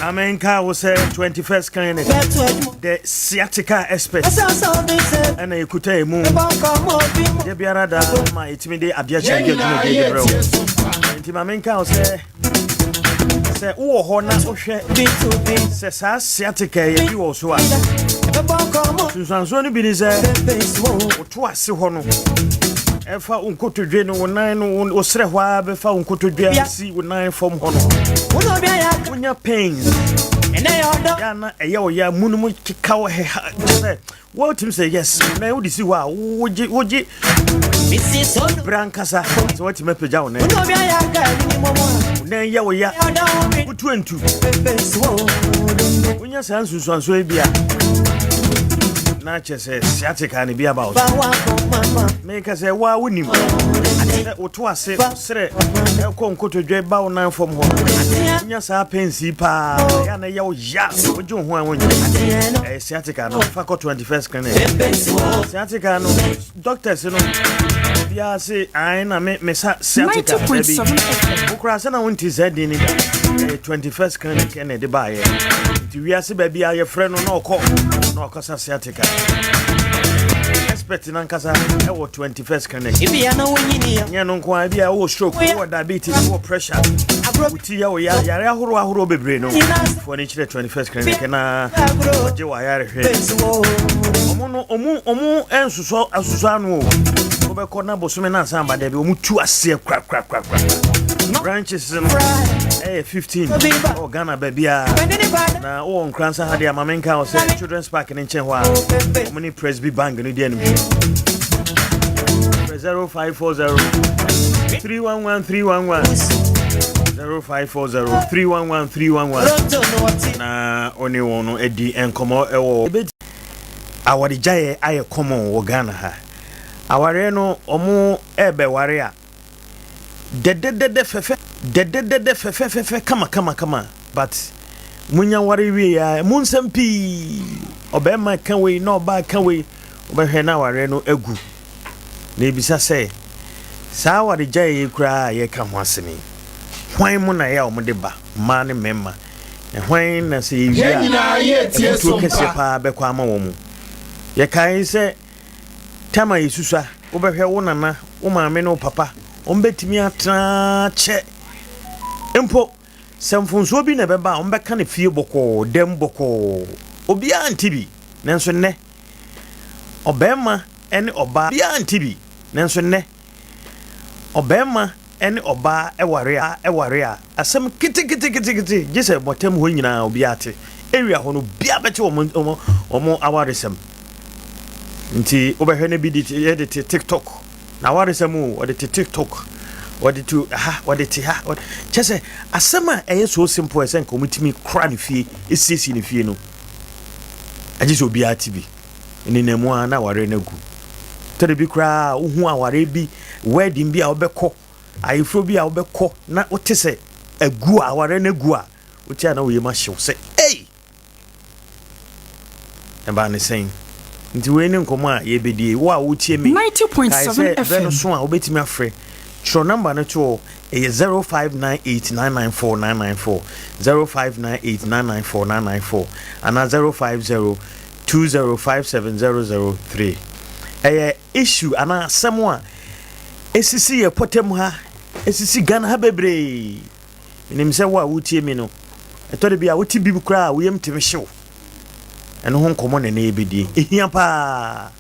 Amenka wo sɛ 21st Clinic, the sciatica expert, ɛna ɛkuta ɛmu da biara da ma ɛtumi de adeɛ kyɛ adeɛ dwumadie de brɛ wo. Nti ma menka wo sɛ sɛ wowɔ hɔ na wohwɛ sɛ saa sciatica yɛ bi wɔ so a, sunsuansoɔ no bi ne sɛ woto ase hɔ no ɛfa wo nkotodwe no, wo nan no, wo serɛ hɔ a bɛfa wo nkotodwe asi wo nan fam hɔ no, wonya pains yɛ na ɛyɛ wo ya mu no mu keka wo heha sɛ wotumi sɛ yes na wode si hɔ a, wogye wogye berɛ ankasa sɛ woatumi apagya wo nan. Wo nan yɛ wo ya, wotu antu, wonya saa nsunsuansoɔ yi bi a, na kyerɛ sɛ sciatica ne bi aba wo so. Meka sɛ woa wonim sɛ woto ase serɛ ɛkɔ nkotodwe ba wo nan fam hɔ, wonya saa pains paa yɛ na ɛyɛ wo ya, wogye wo ho a wonyɛ, ɛyɛ sciatica no. Fa kɔ 21st Clinic. Sciatica no, doctors no biara se ae na me mesa sciatica dabi. Wokora sɛ na wonte saa din no da. Ɛyɛ 21st Clinic ɛna ɛde baeɛ, nti wiase baabi a yɛfrɛ no na ɔkɔ na ɔkɔsa sciatica. Expert nankasa ɛwɔ 21st Clinic. Nyɛ no nko a, bi a wowɔ stroke, wowɔ diabetes, wowɔ pressure, wo ti yɛ wo ya, yare ahorow ahorow bebree no, foɔ no kyerɛ 21st Clinic na ɔgye wɔ ayarehwɛ. Ɔmo no, ɔmo nsosɔ asosɔ ano o. Wobɛkɔ na bosome no ansa aba, daabi, ɔmo tu aseɛ korakorakorakora. Branches no ɛyɛ 15 ɛwɔ Ghana baabiara, na wowɔ Nkransa ha deɛ, ama menka wo sɛ Children's Park ne nkyɛn hɔ a ɔmo ne Presby Bank no di anim. 0540 311 311, 0540 311 311, na ɔne wɔn no adi nkɔmmɔ. Ɛwɔ awaregyaeɛ ayɛ common wɔ Ghana ha. Awareɛ no, ɔmo ɛɛbɛware a, dɛdɛdɛdɛ, fɛfɛ dɛdɛdɛdɛ, fɛfɛfɛfɛ, kama kama kama, but munya ware wie a, mu nsɛm pii, ɔbɛrima ka wei na ɔbaa ka wei, wobɛhwɛ na awareɛ no agu. Na ebisa sɛ saa awaregyaeɛ yi koraa a yɛka ho asɛm yi, hwan mu na ɛyɛ a wɔde ba, mmaa ne mmarima, na hwan na sɛ yɛwie Yɛn a nyinaa yɛretie abutuo so kɛseɛ mpa. paa bɛkɔ ama wɔn mu? Yɛkae sɛ tam a yɛsusua, wobɛhwɛ wo nana, wo maame ne wo papa, wɔn bɛtumi atena kyɛ mpo sɛ mfonsoɔ bi na ɛbɛba a, wɔbɛka no fie bɔkɔɔ, dɛm bɔkɔɔ, obiara nte bi. Nanso nnɛ ɔbarima ne ɔbaa, obiara nte bi. Nanso nnɛ ɔbarima ne ɔbaa ɛware a, asɛm keteketekete gye sɛ bɔtɛm hɔ nyinaa obiara te, area hɔ no obiara bɛte wɔn awaresɛm. Nti wobɛhwɛ no bi de yɛde te TikTok na awaresɛm o, ɔde te TikTok, ɔde te ha, ɔde te ha, kyɛ sɛ asɛm a ɛyɛ so simple ɛsɛ nka wɔtumi kora ne fie, esiesie ne fie no, agye sɛ obiara te bi. Nenam a na aware no agu. Tɛde bi koraa, wohu aware bi, wedding bi a wobɛkɔ, ayeforo bi a wobɛkɔ na wote sɛ agu a, aware no agu a, wote a na woyɛ mu ahyew sɛ ei, ɛbaa ne sɛn? Nti wei ne nkɔmmɔ a yɛbɛdie. Wo a wotie me, kae 90.7 sɛ berɛ no FM. so a wobɛtumi afrɛ, twerɛ number no to hɔ, ɛyɛ 0598994994, 0598994994 anaa 0502057003. Ɛyɛ issue anaa asɛm a ɛsisi yɛ pɔtam ha, ɛsisi Ghana ha bebree. Menim sɛ wo a wotie mi no, ɛtɔ de bi a wote bi koraa a, woyam tumi hyew. Ɛno ho nkɔmmɔ na ɛnɛ yɛbɛdie. Ɛhia paa,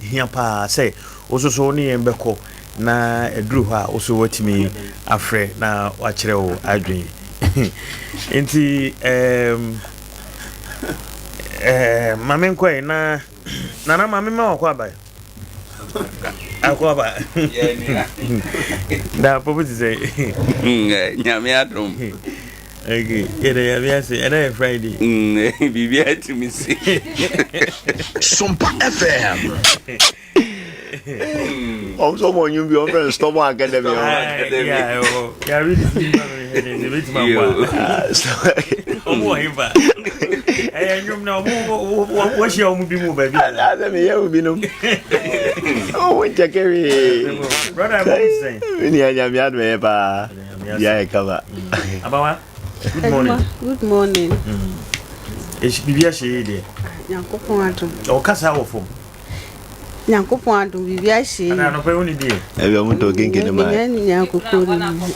ɛhia paa sɛ wo soso ne yɛn bɛkɔ na ɛduru hɔ a, wo so watumi afrɛ na wakyerɛ wo adwene. Nti ma menkɔe na nana ma mema wakɔ aba, akɔ aba da popo te sɛ Nyame adom. Okay, yɛdɛ Nyame ase. Ɛnɛ yɛ Friday. Biribi atumi si. Sompa FM. Ɔmo sɛ ɔmo ɔnwom bi ɔmo fɛ no Stubborn Academy ɔmo. Yeah, ɛwɔ yàrá di ti ma mi hɛ ne ebi ti ma bɔ a ɔmo wɔ hefa ɛyɛ nnwom na ɔmo wɔhyia ɔmo bi mu baabi a. Asɛ mi yɛ obi nom. Ɔmo nkyɛkɛ hwee. Brother, ɛbɔ ti sɛn? Mi nua, Nyame adom, ɛyɛ paa. Bia yɛ kama. Abawa. Good morning. Good morning. Biribi ahyɛ yie deɛ. Nyankopɔn adom. Ɔkasa wɔ fam. Nyankopɔn adom biribi ahyɛ yie. Ana anɔpa yi wo ne deɛ. Ɛbi ɔmo tɔ kenke ne maa. Menya nyankopɔn ne mu.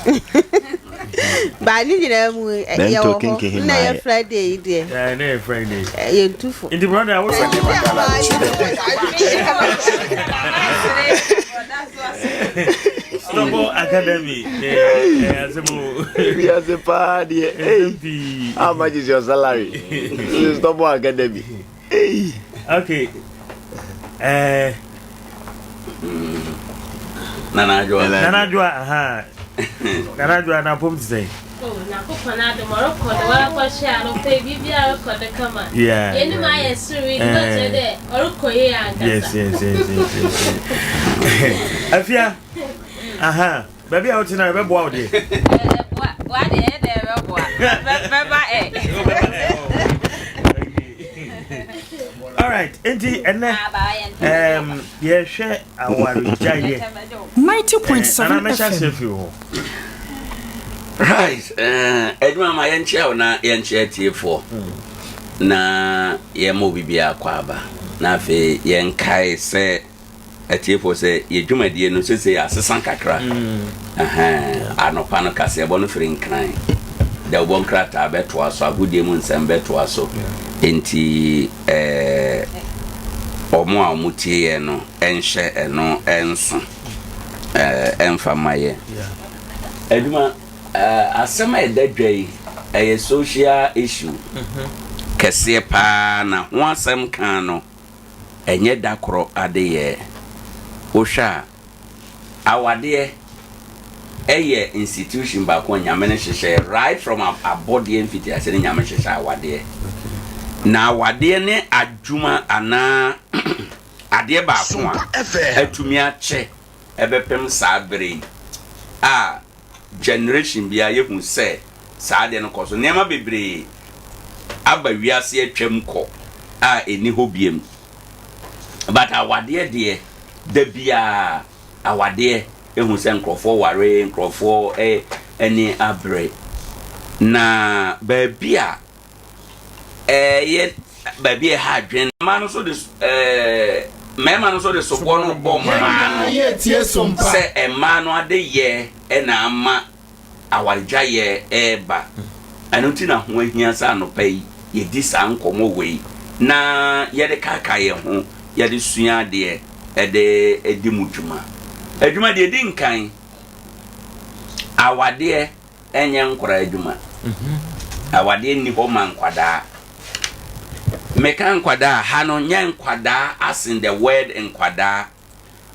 Ba ne nyinaa mu yɛ wɔ hɔ. Na yɛ Friday yi deɛ. Ɛɛ na yɛ Friday. Yɛ ntufo. Nti brother wo sɛ. Stubborn Academy. Wiase paa deɛ. Hey, how much is your salary? Stubborn Academy. Hey. Okay. Eh. Nana Adwoa. Nana Adwoa, aha. Nana Adwoa na pom te sɛ. Oh, Nyankopɔn adom ɔrekɔ do warakɔhwɛ a anɔpa yi biribiara rekɔ do kama. Yeah. Yɛnim ayɛ sere yi na ɔkyerɛ dɛ ɔrekɔ yie ankasa. Yes. Afia. Aha. Baabi a wote na ɛbɛboa wo deɛ. Boa deɛ ɛyɛ dɛ ɛbɛboa. Bɛba ɛ. All right. Enti ɛnɛ yɛhwɛ awaregyaeɛ. 90.7 Nana mɛhyɛ FM. aseɛ firi hɔ. Right. Adwuma ma yɛnkyea wo na yɛnkyea atiefoɔ na yɛma obi biara kɔ aba na afei yɛnkae sɛ atiefoɔ sɛ yɛ dwumadie no sese asesa kakra. Ɛhɛn, anɔpa no kaseɛbɔ no firi Nkran, dawubɔ nkrataa bɛtoa so, agodie mu nsɛm bɛtoa so. Enti ɛɛ wɔn a wɔtie yɛn no nhyɛ ɛno nso ɛɛ ɛmfa mma yɛn. Adwuma ɛɛ asɛm a ɛda dwa yi ɛyɛ social issue kɛseɛ paa na ho asɛm kan no ɛnyɛ da korɔ adeyɛ. Wohwɛ a, awadeɛ ɛyɛ institution baako a Nyame no hyehyɛɛ right from abɔdeɛ mfitiaseɛ no Nyame hyehyɛ awadeɛ. Na awadeɛ ne adwuma anaa adeɛ baako a atumi akyɛ ɛbɛpem saa bere yi a generation biara yɛhu sɛ saa adeɛ no kɔ so. Nneɛma bebree aba wiase atwam kɔ a ɛnni hɔ biom. But awadeɛ deɛ, da biara awadeɛ ɛhu sɛ nkurɔfoɔ ware, nkurɔfoɔ ani abere. Na baabi a ɛyɛ baabi a ɛha adwene. Mmaa no nso de ɛɛ mmarima no nso de soboɔ no bɔ mmaa no sɛ mmaa no adeyɛ na ama awaregyaeɛ reba. Ɛno nti na ho ahia sɛ anɔpa yi yɛdi saa nkɔmmɔ wei na yɛde kaakae yɛn ho, yɛde sua adeɛ de di mu dwuma. Adwuma deɛ ɛdi nkan, awadeɛ ɛnyɛ nkwadaa adwuma. Awadeɛ nni hɔ ma nkwadaa. Meka nkwadaa ha no nyɛ nkwadaa as in the word nkwadaa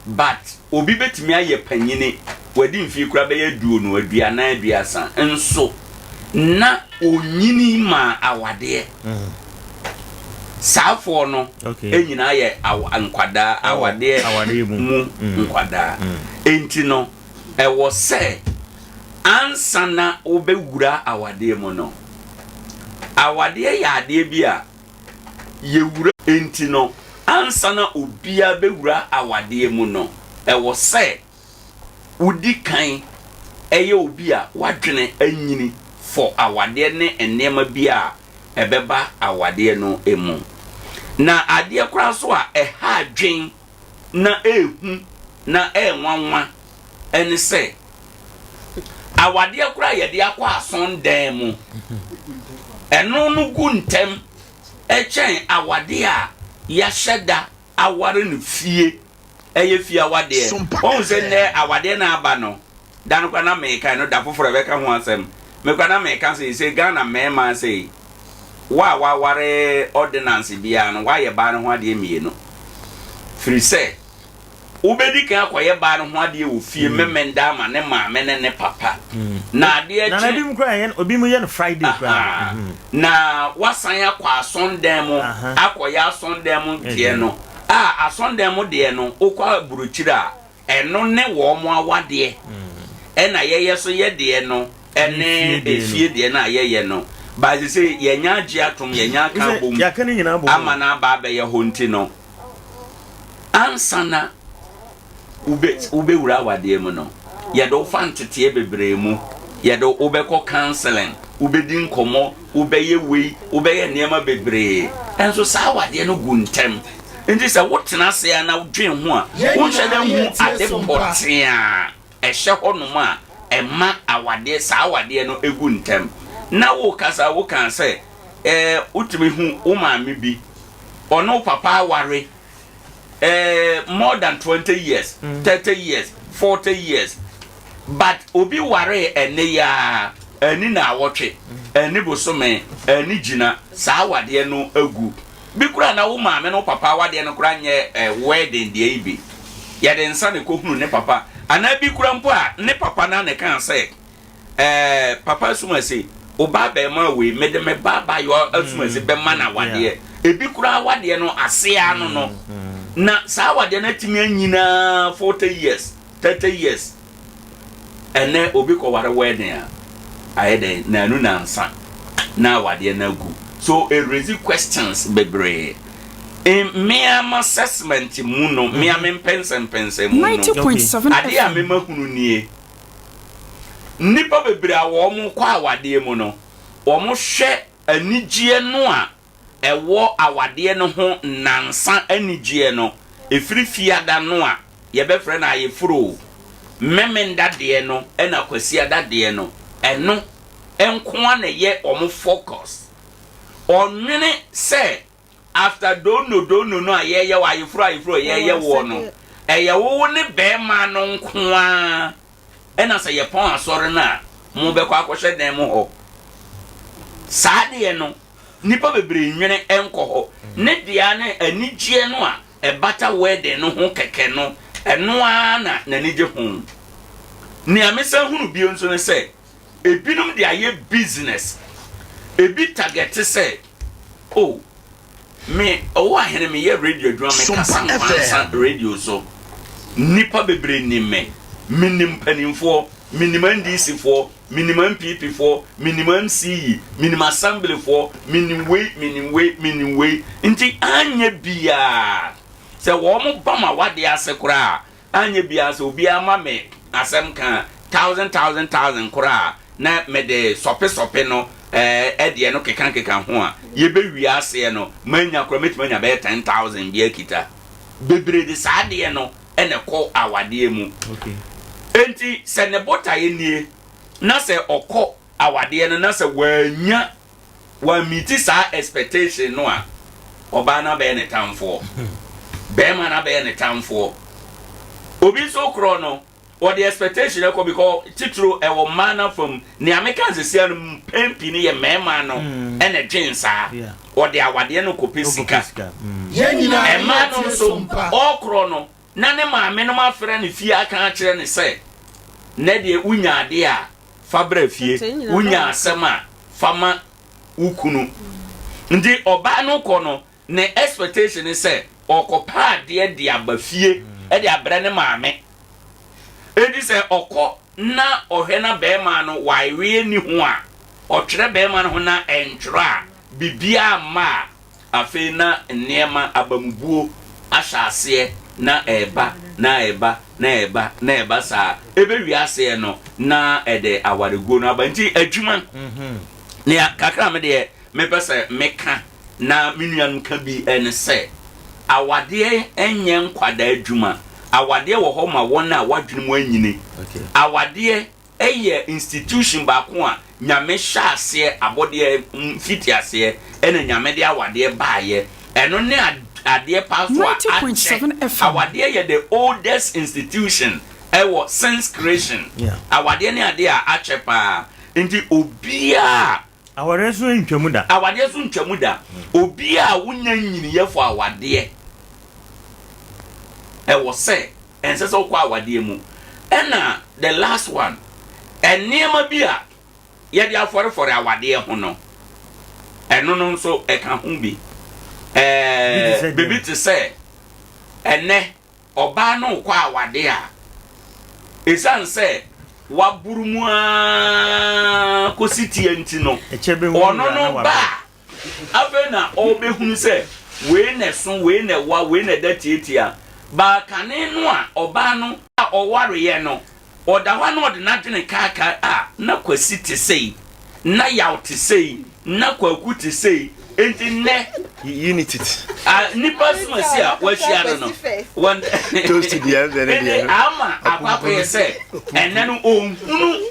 but obi bɛtumi ayɛ panyini wadi mfie kura bɛyɛ 20, 40, 30 nso na onyini ma awadeɛ. Saafoɔ no nyinaa yɛ nkwadaa awadeɛ mu nkwadaa. Enti no ɛwɔ sɛ ansa na wobɛwura awadeɛ mu no, awadeɛ yɛ adeɛ bi a yɛwura. Enti no, ansa na obiara bɛwura awadeɛ mu no, ɛwɔ sɛ wodi kan yɛ obi a w'adwene anyini for awadeɛ ne nneɛma bi a ɛbɛba awadeɛ no mu. Na adeɛ koraa nso a ɛha adwene na ɛhu na ɛnwanwa ne sɛ, awadeɛ koraa yɛde akɔ asɔndan mu, ɛno no gu ntɛm kyɛn awadeɛ a yɛahyɛ da aware no fie, ɛyɛ fie awadeɛ. Wɔn sɛ nnɛ awadeɛ no aba no, da no koraa na meka no da foforɔ ɛbɛka ho asɛm. Me koraa na meka sɛ sɛ Ghana mmarima sɛ wo a waware ordinance biara no woayɛ baa no ho adeɛ mmienu. Firi sɛ wobɛdi kan akɔyɛ baa no ho adeɛ wɔ fie Memenda ama ne maame ne ne papa. Na adeɛ Nana kye ebi mu koraa yɛ obi mu yɛ no Friday koraa. Aha. Na wasan akɔ asɔndan mu akɔyɛ asɔndan mu deɛ no a asɔndan mu deɛ no wokɔ aburokyire a ɛno ne wɔn awadeɛ ɛna yɛyɛ so yɛ deɛ no ɛne efie deɛ no a yɛyɛ no baasi sɛ yɛnya agye atom yɛnya aka abom Yɛaka ne nyinaa bom. ama no aba abɛyɛ hɔ nti no ansa na wobɛ wobɛwura awadeɛ mu no yɛde wo fa nteteɛ bebree mu yɛde wobɛkɔ counseling. wobɛdi nkɔmmɔ, wobɛyɛ wei, wobɛyɛ nneɛma bebree. Nso saa awadeɛ no gu ntɛm. Nti sɛ wotena ase a na wodwen ho a, wonhyɛ da nhu ade pɔtee a ɛhyɛ hɔnom a ɛma awadeɛ, saa awadeɛ no gu ntɛm. Na wokasa a wokaa sɛ, ɛɛ wotumi hu wo maame bi, ɔne wo papa aware ɛɛ more than 20 years, 30 years, 40 years, but obi waree ɛnɛ yi ara, ɛnni naawɔtwe, ɛnni bosome, ɛnni gyina, saa awadeɛ no agu. Bi koraa na wo maame ne wo papa awadeɛ no koraa nyɛ eh, wedding deɛ yi bi. Yɛde nsa na ɛkɔhunu ne papa. Anaa bi koraa mpo a, ne papa no ara na ɛkaa sɛ, eh, Papa Asumasi, wo ba abarimaa wei, mede me ba abaayewa Asumasi bɛma no awadeɛ. Ebi koraa awadeɛ no ase ara no no. Na saa awadeɛ no atumi anyina 40 years, 30 years. Ɛnnɛ obi kɔware wedding a, ayɛ dɛn? Naanu nansa na awadeɛ no agu. So it raise questions bebree. In me ara m'assessment mu no, me ara me mpɛnsɛmpɛnsɛn mu no, 90.7 adeɛ a FM. me mahunu nie, nnipa bebree a wɔn kɔ awadeɛ mu no, wɔn hwɛ anigyeɛ no a ɛwɔ awadeɛ no ho nnansa anigyeɛ no, ɛfiri Fiada no a yɛbɛfrɛ no ayeforo o, Memenda deɛ no ɛna Kwasiada deɛ no, ɛno nko ara na ɛyɛ wɔn focus. Ɔnwene sɛ after dono dono no a yɛyɛ wɔ ayeforo ayeforo a yɛyɛ woɔ no, ɛyɛ wo ne bɛrima no nko ara ɛna sɛ yɛpɔn asɔre no a mobɛkɔ akɔhyɛ dan mu hɔ. Saa deɛ no, nnipa bebree nnwene nkɔ hɔ. Ne dea ne anigyeɛ no a ɛbata wedding no ho kɛkɛ no, ɛno ara na n'ani gye ho. Nea mesan hunu bio nso ne sɛ, ebinom de ayɛ business. Ebi targete sɛ, oh, me, ɔwɔ ahene meyɛ radio adwuma, mekasa Sompa nwansa FM. radio so. Nnipa bebree nim me. Menim mpanimfoɔ, menim NDC foɔ, Menim NPP foɔ, menim MCE, menim Assembly foɔ, menim wei, menim wei, menim wei. Nti anyɛ biaa, sɛ wɔn ba ma wadeɛ ase koraa a, anyɛ biaa sɛ obiara ma me asɛm ka a, thousand, thousand, thousand koraa a, na mede sɔpe sɔpe no ɛɛ deɛ no keka keka ho a, yɛbɛwie aseɛ no, manya koraa, mɛtumi anya bɛyɛ 10,000 bi akita. Bebree de saa adeɛ no na ɛkɔ awadeɛ mu. Enti sɛ ne botaeɛ nie na sɛ ɔkɔ awadeɛ no na sɛ wannya, wammiti saa expectation no a, ɔbaa no abɛyɛ ne tamfoɔ. Bɛrima no abɛyɛ ne tamfoɔ. Obi nso korɔ no, ɔde expectation ɛkɔ because titiro ɛwɔ mmaa no afam. Nea meka nsesia no mpɛn pii no yɛ mmarima no ɛna dwen saa. Ɔde awadeɛ no kɔpɛ sika. Mmaa no nso ɔkorɔ no na ne maame nom afrɛ no fie aka akyerɛ no sɛ nɛ deɛ wonya adeɛ a fa bra fie, wonya asɛm a fa ma wo kunu. Nti ɔbaa no kɔ no ne expectation ne sɛ ɔkɔpɛ adeɛ de aba fie de abrɛ ne maame. Enti sɛ ɔkɔ na ɔhwɛ na bɛrima no waeweɛ nni ho a, ɔtwerɛ bɛrima no ho na ɛntwerɛ a, biribiara mma a, afei na nneɛma abamubuo ahyɛ aseɛ na ɛreba na ɛreba na ɛreba na ɛreba saa. Ɛbɛwie aseɛ no na ɛde awareguo no aba. Nti adwuma, nea kakra a me deɛ mepɛ sɛ meka na me nuanom ka bi ne sɛ, awadeɛ nyɛ nkwadaa adwuma. Awadeɛ wɔ hɔ ma wɔn a wɔadwene mu anyini. Awadeɛ yɛ institution baako a Nyame hyɛ aseɛ, abɔdeɛ mfitiaseɛ ɛna Nyame de awadeɛ baeɛ. Ɛno ne adeɛ paa so a akyɛ. Awadeɛ yɛ the oldest institution ɛwɔ since creation. Awadeɛ ne adeɛ a akyɛ paa. Nti obiara Awadeɛ nso ntwa mu da. Awadeɛ nso ntwa mu da. Obi a wonya nyiniyɛ fɔ awadeɛ, ɛwɔ sɛ, ɛnsɛ sɛ wokɔ awadeɛ mu. Ɛna the last one, nneɛma bi a yɛde afɔrefɔre awadeɛ ho no, ɛno no nso ɛka ho bi. Ɛɛ, biribi te sɛ ɛnɛ ɔbaa no rekɔ awade a, esiane sɛ waboro mu ara kɔsi tia nti no, ɔno no ba a, afei na ɔrebɛhunu sɛ wei na ɛso, wei na ɛwa, wei na ɛda tiatia. Baa kane no a ɔbaa no a ɔwareɛ no, ɔda hɔ a na ɔde n'adwene kaakae a, na Kwasi te sei. Na Yaw te sei, na Kwaku te sei, enti nnɛ. Unity it. A nipa sumasi a wahyia no no, wɔn. Toast deɛ ɛsɛ ne deɛ. Enti ama akɔ akɔyɛ sɛ ɛnnɛ no ɔnhunu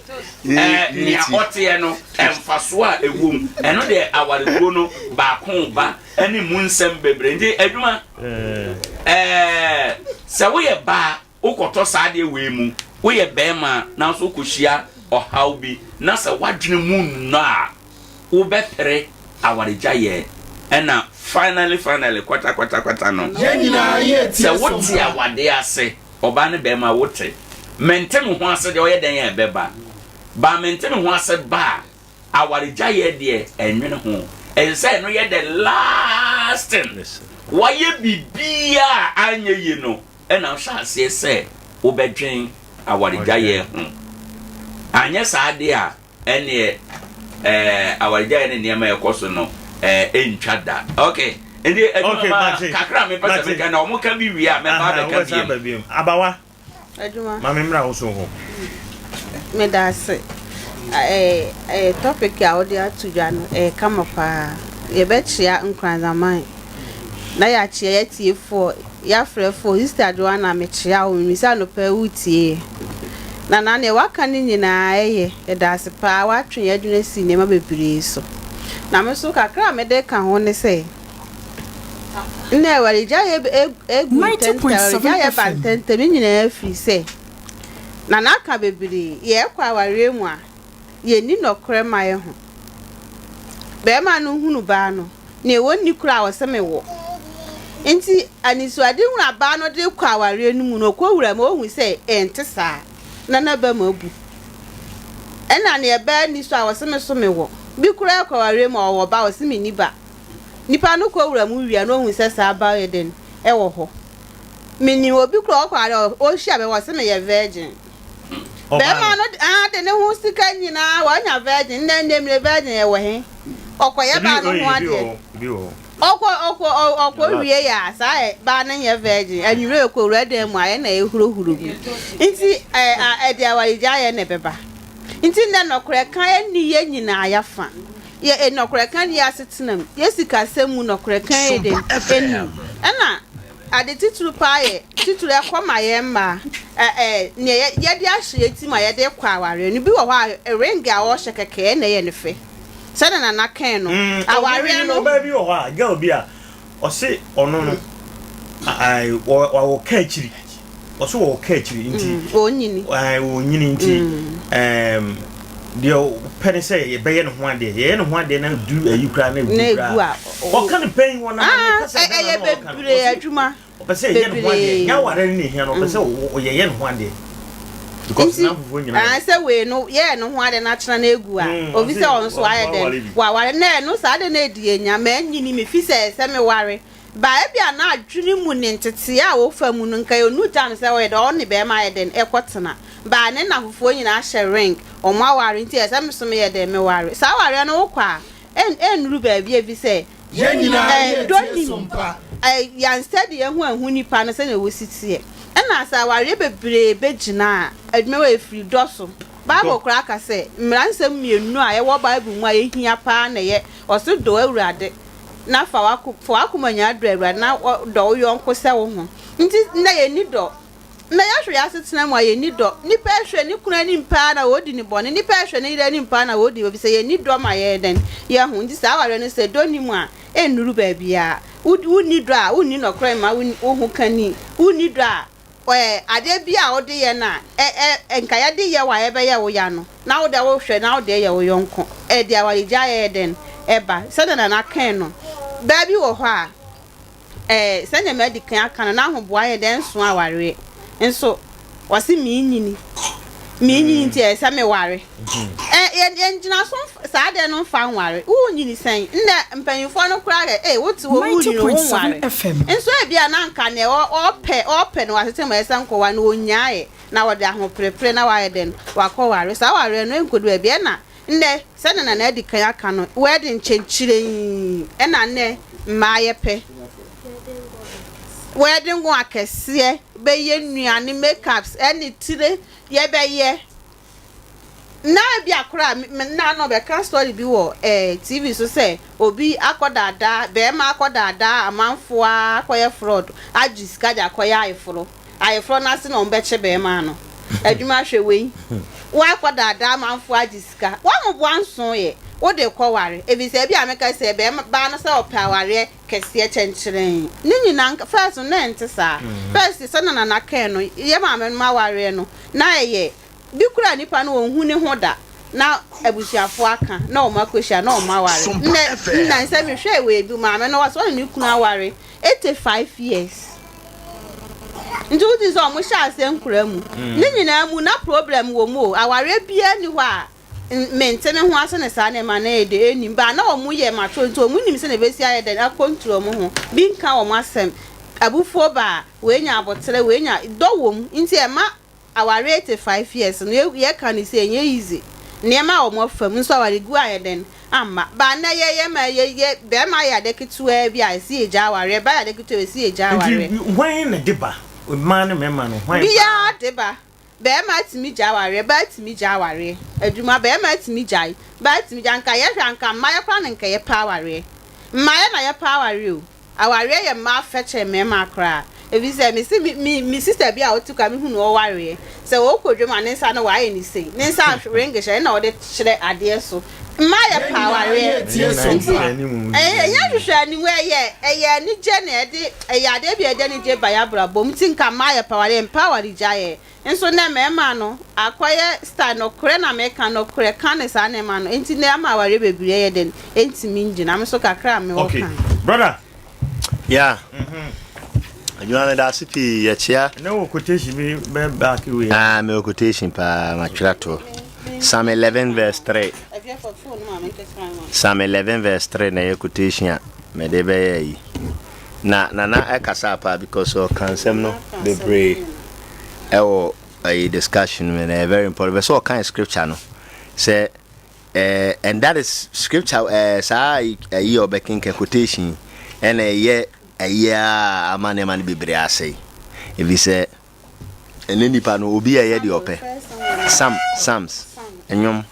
ɛɛ nea ɔteɛ no mfasoɔ a ɛwɔ mu. Ɛno deɛ awareguo no baako ba ɛne mu nsɛm bebree. Nti adwuma ɛɛ sɛ woyɛ baa Wokɔtɔ saa adeɛ wei mu, woyɛ barima nanso wokɔhyia ɔhaw bi na sɛ w'adwene mu nnɔ a, wobɛpere awaregyaeɛ. Ɛna finally finally kwata kwata kwata no, sɛ wote awadeɛ ase, ɔbaa ne barima wote, mente me ho ase deɛ ɔyɛ dɛn a ɛbɛba, but mente me ho ase ba a, awaregyaeɛ deɛ ɛnwene ho. Ɛsɛ sɛ ɛno yɛ the last thing. Wayɛ biribiara a anyɛ yie no, ɛna wohyɛ aseɛ sɛ wobɛdwen awaregyaeɛ ho. Anyɛ saa deɛ a, ɛneɛ ɛɛ awaregyaeɛ ne nneɛma a ɛkɔ so no ɛɛ ɛntwa da. Okay, nti adwuma Okay, ma mate. kakra a mepɛ sɛ Mate. meka na wɔn ka bi wie a mɛba Aha, abɛka wobɛsan aba biem. biom. Abawa. Adwuma. Ma me mmra wo so hɔ. Meda ase. Ɛɛ ɛɛ topic a wode ato dwa no ɛyɛ kama paa. Yɛbɛkyea Nkoranzaman na yɛakyea yɛatiefoɔ, yɛafrɛfoɔ. Sister Joanna mekyea wo, menim sɛ anɔpa yi woretie yɛn. Nana nea waka no nyinaa ɛyɛ, yɛda ase paa. Woatwe yɛn adwene asi nneɛma bebree so. Na me nso kakra a mede ka ho ne sɛ, Nna awaregyaeɛ gu ntɛmntɛm, awaregyaeɛ ba ntɛmntɛm, ne nyinaa firi sɛ, Nana aka bebree, yɛkɔ awareɛ mu a, yɛnni nɔkorɛ mma yɛ ho. Barima no hunu baa no, neɛ ɔnni koraa a ɔse mewɔ. Nti anisoadehunu a baa no de kɔ awareɛ no mu no, ɔkɔ wura mu a, ɔhu sɛ ɛnte saa, na n'aba mu abu. Ɛna neɛ baa nni so a ɔse me so mewɔ. Bi koraa kɔ awareɛ mu a ɔwɔ ba a ɔse menni ba. Nipa no kɔ wura mu wie a na ohu sɛ saa ba yɛ dɛn ɛwɔ hɔ. Menim obi koraa ɔkɔ aware a ɔhyia me ɔse meyɛ virgin. Bɛrima no ah de ne ho sika nyinaa wanya virgin nnɛ nnɛ mire virgin ɛwɔ he? Ɔkɔyɛ baa no ho adeɛ. Ɔkɔ ɔkɔ ɔkɔ wie yɛ a saa ɛ baa no nyɛ virgin anwummerɛ ɔkɔ wura dan mu a ɛna ɛhurohuro mu. Nti ɛ ɛde awaregyaeɛ na ɛbɛba. Nti nnɛ nɔkorɛ ka ɛnni yɛ nyinaa yafa. Yɛ e nɔkorɛ ka nni asetena mu, yɛ sikasɛm mu nɔkorɛ ka yɛ den nnim. Ɛna ade titiriw paa yɛ titiriw ɛkɔ ma yɛn mmaa ɛ ɛ nea yɛ yɛde ahyɛ yɛn ti mu a yɛde kɔ awareɛ no bi wɔ hɔ a ring a ɔhyɛ kɛkɛ ɛna ɛyɛ ne fɛ sɛdeɛ Nana kae no awareɛ no. Ɔbaa bi wɔ hɔ a girl bi a Ɔse ɔno no ae wɔ ka akyiri ɔse wɔ ka akyiri nti ɔnyini ae ɔnyini nti ɛɛm deɛ ɔpɛ ne sɛ yɛbɛyɛ ne ho adeɛ yɛyɛ ne ho adeɛ na du ayi koraa na egu koraa ɔka ne pɛn wɔ na kasa ɛyɛ bebree adwuma Ɔpɛ sɛ yɛyɛ ne ho adeɛ. Nyɛ aware no na ehia no, ɔpɛ sɛ yɛyɛ ne ho adeɛ. Because Nti, n'afoforɔ nyinaa. ah, sɛ wei no yɛyɛ ne ho adeɛ na akyena no egu a, obi ɔse sɛ ɔno nso wayɛ ɔno dɛn? aware bi. Waware. Na ɛno saa adeɛ no edi enya, manyini, mefi sɛ ɛsɛ meware. Ba ebia n'adwene mu ne nteteɛ a ɔfa mu no, nka ɔnnu time sɛ ɔyɛ dɛn, ɔne bɛrima ayɛ dɛn, ɛkɔtena. Ba ne nnafofoɔ nyinaa ahyɛ ring, wɔn aware nti ɛsɛ me nso meyɛ dɛn, meware. Saa awareɛ no wokɔ a, ɛn, ɛnnuru baabi a efisɛ Yɛn nyinaa Ɛɛ, yɛ dɔ tie nim. so mpa. Ɛɛ, yɛansɛde yɛn ho anhu nnipa no sɛnea wɔsi teɛ. Ɛna sɛ awareɛ bebree bɛgyina a, adwuma wɔ ɛfiri dɔ so. Bible koraa ka sɛ, mmara nsɛm mmienu a ɛwɔ Bible mu a ɛhia paa na ɛyɛ, ɔse dɔ Awurade na fa w'ako, fa w'akoma nyinaa dɔ Awurade na dɔ wo yɔnko sɛ wo ho. Nti nnɛ yɛnni dɔ. Nnɛ yɛhwɛ yɛn asetena mu a, yɛnni dɔ. Nnipa rehwɛ ne kunu anim paa na ɔredi no bɔne. Nnipa rehwɛ ne yere anim paa na ɔredi efisɛ yɛnni dɔ ma yɛn dɛn? Yɛn ho. Nti saa awareɛ no sɛ dɔ nni mu a, ɛnnuru baabiara. Wo, wonni dɔ a, wonni nɔkorɛ mma wo, wo ho kani. Wonni dɔ a, ɛ, adeɛ bi a wode yɛ no a, ɛ, ɛ, nka yɛde yɛ wo a ɛbɛyɛ wo ya no, na wo deɛ wohwɛ na wode yɛ wo yɔnko. Ɛde awaregyaeɛ yɛ dɛn? Ɛba. Sɛdeɛ Nana kae no, baa bi wɔ hɔ a, Ɛɛ, sɛnea madi kan aka no, n'ahoboa yɛ dɛ nso awareɛ. Nso, ɔse menyini. Menyini nti ɛyɛ sɛ meware. Ɛ, yɛn, yɛngyina so mf, saa adeɛ no mfa nware. Wonyini sɛn? Nnɛ, mpanyinfoɔ no koraa kɛ, ei, wote hɔ wonyini o, wonware. Nso ebia na anka neɛ ɔ, ɔpɛ, ɔpɛ no wɔ asetena mu ɛyɛ sɛ nkɔware no, ɔnyaeɛ. Na wɔde ahoperepere na wayɛ dɛn? Wakɔware. Saa awareɛ no ɛnkɔdu baabi. Ɛna Ndɛ, sɛdeɛ Nana adi kan aka no, wedding kyɛnkyerɛnn na ndɛ mmaa yɛpɛ. Wedding gown akɛseɛ, bɛyɛ nnuane, make ups, ɛne tire yɛbɛyɛ. Na ebia koraa me me na na ɔbɛka story bi wɔ eh, TV so sɛ obi akɔdaadaa, bɛɛma akɔdaadaa amanfoɔ aa akɔyɛ fraud agye sika de akɔyɛ ayeforo. Ayeforɔ no ase na wɔn bɛkye bɛɛma no. Adwuma hwɛ wei. Woakɔdaadaa amanfoɔ agye sika. Woamoboa nso yɛ, wode kɔware. Efisɛ ebia meka sɛ bɛɛma, baa no sɛ ɔpɛ awareɛ kɛseɛ kyɛnkyerɛnn. Ne nyinaa nka, first no na ɛnte saa. First sɛdeɛ Nana kae no, yɛ maame nom awareɛ no, na ɛyɛ Bi koraa nipa no ɔnhu ne ho da na abusuafoɔ aka na wɔn akɔhyia na wɔn aware. Nnɛ nnansa mehwɛɛ wei bi maame no ɔsɛ ɔne ne kunu aware 85 years. Nti wotu sɛ wɔn hyɛ aseɛ nkora mu. Ne nyinaa mu na problem wɔ mu o. Awareɛ biara nni hɔ a mente me ho ase ne saa nneɛma no ɛyɛ de ɛnnim. Ba na wɔn yɛ mature nti wɔn nim sɛ na ɛbɛsi ayɛ dɛn akɔntro wɔn ho. Bi nka wɔn asɛm. Abufuo ba a, wei nya aboterɛ, wei nya dɔ wɔ mu nti ɛma Aware 85 years no yɛka no sei ɛnyɛ easy nneɛma a wɔn afa mu nso awaregu ayɛ dɛn amma but nnɛ yɛ yɛ ma yɛ yɛ bɛrima ayɛ ade ketewaa bi a ɛsi yɛ gya awareɛ baa yɛ ade ketewa ɛsi yɛ gya awareɛ. Nti hwan na de ba mmaa ne mmarima no hwan paa. Biara de ba bɛrima tumi gya awareɛ baa tumi gya awareɛ adwuma bɛrima tumi gyae baa tumi gya nka yɛhwɛ anka mmaa koraa na nka yɛpɛ awareɛ mmaa yɛ na yɛpɛ awareɛ o. Awareɛ yɛ mmaa fɛ kyɛn mmarima koraa efisɛ mese me me me sister bi a ɔte kwa mehu no ɔwareɛ sɛ ɔkɔ dwam a ne nsa no wayɛ ne sei ne nsa ring hyɛ ɛna ɔde kyerɛ adeɛ so mmaa yɛ pɛ awareɛ nti ɛnyɛ hwehwɛ anim ɛyɛ ɛyɛ anigye na ɛde ɛyɛ adeɛ bi a ɛde anigye ba yɛ abrabɔ mu nti nka mmaa yɛ pɛ awareɛ mpɛ awaregyaeɛ Nso nɛ mɛɛma no akɔyɛ style nɔkorɛ na meka nɔkorɛ ka ne saa nɛɛma no nti nɛ ama awareɛ bebree ɛyɛ dɛn ɛntumi ngyina me so kakra a mewɔ Okay ka. brother. Yeah. Adwuma meda ase pii yɛkyea. Ɛnɛ wɔ quotation bi bɛ back wei. Ah, mewɔ quotation paa matwerɛ ato. Psalm 11 verse 3. Psalm 11 verse 3 na ɛyɛ quotation a mede bɛyɛ yi. Na Nana ɛkasa paa because ɔka nsɛm no bebree ɛwɔ ɛyi discussion mu na ɛyɛ very important. Bɛ sɛ ɔka scripture no sɛ ɛɛ and that is scripture ɛɛ saa ɛyi a ɔbɛkenkan quotation ɛna ɛyɛ ɛyi a ama nneɛma no bebree asɛe ebi sɛ Ɛnɛ nipa no obi ɛyɛ deɛ ɔpɛ. Psalm, Psalms, nnwom.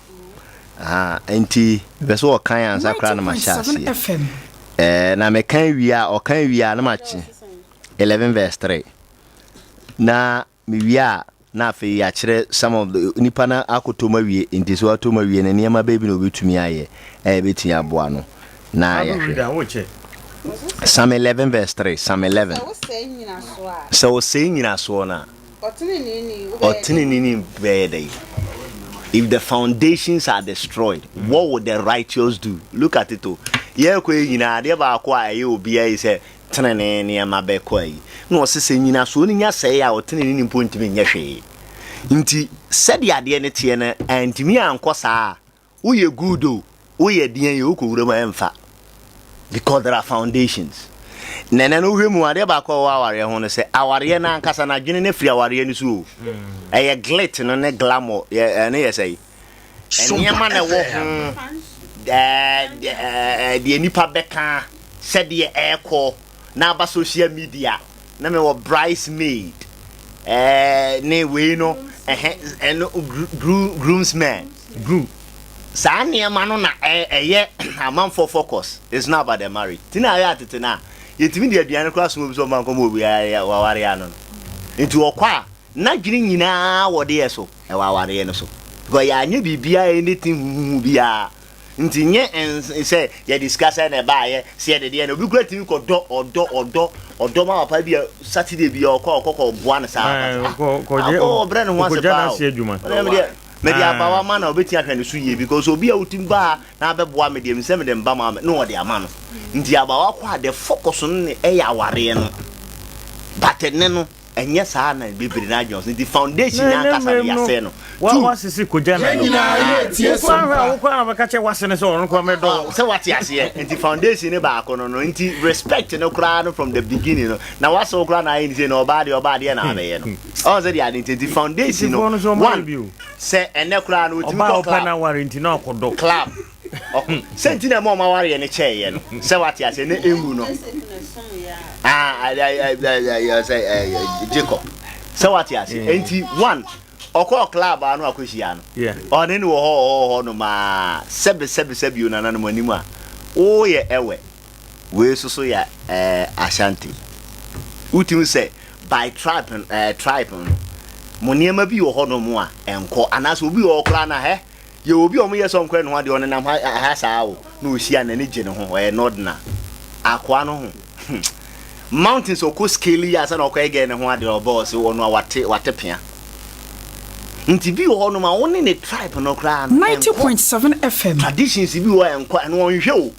Aha, nti mepɛ sɛ ɔkan ansa koraa na mahyɛ aseɛ. Ɛɛ na mekan wie a ɔkan wie a na makye 11 verse 3. Na mewie a na afei yɛakyerɛ some of the nipa no akɔtɔ mu awie nti sɛ watɔ mu awie no nneɛma bɛɛ bi na obɛtumi ayɛ a ɛbɛtumi aboa no. na yɛhwɛ. Psalm 11 verse 3, Psalm 11. Sɛ ɔsɛe nyinasoɔ no a, ɔteneneeni bɛyɛ dɛn? If the foundations are destroyed, what will the righteous do? Look at it o. Yɛrekɔ yi nyinaa, adeɛ baako a ɛyɛ obiara yi sɛ tenenee nneɛma bɛkɔ ayi. Na ɔse sɛ nyinasoɔ no nya sɛe a, ɔteneneeni mpo ntumi nyɛ hwee. Nti sɛdeɛ adeɛ no teɛ no, antumi ankɔ saa a, Woyɛ good o, woyɛ deɛn o, wokɔ wuram a ɛmfa because there are foundations. Na ɛnɛ no wohwɛ mu adeɛ baako a ɛwɔ awareɛ ho no sɛ awareɛ no ankasa no adwene no afiri awareɛ no so o. Ɛyɛ glit no ne glamour ɛno yɛ sɛ nneɛma na ɛwɔ ho deɛ nipa bɛka sɛdeɛ ɛrekɔ na aba social media na mewɔ bridesmaid ɛɛ ne wei no ɛhɛ ɛno groomsmen Groom. Saa nneɛma no na ɛyɛ amanfoɔ focus, it's not about the marriage. Ti na ayɛ atete no a, yɛtumi de aduane koraa soma obi sɛ ɔmfa nkɔma obi a waware ano no. Nti ɔkɔ a, n'adwene nyinaa wɔ deɛ so, ɛwɔ awareɛ no so. Because yɛanyɛ biribiara anything huhuhu biara. Nti nyɛ sɛ yɛde sika sɛ na ɛbaayɛ, sɛ yɛde deɛ na obi koraa tumi kɔdɔ ɔdɔ ɔdɔ ɔdɔ ma papa bi a Saturday bi a ɔkɔ ɔkɔ kɔ boa no saa. Akɔ ɔbrɛ ne ho ase paa o. Mede abawa ma na obetumi ahwɛ ne so yie because obi a wotumi ba ha na abɛboa me deɛ mesɛ mede mba ma na ɔde ama no nti abawa kɔ a the focus no ne ɛyɛ awareɛ no but ɛnɛ no ɛnyɛ saa na bebree no adwene so nti foundation no ankasa no yɛasɛe no two wasese kogya na no wokɔ ahwɛ a wokɔ na bɛka kyɛ wase no sɛ ɔno koraa mɛdɔ sɛ wate aseɛ nti foundation no baako no no nti respect no koraa no from the beginning no na wase wo koraa na ayɛ ne sei na ɔbaa deɛ ɔbaa deɛ na abɛyɛ no Ɔn sɛ deɛ ade nti nti foundation no one sɛ ɛnɛ koraa no otumi kɔ club. Ɔbaa ɔpɛ n'aware nti na ɔkɔdɔ. Club ɔkɔ sɛ nti na ɛma ɔmo awareɛ no kyɛɛyɛ no sɛ wate aseɛ na enwu no ah sɛ Jacob sɛ wate aseɛ nti one. Ɔkɔɔ club a na wakɔhyia no. Ɔne no wɔ hɔ wɔ hɔ nom aa sɛbe sɛbe sɛbe o nananom anim a woyɛ ɛwɛ wei nso so yɛ ɛɛ Ashanti. Wotumi sɛ by tribe ɛɛ tribe no mo nneɛma bi wɔ hɔ nom a ɛnkɔ anaasɛ obi wɔ hɔ koraa na hɛ Yɛwɔ obi a wɔyɛ sɛ ɔnkɔyɛ ne ho adeɛ, ɔnenam ha ha saa o, na ɔhyia n'ani gye ne ho, ɔyɛ northerner. Akoa no ho, hmm, mountains ɔkɔ scale yi ansa na ɔkɔyɛ gɛɛ ne ho adeɛ, ɔba ɔse ɔno a wate, wate pea. Nti bi wɔ hɔ nom a wo ne ne tribe no koraa no, ɛnkɔ. 90.7 FM. Traditions bi wɔ hɔ a ɛnkɔ, ɛno ɔnhwɛ o.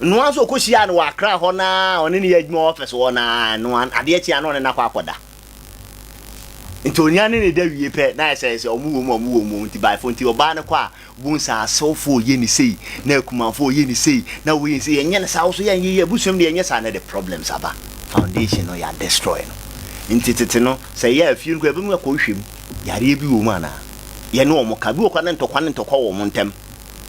Noa nso ɔkɔhyiaa no wɔ Accra hɔ no ara, ɔne no yɛ adwuma wɔ office hɔ no ara, noa adeɛ kye a na ɔne no akɔ akɔda. Nti onya ne ne da wie pɛ na ayɛ sɛ sɛ ɔmo wɔ mu a ɔmo wɔ mu nti by phone nti ɔbaa no kɔ a bohu sɛ asewfoɔ yɛ ne sei na akumanfoɔ yɛ ne sei na wei yɛ ne sei yɛnyɛ no saa wo so yɛnyɛ yɛ abusua mu deɛ yɛnyɛ saa na ɛde problems aba foundation no yɛ destroy no nti tete no sɛ yɛ afie no kɔ yɛbɛmu akɔ hwɛ mu yareɛ bi wɔ mu anaa yɛne ɔmo ka bi wɔ kɔ ne ntɔkwa ne ntɔkwa wɔ ɔmo ntɛm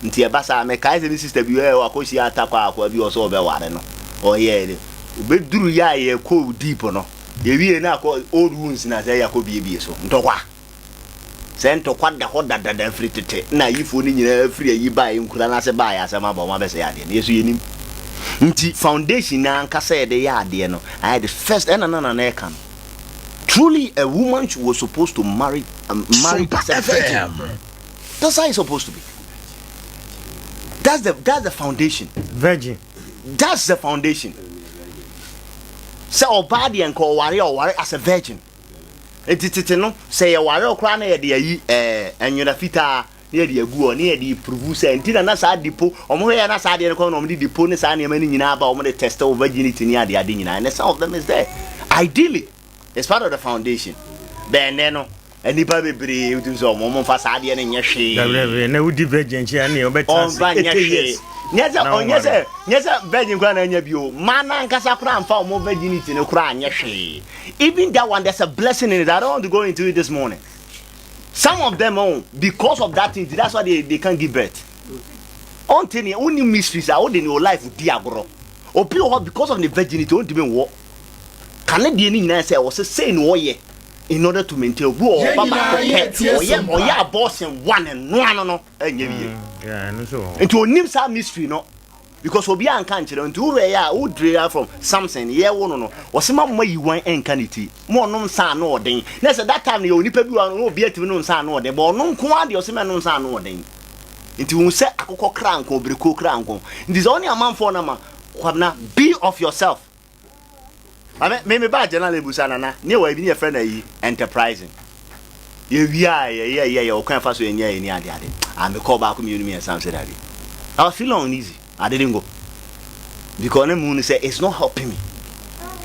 nti ɛba saa mekae sɛ me sister bi ɛ wakɔ hyia atakɔ akoa bi ɔsɛ ɔbɛware no ɔyɛ de obɛduru yɛ a yɛkɔ deep no Yɛwiee na akɔ old wounds na sɛ yɛakɔ biebie so. Ntɔkwa. Sɛ ntɔkwa da hɔ dadada firi tete na ayifoɔ no nyinaa firi ayi baeɛ nkura no ase baeɛ asɛm aba wɔn abɛsɛe adeɛ no. Yɛ so yɛnim. Nti foundation no ankasa yɛde yɛ adeɛ no ayɛ de first ɛna na nana ɛka no. Truly a woman was supposed to marry um, marry as a virgin. That's how it's supposed to be. That's the foundation. Virgin. That's the foundation. Sɛ ɔbaa deɛ nka ɔware a ɔware as a virgin. Nti tete no sɛ yɛware koraa na yɛde ayi ɛɛ eh, nwera fitaa na yɛde agu hɔ na yɛde prove sɛ nti na na saa dipo wɔn hwɛ yɛ na saa adeɛ no kɔ na wɔn de dipo ne saa nneɛma no nyinaa ba wɔn de test wo virginity ne ade ade nyinaa and some of them is there ideally it's part of the foundation bɛn nɛ no Nnipa bebree wotumi sɛ wɔn mfa saa adeɛ no nyɛ hwee. Dabi dabi na wodi virgin akyi a ɛnneɛ wobɛtena ase Ɔmfa nyɛ 80 hwee. years. Nyɛ sɛ Na ɔnyɛ wonware. sɛ nyɛ sɛ virgin koraa na anya bi o. Mmaa no ankasa koraa mfa wɔn virginity no koraa nyɛ hwee. Even that one there's a blessing in it. I don't want to go into it this morning. Some of them oh because of that thing that's why they they can't give birth. Ɔnte ne wonni mysteries a wode ne o life di agorɔ. Obi wɔ hɔ because of ne virginity ɔntumi nwɔ. Kane deɛ ne nyinaa sɛ ɔsɛ sei na ɔyɛ. in order to maintain obi wɔ hɔ ɔba baako pɛ ɔyɛ ɔyɛ abortion one ɛnoa no no ɛnyɛ yie mm, nti onim saa mystery no because obi anka nkyerɛ nti wowɛ yɛ a wodire ya from something yɛwo no no wɔse ma mma yiwan ɛnka ne ti ma ɔnom nsa ano ɔden na sɛ that time no yɛ onipa bi wɔ no obi atumi no nsa ano ɔden bɔ ɔno nko ara deɛ ɔse ma no nsa ano ɔden nti hu sɛ akokɔ kra nko obirikuo kra nko nti sɛ ɔne amanfoɔ no ma kwabena be of yourself Maame, me me ba general ebusa nana, ne wɔ ebi ne yɛfrɛ no ayi enterprising. Yɛ wie a yɛ yɛ yɛ yɛ ɔkwan fa so yɛ nya yɛ ni ade ade. Ah me kɔ baako mmienu mmiɛnsa sɛ dabi. I was feeling uneasy. I didn't go. Because na mu no sɛ it's not helping me.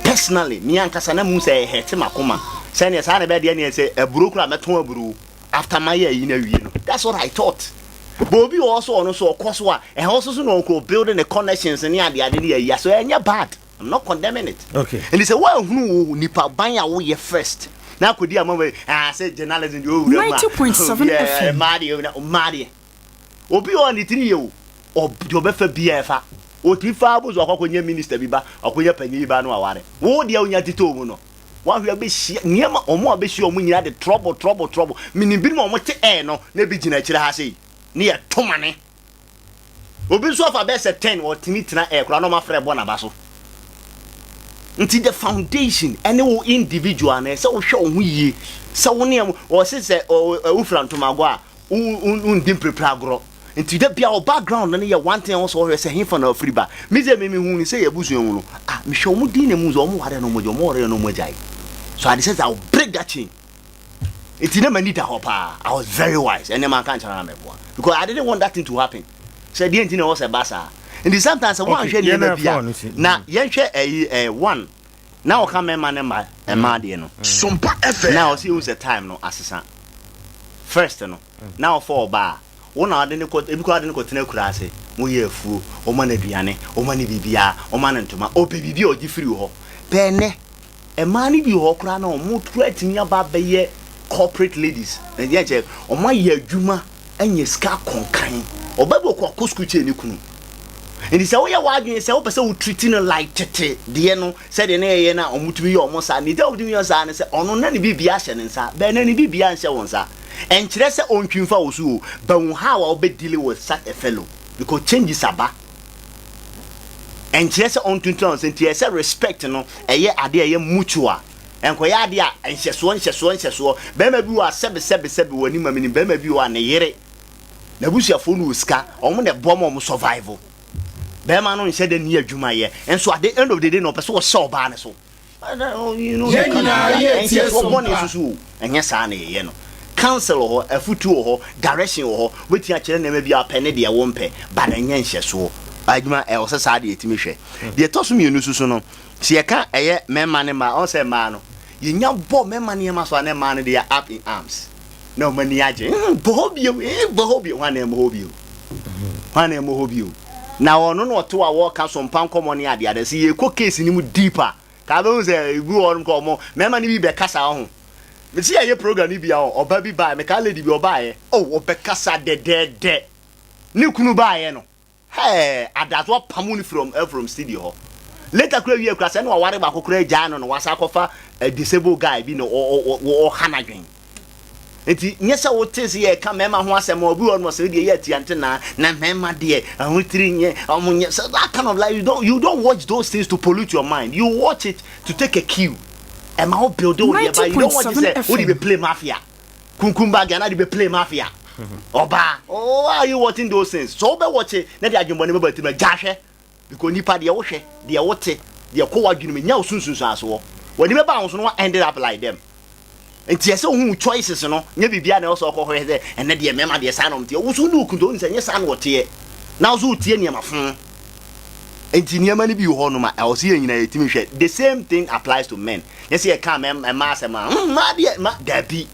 Personally, me ankasa na mu sɛ ɛhɛte makoma. Sɛ ne saa na ɛbɛyɛ deɛ ne sɛ aburo kora mɛtɔn aburo after my ayi na wie no. That's what I thought. But obi wɔ hɔ so ɔno so ɔkɔ so a ɛhɔ so so na ɔkɔ building the connections ne ade ade ne ayi so ɛnyɛ bad. I'm not condemning it. Okay. And sɛ woanhunu wo nipa ban a woyɛ first na akɔdi ama wei ah sɛ journalism deɛ ɔwura mu a 90.7 FM. mmaa deɛ mmaa deɛ obi wɔ ne tiri yɛ o deɛ ɔbɛfa biara ɛfa ɔtumi fa abo so akɔ akɔnya minister bi ba akɔnya panyin bi ba no aware wo deɛ wonya tete mu no wahwɛ abɛhyia nneɛma ɔmo a bɛhyia ɔmo nyinaa de trouble trouble trouble menim binom a ɔmo te ɛɛ no na ebi gyina akyire ha sei ne yɛ tomane Obi nso afa bɛyɛ sɛ ten ɔtumi tena air koraa na ɔma frɛ bɔ n'aba so. Nti the foundation ɛne wo individual no ɛsɛ wohwɛ wo ho yie sɛ wo ne ɔse sɛ wofira ntomago a wondi mpirepire agorɔ. Nti da bia wo background no yɛ one thing a wɔsɛ wɔhwɛ sɛ hefa na afiri ba. Me sɛ me mehu ne sɛ yɛ abusua mu no ah mehwɛ wɔn din na mu sɛ wɔn ware na wɔn agya wɔn ware na wɔn agyae. So I decided I will break that chain. Nti na m'ani da hɔ paa. I was very wise. Ɛnɛ manka nkyerɛ na mɛboa. Because I didn't want that thing to happen. Sɛ deɛ nti na ɛwɔ sɛ ɛba saa. Nti sometimes sɛ woanhwɛ nneɛma bi a, na yɛnhwɛ ɛyi ɛɛ one na ɔka mmarima ne mmaa mmaa deɛ no. Sompa FM. Na ɔsi ehu sɛ time no asesa. First no, na ɔfa ɔbaa wo na ɔde ne kɔ ebi kɔ ɔde ne kɔ tena akura ase. Mo yɛ afuo, ɔma no aduane, ɔma no biribiara, ɔma no ntoma, ɔpɛ biribi a ɔgye firi hɔ. Bɛɛ nɛ. Mmaa no bi wɔ hɔ koraa na wɔn koraa atumi aba abɛyɛ corporate ladies. Ɛdeɛ kyɛ wɔn ayɛ adwuma anya sika akɔnkan. Ɔbaa bi wɔ kɔ akɔ sukuu kyɛn ne kunu. Nti sɛ woyɛ w'adwene sɛ wopɛ sɛ wo treat no like tete deɛ no sɛdeɛ na yɛyɛ no a wɔtumi yɛ wɔn saa. Nea nti a wɔtumi yɛ saa ne sɛ ɔno na ne biribiara hyɛ ne nsa. Bɛn na ne biribiara nhyɛ wo nsa. Ɛnkyerɛ sɛ ɔntwi mfa wo so o, but hu how a wobɛ deal with such a fellow because changes aba. Ɛnkyerɛ sɛ ɔntuntun wo nsa nti ɛsɛ respect no ɛyɛ adeɛ a ɛyɛ mutual. Ɛnkɔyɛ adeɛ a nhyɛsoɔ nhyɛsoɔ nhyɛsoɔ. Barima bi wɔ hɔ a sɛbe sɛbe sɛbe wɔ anim a menim barima bi wɔ hɔ a ne yere, n'abusuafoɔ no wɔ sika, wɔn na ɛboa ma wɔn survive. Barima no nhyɛ da nni adwuma yɛ nso at the end of the day no ɔpɛ sɛ ɔhyɛ ɔbaa no so. Yɛn nyinaa yɛ tie Nhyɛsoɔ bɔne sompa. nso so o, ɛnyɛ saa na yɛyɛ no. Counsel wɔ hɔ, afutuo wɔ hɔ, direction wɔ hɔ, wobɛtumi akyerɛ nneɛma bi a wopɛ ne deɛ wompɛ, but ɛnyɛ nhyɛsoɔ. Adwuma ɛwɔ sɛ saa deɛ yɛtumi hwɛ. Deɛ ɛtɔ so mmienu nso so no, sɛ yɛka ɛyɛ mmarima ne mmaa, ɔn sɛ mmaa no, yɛnya bɔ mmarima nneɛma so a na mmaa no deɛ up in arms. Na wɔn ani agye. Mm, bɔ hɔ bio, eh, bɔ hɔ bio. Hwan na ɛmmɔ hɔ bio? Hwan na ɛmmɔ hɔ bio? Na ɔno na ɔte hɔ a wɔreka so mpa nkɔmmɔ ne adeade. Sɛ yɛkɔ case no mu deep a, ka bɛhu sɛ ebi wɔ hɔnom kɔ ɔmo mmarima no bi bɛkasa ho. Mesi yɛyɛ program no bi a ɔba bi baeɛ, mekaa lady bi ɔbaeɛ, oh, ɔbɛkasa dɛdɛɛdɛ. Ne kunu baeɛ no, Hey, Adazo apamo no from eh, from studio hɔ. Later kura wie kura sɛ na waware baako kura agyaa no na wasa akɔfa a disabled guy bi na ɔha n'adwen. Nti nyɛ sɛ wote sɛ yɛka mmarima ho asɛm obi wɔ no sɛ deɛ yɛ atia nte na na mmarima deɛ ɛho tiri nyɛ ɔmo nyɛ so that kind of life you don't watch those things to pollute your mind, you watch it to take a cue. Ɛma wo build wo deɛ but you don't watch it sɛ wode bɛ play mafia. Kunkum bag ana de bɛ play mafia. Ɔbaa, oh, why are you watching those things? So wobɛ watch na de adwembɔne bɛba tirim a, gya hwɛ. Because nipa deɛ wohwɛ, deɛ wote, deɛ kɔ w'adwene mu, nya wo sunsunsuansoɔ. W'ani bɛba wo so no wa ended up like them. Nti ɛsɛ wohu wo choices no, nyɛ biribiara na ɛwɔ sɛ ɔkɔ hwɛ sɛ ɛnɛ deɛ mmarima deɛ saa na wɔn teɛ. Wo so ne wo kuntu, wonim sɛ nyɛ saa na wɔteɛ. Na wo so wotie nneɛma fo. Nti nneɛma no bi wɔ hɔnom a ɛwɔ sɛ yɛn nyinaa yɛtumi hwɛ. The same thing applies to men. Nyɛ sɛ yɛka mmaa asɛm a, hmm, mmaa deɛ, mmaa, dabi.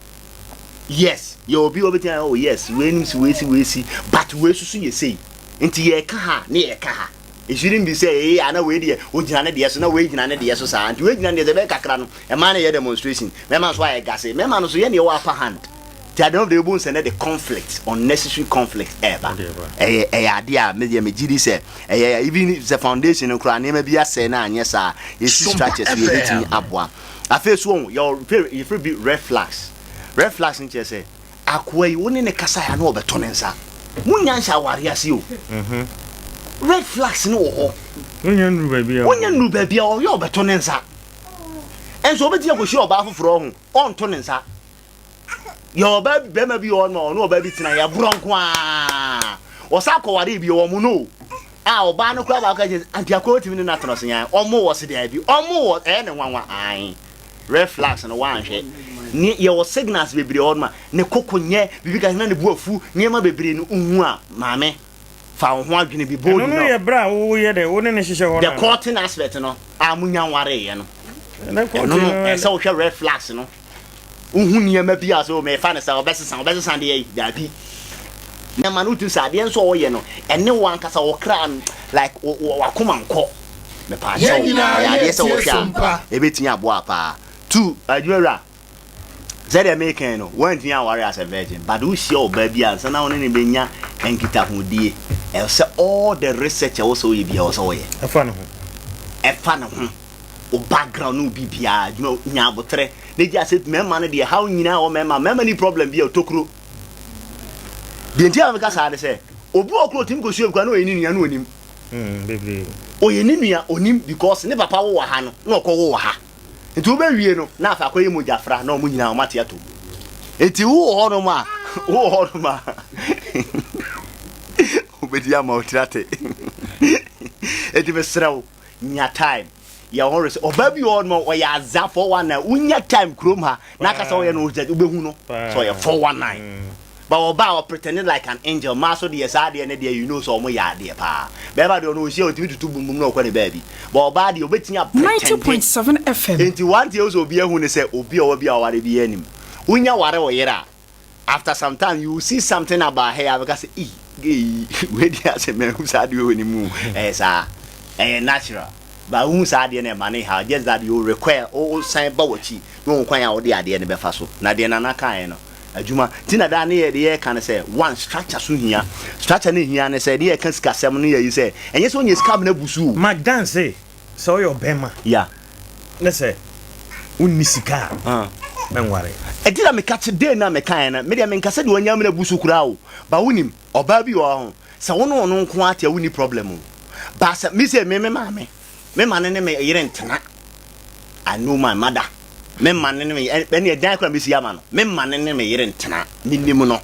Yes, yɛ obi a obetumi ayɛ, oh yes, wei nim si, wei si, wei si, but wei soso yɛ sei. Nti yɛka ha ne yɛka ha. It shouldn't be sɛ ee ana wei deɛ ogyina ne deɛ so na wei gyina ne deɛ so saa. Nti wei gyina ne deɛ so ɛbɛyɛ kakra no, mmaa no yɛ demonstration, mmarima nso ayɛ gase. Mmarima no nso yɛn na yɛwɔ upper hand. Nti at the end of the day wobɛhu sɛ na de conflict, unnecessary conflict ɛreba. Ɛyɛ ɛyɛ adeɛ a me deɛ megye di sɛ ɛyɛ even sɛ foundation no koraa nneɛma bi asɛe na anyɛ saa a, yɛsi Sompa structures no yɛbɛtumi FM. aboa. Afei so wɔn yɛwɔ yɛfrɛ bi red flags. Red flags no kyerɛ sɛ akoa yi wo ne ne kasa a na ɔbɛto ne nsa. Munya nhyɛ aware ase o. Red flags no wɔ hɔ. Wonya nnuru baabi a. Wonya nnuru baabi a ɔyɛ ɔbɛto ne nsa. Ɛnso ɔbɛtumi akɔhyia ɔbaa foforɔ ho ɔnto ne nsa. Yɛ ɔbaa bi bɛrima bi wɔ hɔ no ɔne ɔbaa bi tena yɛ borɔ nko ara. Ɔsa akɔware bi wɔn no o. A ɔbaa no koraa baako ka kyerɛ anti akɔrɔ tumi ne no atena ɔse yan ɔmo wɔ se daabi ɔmo wɔ ɛyɛ ne nwanwa ae red flags no wanhwɛ ne yɛwɔ signals bebree hɔ nom a ne koko nyɛ biribi ka na ne bu afu nneɛma bebree no nhu a maame fa wo ho adwene bi bold Ɛno no enough yɛ berɛ a woyɛ dɛ wo ne no hyehyɛ hɔ the no anaa? courting aspect no a munya nwareeɛ no Ɛnɛ ɛno courting no no ɛsɛ wohwɛ red flags no Wohu nneɛma bi a sɛ mefa no sɛ ɔbɛsesa ɔbɛsesa deɛ yi daabi. Nneɛma no wotumi sɛ adeɛ nso a ɔyɛ no ɛne wo ankasa wo kra no like wakoma nkɔ. Mepaakyɛw Yɛn nyinaa ɛyɛ adeɛ sɛ yɛretie wohwɛ a Sompa. ɛbɛtumi aboa paa. Tu adwumawura sɛdeɛ meka no woantumi anware as a virgin but wohyia ɔbaa bi ansa na wo ne no bɛnya nkitahodie ɛwɔ sɛ all the research ɛwɔ sɛ woyɛ biara ɛwɔ sɛ woyɛ. Ɛfa ne ho. Ɛfa ne ho. Wo background ne wo biribiara adwuma nya aboterɛ na gye ase mmarima no deɛ haw nyinaa wɔ mmarima mmarima ni problem bi a ɔtokuro deɛ nti a meka saa ne sɛ obi wɔ kuro tumi kɔsua bi kora na ɔyɛ ne nua na ɔnim ɔyɛ ne nua ɔnim because ne papa wo wɔ ha no na ɔkɔ wo wɔ ha nti wobɛwie no na afei akɔyɛ mogya fra na ɔmo nyinaa ɔmo ate atom nti wowɔ hɔ nom a wowɔ hɔ nom a wobɛdi ama wotiri ate nti mesrɛ wo Nya time yɛ ho research. Ɔbaa bi wɔ hɔ nom ɔyɛ aza 419. Wonya time kurom ha na aka sɛ ɔyɛ no research wobɛhu no sɛ ɔyɛ 419. But ɔbaa ɔ pretending like an angel. Mmaa so deɛ saa adeɛ no deɛ you know sɛ ɔmo yɛ adeɛ paa. Bɛɛma deɛ ɔno ɔhyia ɔtumi tutu bum bum na ɔkɔ ne baabi. But ɔbaa deɛ ɔbɛtumi a pretende. 90.7 FM. Nti one thing ɛwɔ sɛ obi ahu ne sɛ obi a ɔwɔ bi a ɔware biara nim. Wonya ware wo yere a After some time you will see something about her a bɛka sɛ ei gay yi wei deɛ asɛ mahu saa adeɛ wɔ ne mu ɛyɛ saa ɛyɛ natural but wohu saa adeɛ no ɛma ne haw just that you require wo san ba w'akyi na wohu kwan a wode adeɛ no bɛfa so na deɛ Nana kaeɛ no adwuma nti na daa ne yɛ deɛ yɛka no sɛ one structure so hia structure no hia ne sɛ ne yɛka sikasɛm no yɛyi sɛ ɛnyɛ sɛ wonya sika amena bu so o. Mark Dan se sɛ woyɛ ɔbɛma Yeah. ne sɛ wonni sika a Uh. Mɛnware. Ɛnti na meka kye dee na mekaeɛ no, medeɛ menka sɛ deɛ wanya amena bu so koraa o, but wonim, ɔbaa bi wɔ hɔ ho, sɛ wo ne ɔno nko ara te a wonni problem o, but sɛ, me sei, me me maame, me ma no ne me yere ntena, I know my mother, me ma no ne me, ɛne ɛdan koraa mɛsi ama no, me ma no ne me yere ntena, menim no,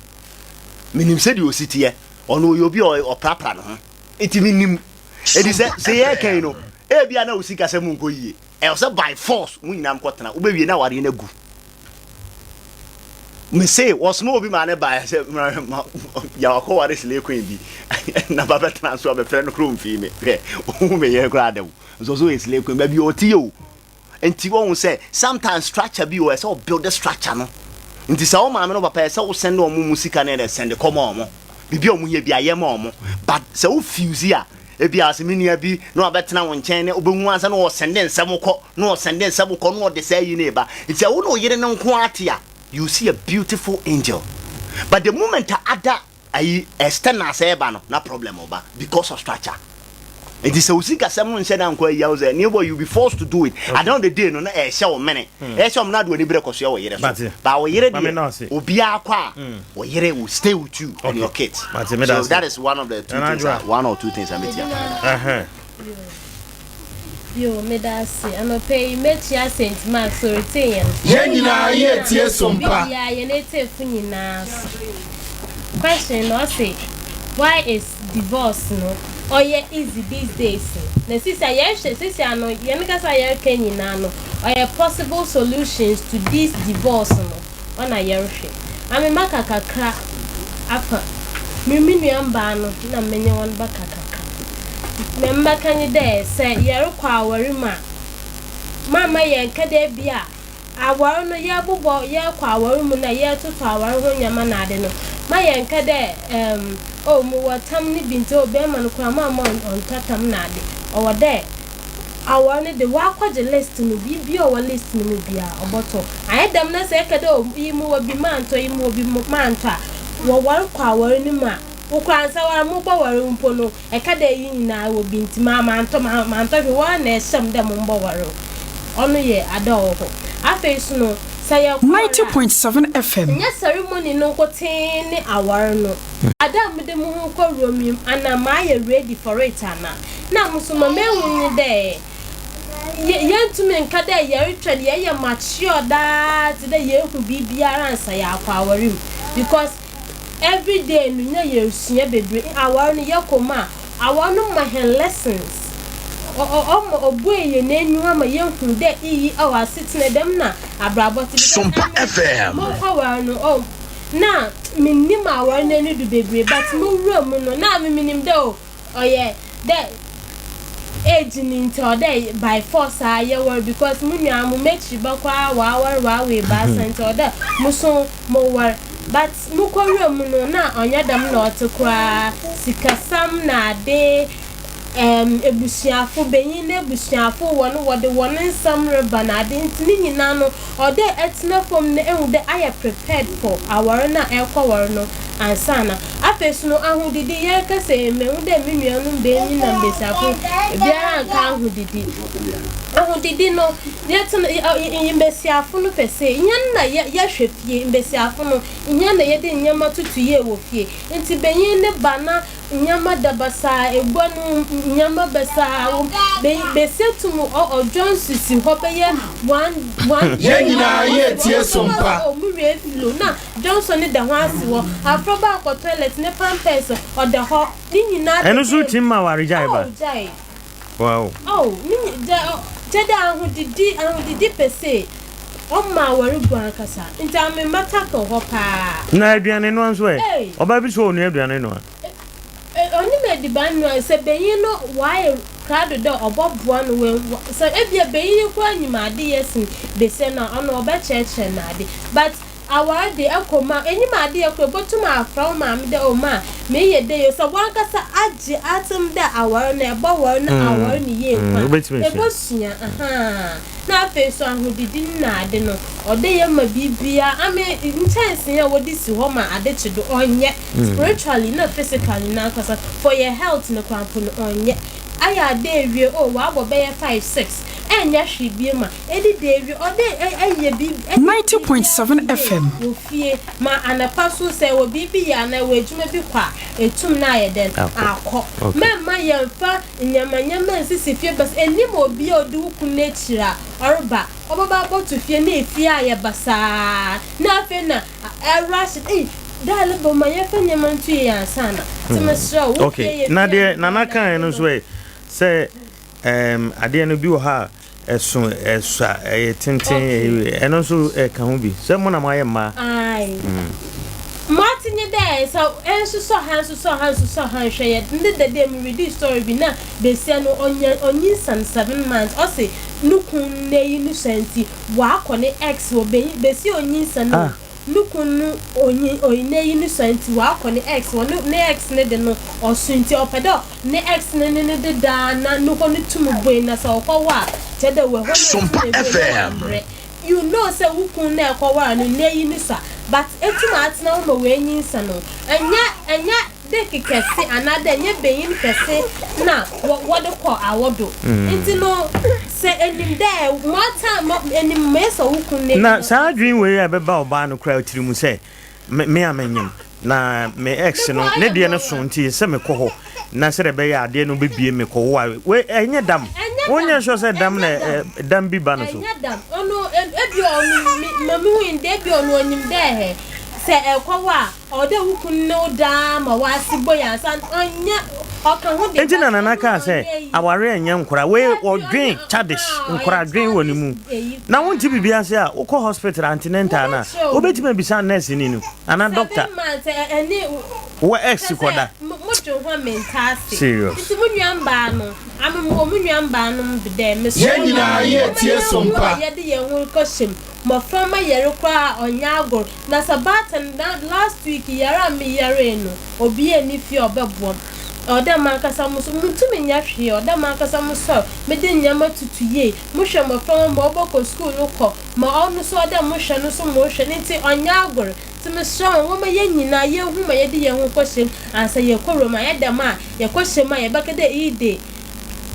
menim sɛdeɛ ɔsi teɛ, ɔno ɔyɛ obi a ɔprapra ne ho, nti menim, ɛnti sɛ, sɛ yɛreka yi no, ebia na wo sikasɛm nkɔ yie. Ɛwɔ sɛ by force mo nyinaa mokɔ tena wobɛwie na awareɛ no agu. Mese wɔsoma obi maa ne baeɛ sɛ yawakɔ ware slay queen bi na ba bɛtena nso a bɛfrɛ no koro mfii me hwɛ ohu me yere koraa da o nso so yɛ slay queen baabi ɔte yɛ o nti wɔhu sɛ sometimes structure bi wɔ ɛsɛ ɔbuild the structure no nti sɛ wo maame no papa ɛsɛ wo send wɔn mu sika no yɛ dɛ send kɔma wɔn biribi a wɔn hia bi ayɛ ma wɔn but sɛ wo fuse a Ebia ɔse me nua bi na wabɛtena wo nkyɛn na wobɛhu ansa na ɔsɛnde nsɛm kɔ na ɔsɛnde nsɛm kɔ na ɔde saa yi no reba. Nti sɛ wo ne wo yere no nko ara te a, you see a beautiful angel. But the moment a ada ayi externals ɛreba no, na problem ba because of structure. Nti sɛ wo sikasɛm no nhyɛ da nkɔ ayi a, wo sɛ neighbor you be forced to do it. At the end of the day no, na ɛrehyɛ wo mene. Ɛrehyɛ wo mene ade w'ani berɛ kɔsoɛ wo yere so. But wo yere deɛ, obiara kɔ a, Wo yere will stay with you and your kids. So that is one of the two things, one or two things a meti aka. Yo, meda ase. Anɔpa yi, mɛkyia St. Mark so retie yɛn. Yɛn nyinaa yɛ tie so mpa. Obi biara, yɛn atiefo nyinaa so. Question no, ɔse, why is divorce no ɔyɛ easy these days no? Na sisi a yɛhwɛ, sisi ano, yɛn kasa a yɛreka nyinaa no, ɔyɛ possible solutions to this divorce no. Ɔna yɛrohwɛ. Ame maka kakra afa me me nua mbaa no na menye hɔn bɛka kakra. Ma mebɛka nye dɛ sɛ yɛrokɔ awar mu a, mamma yɛnnkɛ dɛ bi a awar no yɛrobobɔ yɛrokɔ awar mu na yɛrototɔ awar ho ndzɛmba na adze no, ma yɛnnkɛ dɛ erm oh mowɔ tam no bi ntsi oh barimba no koraa mamma ɔnntɔ tam na adze. Ɔwɔ dɛ Awar no de, ɔakɔgye list no, biribiara a ɔwɔ list no mu biara, ɔbɔtɔ. Annyɛ dɛm na sɛ eka dɛ oh, iyi mowɔ bi manntɔ, iyi mowɔ bi manntɔ a, wɔwar kɔ awar no mu a, wo koraa ansa woara mobɔwar wo mpo no, eka dɛ iyi nyina ewɔ bi ntsi maa manntɔ, manntɔ hwee, woara na ehyɛ me dɛ mombɔwar wo. Ɔno yɛ ade a ɔwɔ hɔ. Afei so no, sɛ yɛkɔ awar a, 90.7 FM. nnyɛ ceremony no nkotsee nye awar no. Ade a mede moho kɔ room yi, ana mayɛ ready for it ana? Na mo so ma mehu nye dɛ, yenntum nnka dɛ yɛrotweɔn, yɛyɛ mature daa tse dɛ yeehu biribiara ansa yaakɔ awar mu because everyday no nna yerusua beberee. Awar no yɛkɔ mu a, awar no ma hɛn lessons, ɔma obue hɛn enyiwa ma yehu dɛ iyi oh asetsena dɛm na abrabɔ tse because Sompa ame FM. mokɔwar no oh na minnyim awar n'enyi do beberee but mowura mu no na ame minyim dɛ oh Ɔyɛ dɛ age no ntsi ɔwɔ dɛ by force a yɛwar because mo nua mo m'ekyir bɔkɔ a ɔawar ɔawo ebiasa ntsi ɔwɔ dɛ moso mowar but mokɔwura mu no na ɔnnyɛ dɛm na ɔtse koraa sikasɛm na ade erm ebusuafo banyin n'ebusuafo hɔn wɔde hɔn nsɛm reba na ade ntsi ne nyina no Ɔwɔ dɛ etsena famu na ehu dɛ ayɛ prepared for awar no a erokɔwar no ansaana. Afei so no, ahodidi, yɛrekasa yi, mehu dɛ mo nuanom mbanyin na mbasiafo, biara annka ahodidi. Ahodidi no, yɛtsena, mbasiafo no pɛ se hɛn na yɛhwɛ fie, mbasiafo no, hɛn na yɛdze ndzɛmba toto yie wɔ fie. Ntsi banyin no ba na Nneɛma da basaa, egua no nneɛma basaa wom. Be besia tum ɔ ɔdwa nso si hɔ bɛyɛ one one Yɛn day. nyinaa Ɔsi yɛ tie ɔmo so ɔmo mpa. ɔmo werɛ afi o na Johnson ne da ho ase hɔ. Afra ba akɔ toilet ne pampers ɔda hɔ ne nyinaa Ɛno nso deda mu. tumi ma awaregyae ba. Oh gyae. Wow. Oh ne nyi gya ɔ kyɛ dɛ ahodidi ahodidi pese ɔma aware gu ankasa nti ame mma tackle hɔ paa. Na aduane noa nso ɛ? Ei. Ɔbaa bi so ɔnua aduane noa. Ɔnnyim ediban noa, sɛ banyin no ɔayɛ krado dɛ ɔbɔboa no oe sɛ ebia banyin no koraa nyim ade yɛ sen basia no a, ɔno ɔbɛkyerɛkyerɛ no ade. But awar de, ekɔ mu a, ennyim ade yɛ koraa ebotum afrɛ wo maame dɛ oh ma mereyɛ dei o, sɛ wankasa agye ato mu dɛ awar no ebɔwar no awar no yie mpo a, Wobɛtumi asua. ebosua ahaa. Na afei so ahodidi no na ade no, ɔdɛ yɛ ma biribiara, ame nkyɛnsee a wɔde si hɔ ma ade kye do, ɔnnyɛ. Spiritually na physically no ankasa for yɛ health no koraa mpo no ɔnnyɛ. Ayɛ ade ewie oh wɔabɔ bɛyɛ 5, 6. Ɛnyɛ hwee bio ma edi da ewie ɔdɛ ɛyɛ biribi ɛyɛ 90.7 biribiara FM. wɔ fie ma anapa so sɛ ɛwɔ biribi yɛ anaa ɛwɔ adwuma bi kɔ a etum na ayɛ dɛn Akɔ. akɔ. Okay. Mɛmma yɛnfa nneɛma nneɛma nsisi fie bas enim obi a odi wo kunu n'ekyir a ɔreba ɔbɛba abɔto fie na efie ayɛ basaa na afei na ɛrush ei daale bɔ ma yɛmfa nneɛma nto yie ansa na nti mesrɛ wo wo fie Okay. yɛ Na fie a deɛ Nana kaeɛ no nso ɛ sɛ um, adeɛ no bi wɔ ha a ɛso ɛsua ɛyɛ tenten Okay. ɛno nso ɛka ho bi sɛ mo na moayɛ mmaa. Ae. Mate nye dɛ sɛ ɛnsosɔ ha nsosɔ ha nsosɔ ha nhwɛ yɛ ndɛ da dɛ meredi story bi na besia no ɔnya ɔnyinsan 7 months, ɔse no kun n'eyi no sua nti wakɔ ne ex wɔ benyin besia onyinsan no. No kun no onyi oyi n'eyi no sua nti wakɔ ne ex wɔ ne ne ex ne de no ɔso nti ɔpɛ dɛ ne ex ne ne ne dedaa na no hɔ no tum bue na sɛ ɔkɔ hɔ a kyerɛ dɛ wɔ hɔ no Sompa tum ebue na FM. wabrɛ. You know sɛ wo kun na ɛkɔware no n'eyi no sua, but etum atena hɔ ma woenyinsa no, ɛnyɛ dick kɛse anaadɛ ɛnyɛ benyin kɛse na wɔde kɔ awɔ do. Nti no sɛ enim dɛ mɔta mɔ enim mɛsɛ wo kun n'eyi Na no saa adwene wei a ɛbɛba ɔbaa no koraa tiri mu sɛ me a menyim na me ex no ne deɛ no so nti sɛ mekɔ hɔ na sɛdeɛ ɛbɛyɛ adeɛ no bɛbie mekɔwo a wei ɛnyɛ dam. Ɛnyɛ Wonyɛ dam. sure sɛ dam na Ɛnyɛ dam. Dam bi ba no so. Ɛnyɛ dam. Ɔno ebi ɔno ma mi hu yi dɛ ebi ɔno onyim dɛ hɛ sɛ ɛkɔ hɔ a ɔwɔ dɛ wo kun ne wo daa ma w'ase bɔ yɛ ansa ɔnyɛ ɔka ho de. Enti na but Nana ɔno kaa sɛ ɔnyɛ yi. aware ɛnyɛ nkora wei. Dabi, Ɔdwen ɔnyɛ childish ah, ɔyɛ nkora dwen wɔ ne mu. Childish eyi Na wonte biribi ase a wokɔ hospital antenatal no a Wɔbɛkyerɛ wo. wobɛtumi abisa nurse ni no anaa doctor. 7 months ɛne wɔ ex kɔda. Modwen ho a mente ase. Serious. Nti mo nua mbaa no ame mo wɔ mo nua mbaa no bi dɛ mesrɛ Yɛn nyinaa yɛ tie Sompa. Yɛde yɛn ho kɔhyɛ mu mmɔframma yɛre koraa a ɔnyɛ agor na sɛ baatan na last week yare a meyaree no obi ani fie a ɔbɛboa m ɔdɛ mankasa mo so muntumi nyɛ hwee ɔdɛ mankasa mo sɔre mede nneɛma tutu yie mohwɛ mmɔframma ma ɔbɛkɔ sukuu no kɔ ma ɔno so ɔdɛ mohwɛ no so mohwɛ ne nti ɔnyɛ agor. Nti mesrɛ wɔn wɔma yɛn nyinaa yɛnhu ma yɛde yɛn ho kɔhyɛ mu ansa yɛkɔ Roma yɛ dɛm a yɛkɔhyɛ mu a yɛbɛka dɛ iyi de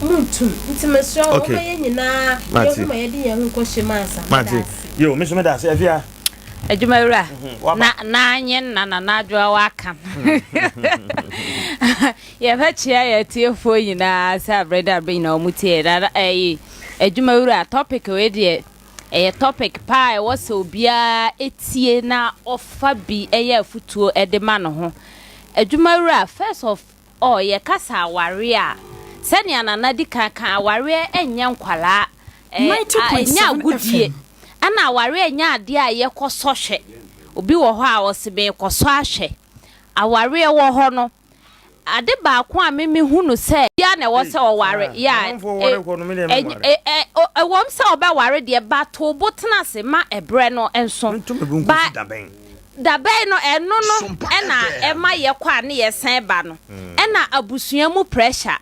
muntum. Nti mesrɛ wɔn wɔma yɛn nyinaa Mate. yɛnhu ma yɛde yɛn ho kɔhyɛ mu ansa. Mate. Meda ase. Yo, me so meda ase afia. Adwumawura. Waba. Na na nye nna na n'adwoa waka yɛbɛkyea yɛ atiefoɔ nyinaa sɛ aberɛ da aberɛ nyinaa ɔmo tie na ɛyi adwumawura topic wei deɛ ɛyɛ topic paa a ɛwɔ sɛ obiara etie na ɔfa bi ɛyɛ afutuo ɛde ma ne ho. Adwumawura, first of all, yɛkasa aware a sɛnea Nana di kan kan awareɛ ɛnyɛ nkwalaa ɛnyɛ 90.7 agodie FM. Ɛna awareɛ nyɛ adeɛ a yɛkɔ sɔhwɛ. Obi wɔ hɔ a ɔsi mekɔ sɔ ahwɛ awareɛ wɔ hɔ no ade baako a mimi hu no sɛ bia na ɛwɔ sɛ ɔware Ah, ya. amanfoɔ ware kɔ no, me deɛ menware. Ɛwɔm sɛ ɔbɛware deɛ ba to bo tena ase ma ɛbrɛ no nso Nto me bo ba nkosi dabɛn. Dabɛn no ɛno no Sompa ɛna FM. ɛma yɛkɔ a ne yɛsan ba no ɛna abusua mu pressure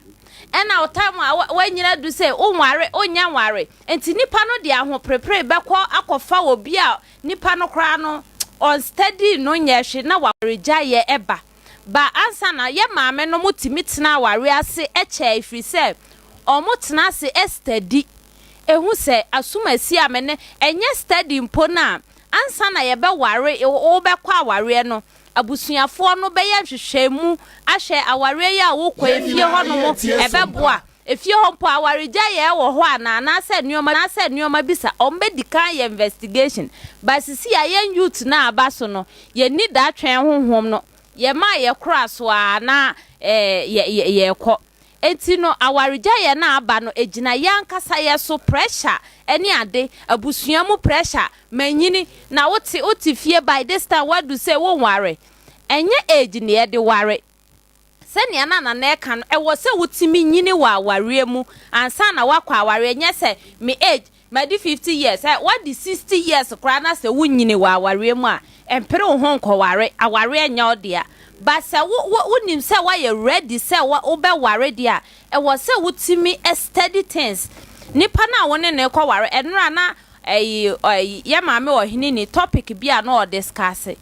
ɛna ɔtam a wanyina du sɛ wonware wonya nware nti nipa no de ahoprepre bɛkɔ akɔfa obi a nipa no koraa no ɔnsteady no nyɛ hwee na waregya yɛ ɛba ba ansa na yɛ maame no mo tumi tena aware ase ɛkyɛ efiri sɛ ɔmo tena ase ɛsteady ehu sɛ asomasi a mene ɛnyɛ steady mpo na ansa na yɛbɛware wobɛkɔ awareɛ no abusuafoɔ no bɛyɛ nhwehwɛmu ahwɛ awareɛ yi a wokɔ Yɛn efie nyinaa hɔ nom yɛ tie ɛbɛboa efie hɔ mpo awaregya yɛ wɔ hɔ ana anaasɛ nneɛma bi sa ɔmo bɛdi kan yɛ investigation. Ba sisi a yɛn youth na aba so no yɛni daatwɛn honhom no yɛma yɛ kora so a na yɛ yɛ yɛkɔ eti no awaregya yɛ na aba no egyina yɛn ankasa yɛ so pressure ɛne ade abusua mu pressure manyini na wote fie by this time wadu sɛ wonware. Ɛnyɛ age ne yɛde ware sɛnea na nana ɛka no ɛwɔ sɛ wotumi nyini wɔ awareɛ mu ansa na wakɔ awareɛ. Nyɛ sɛ me age madi 50 years ɛ wadi 60 years koraa na sɛ wonyini wɔ awareɛ mu a ɛmpere wo ho nkɔware. Awareɛ nyɛ wo dea ba sɛ wo wo wonim sɛ woayɛ ready sɛ wobɛware deɛ a ɛwɔ sɛ wotumi steady things nipa no a wo ne ne kɔware. Ɛnora na ɛyi yɛ maame ɔhene ni topic bi a na ɔdiscuss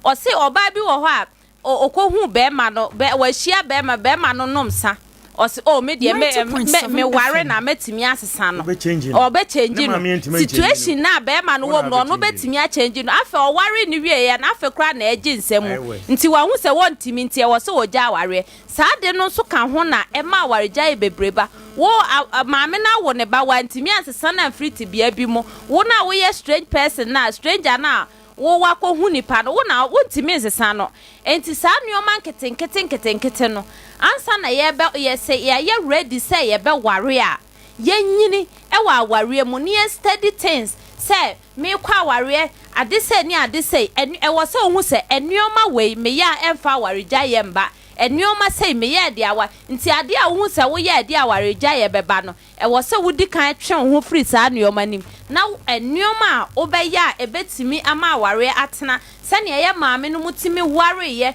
ɔse ɔbaa bi wɔ hɔ a ɔkɔhu bɛrima no bɛ wahyia bɛrima no nom sa. Ɔse oh me deɛ me me me ware na mɛtumi asesa no. Ɔbɛ change no. Situation na bɛrima no wɔ mu no ɔno bɛtumi akyɛngye no. Afei ɔware no wieɛ no afei koraa na ɛgye nsa mu. Nti wahu sɛ wɔntumi nti ɛwɔ sɛ ɔgya awareɛ. Saa ade no nso ka ho na ɛma awaregyaeɛ bebree ba. Wo a maame no awo ne ba wantumi ansesa no amfiri tebea bi mu. Wo no a woyɛ strange person no a stranger no a Wo woakɔhu nipa no, wo na wontumi nsesa no. Enti saa nnoɔma nketenkete nketenkete no, ansa na yɛbɛ, yɛ, sɛ yɛayɛ ready sɛ yɛbɛware a, yɛnyini wɔ awareɛ mu na yɛn study things sɛ merekɔ awareɛ, ade sei ne ade sei, ɛn, ɛwɔ sɛ wohu sɛ nnoɔma wei meyɛ a ɛmfa awaregyaeɛ mma, nnoɔma sei meyɛ a ɛde awa, nti adeɛ a wohu sɛ woyɛ a ɛde awaregyaeɛ bɛba no, Ɛwɔ sɛ wudi kan twe wo ho firi saa nneɛma no mu, na nneɛma a wobɛyɛ a ɛbɛtumi ama awareɛ atena sɛdeɛ yɛn maamenom tumi wareeɛ,